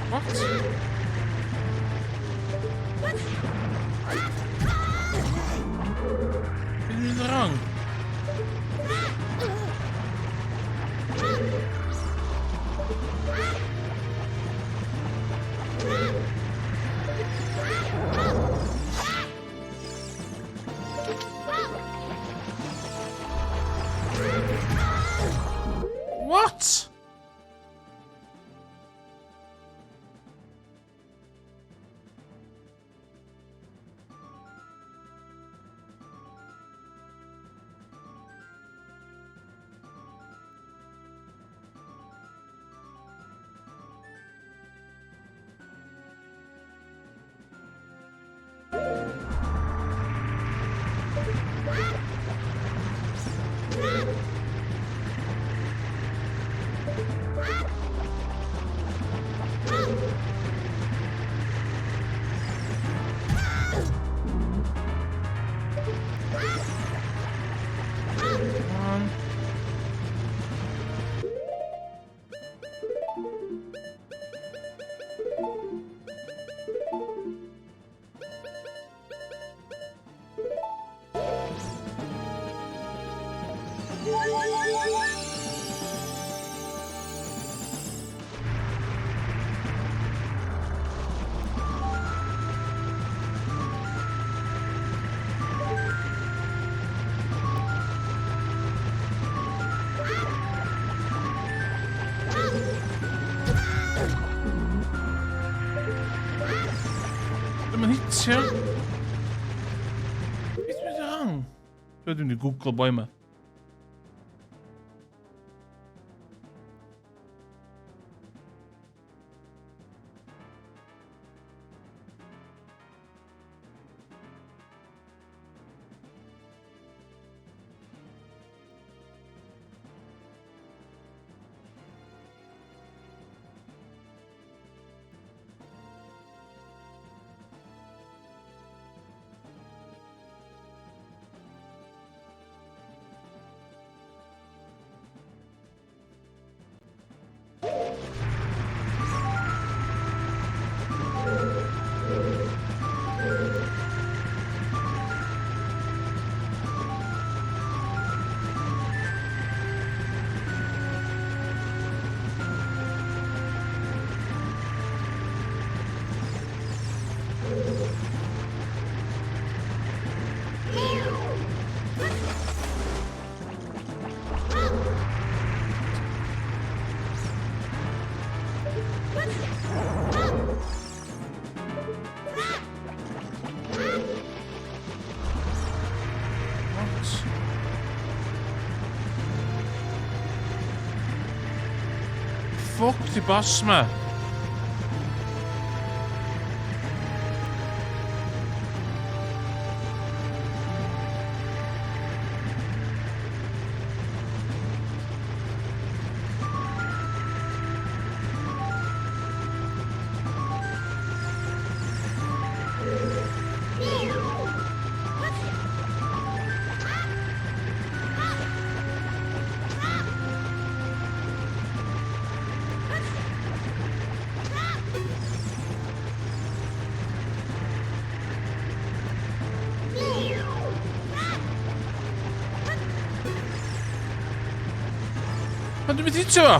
What? Beth yn wrong? What? Come on. Ddim yn hitio. Beth dwi'n wrong? Dwi'n mynd i Google boi yma. ffwc di boss ma? Pan dwi'n mynd i hitio fo?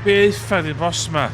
Be uffar di'r boss ma?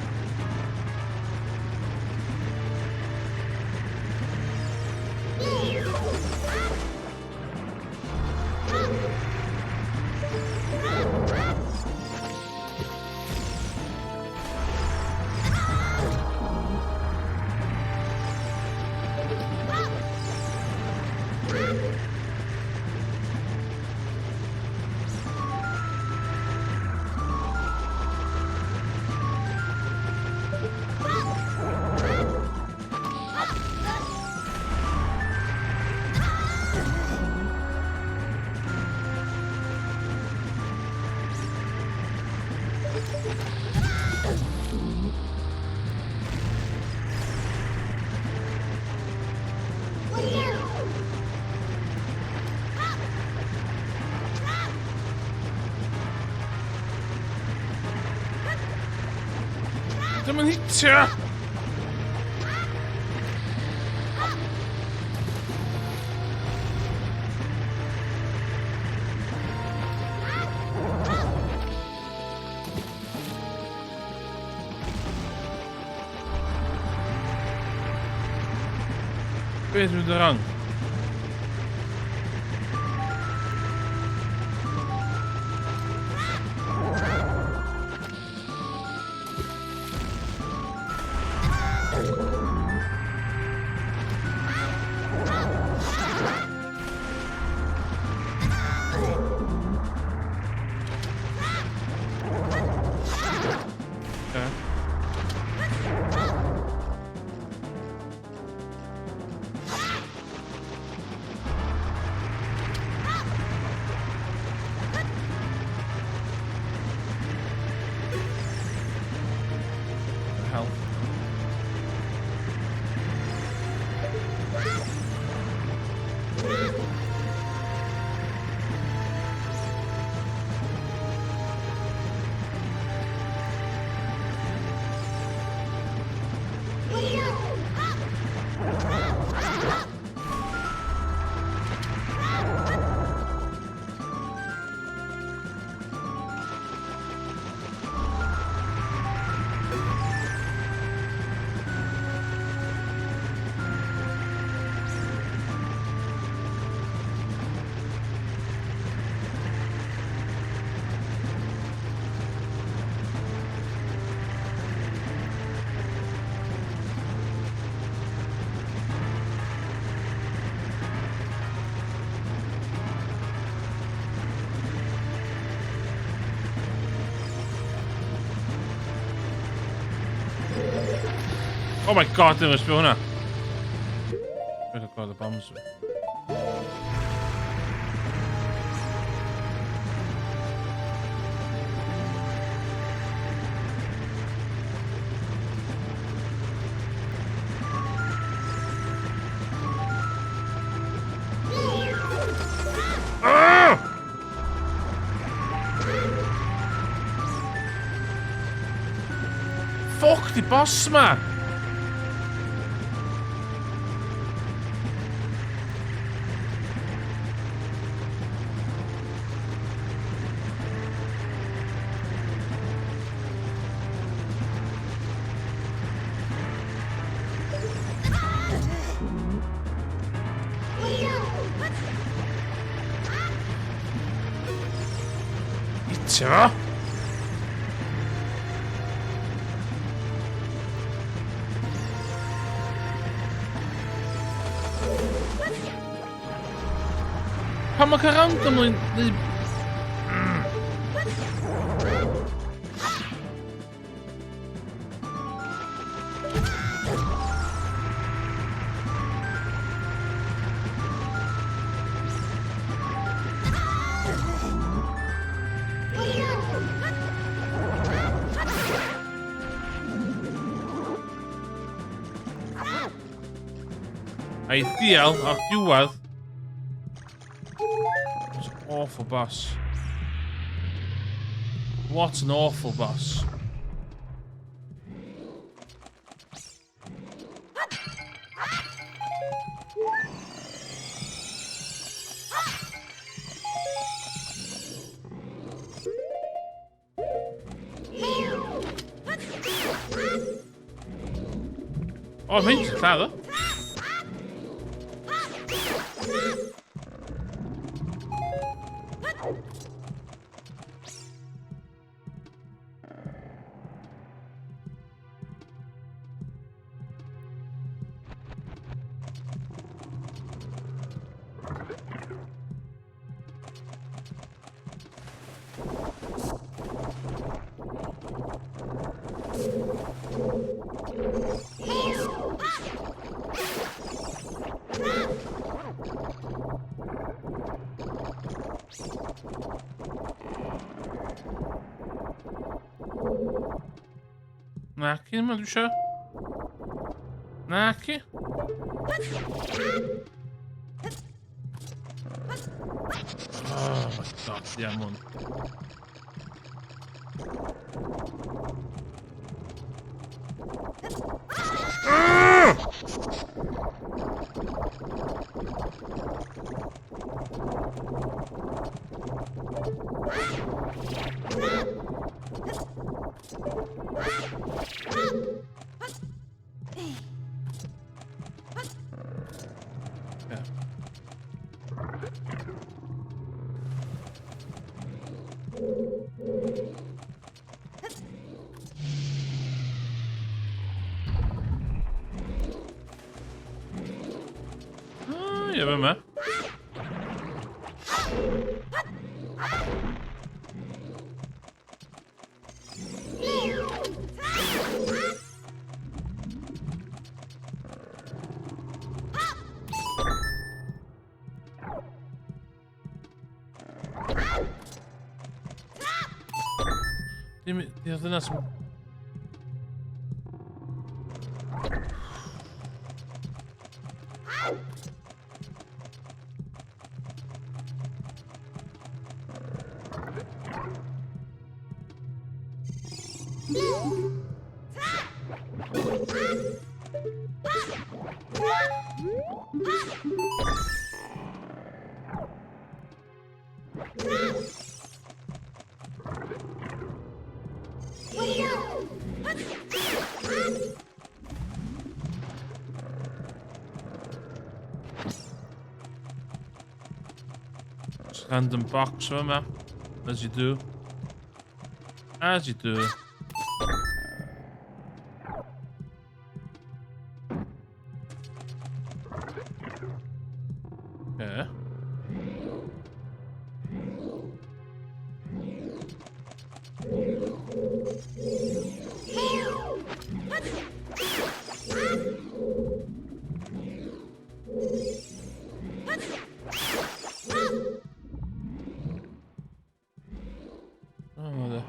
Dim yn hitio! Beth mynd yn wrong? Okay. Help. Oh my god, ddim yn sbio hwnna. Dwi'n cael gweld y bombs fi. Ffwc di boss ma! Hitio fo! Pan mae cael randomly... Ideal o'r diwedd. What an awful boss. What an awful boss. O, mae'n lladd o. Naci, ma dwi eisiau. Naci. Oh my god, yeah, hwn. Yeah. Ah, ie, fe yma. Dim, dim dyna sy'n... Just random box yma. As you do. As you do. Yeah. Oh, the...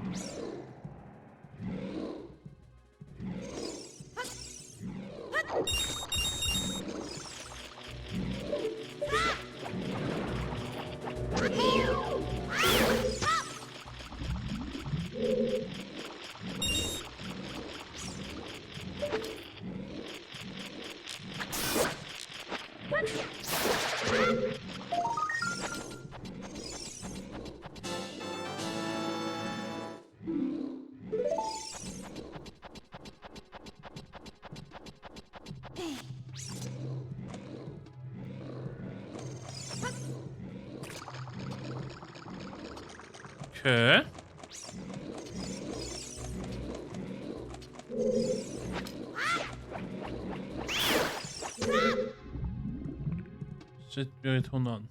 Okay. Sut mi oedd hwnna'n?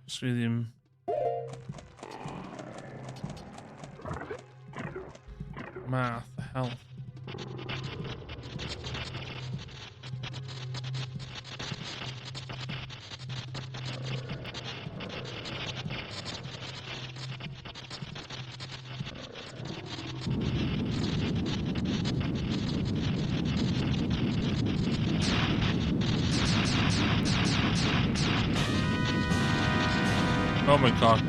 Swi ddim... Math the hell. Oh my god.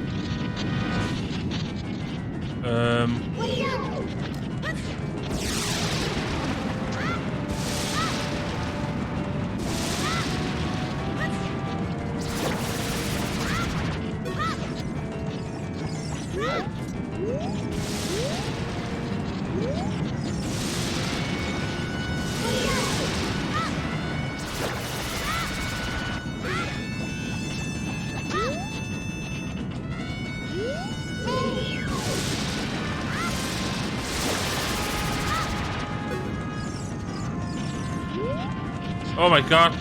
Oh my god.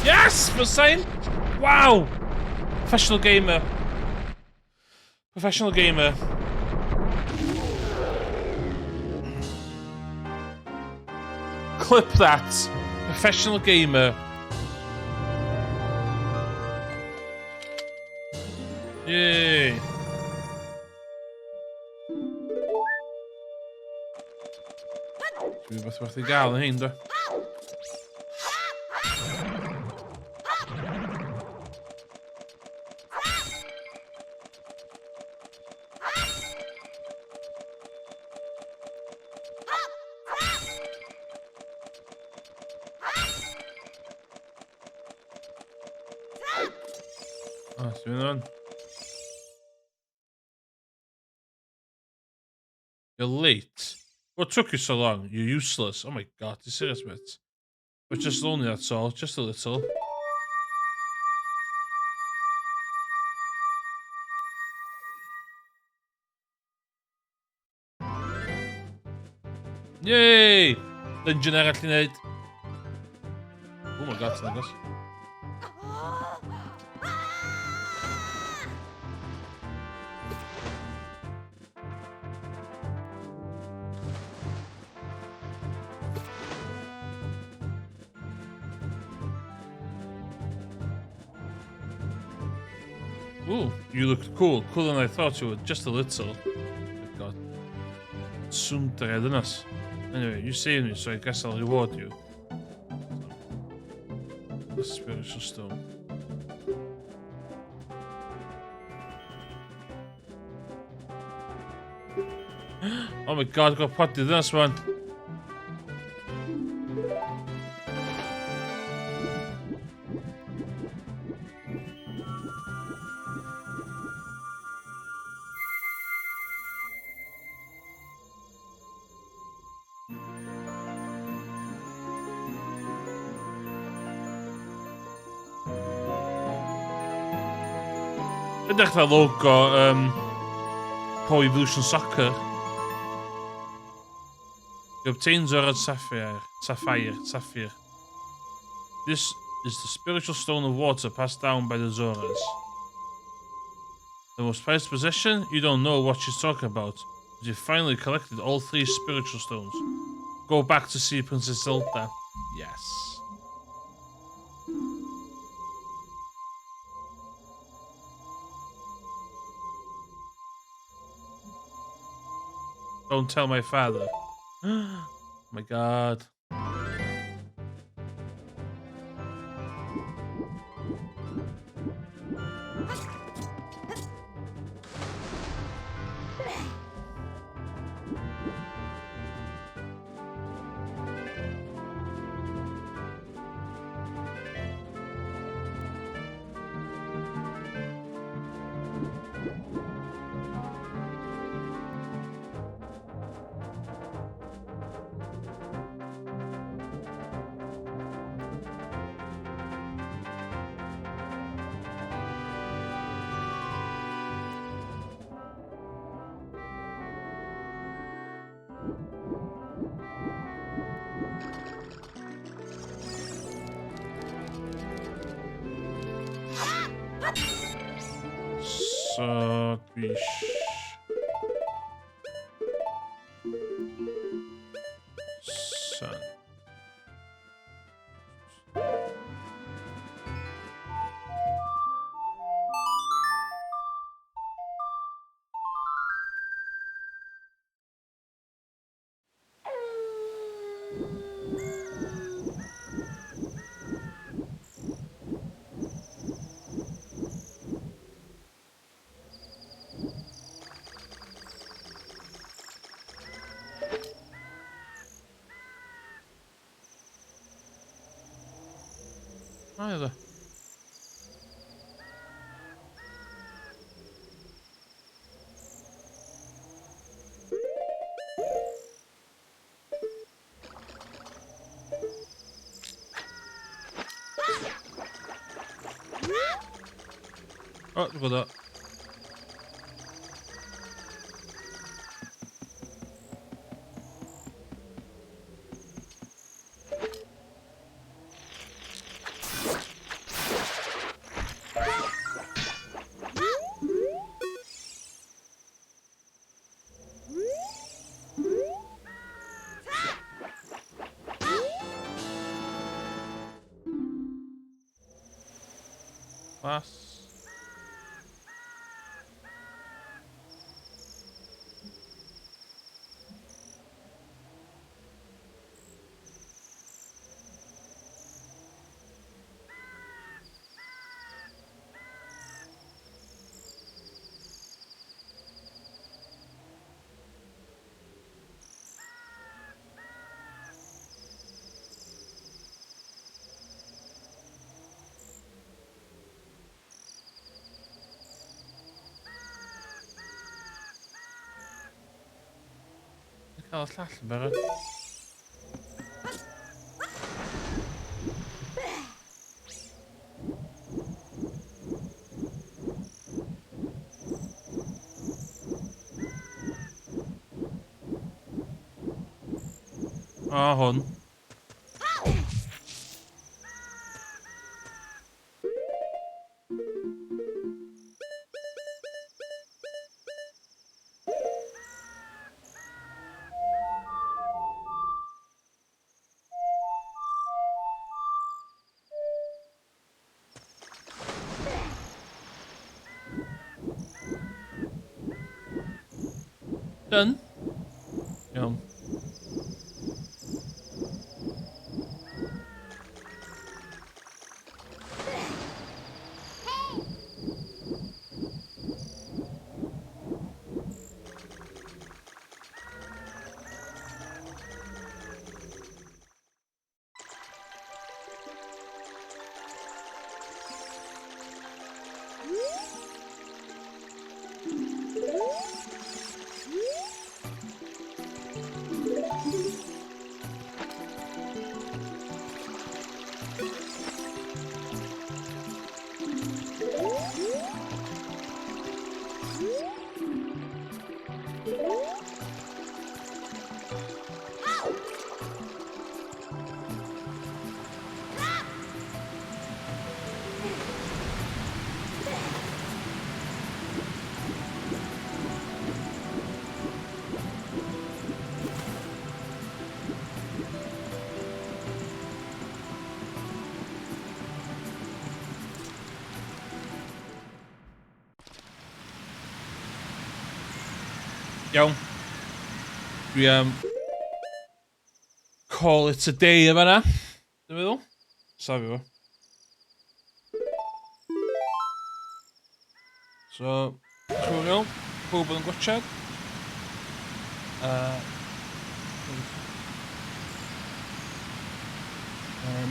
Yes! For saying? Wow! Professional gamer. Professional gamer. Clip that. Professional gamer. Yay. Dwi'n beth werth i gael yn hyn, do. O, ti'n mynd o'n? You're late. What took you so long? You're useless. Oh my god, you serious, mate? We're just lonely, that's all. Just a little. Yay! Dungeon arall i wneud. Oh my god, ti'n agos. Ooh, you look cool. Cooler than I thought you would. Just a little. Oh my god. Swndre ddynas. Anyway, you saved me, so I guess I'll reward you. The spiritual stone. Oh my god, got potty this one. Edrych fel logo Pro Evolution Soccer. You obtain Zora's Sapphire, Sapphire, Sapphire. This is the spiritual stone of water passed down by the Zoras. The most prized possession? You don't know what she's talking about, but you finally collected all 3 spiritual stones. Go back to see Princess Zelda. Yes. Don't tell my father. Oh my god. So, dwi So. Either. Oh, look at that. Glas. Cael y llall yn barod. O, hwn. Done. Iawn. Iawn. Dwi am call it a day efo na. Dwi'n meddwl. Safio fo. So, cwrw, pob yn gwachad. Mae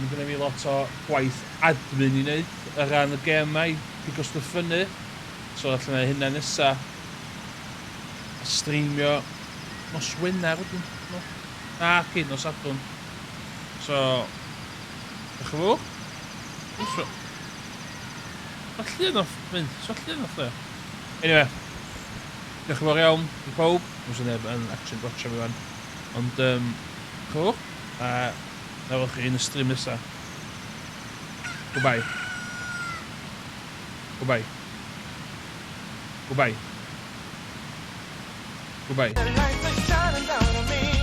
gennym fi lot o gwaith admin i wneud ar ran y gêm yma i pigo stwff fyny. So allan ei hynna nesa. A streamio nos Wener wedyn. No. Na, cyn nos Sadwrn. So, diolch yn fawr. So, mae llun off mynd. So llun off there. Anyway, diolch yn fawr iawn i pawb. Mwys neb yn actually gwatcha fi wan. Ond, diolch yn fawr. A na weld chi yn y stream nesa. Goodbye. Goodbye. Goodbye. Goodbye. The lights are shining down on me.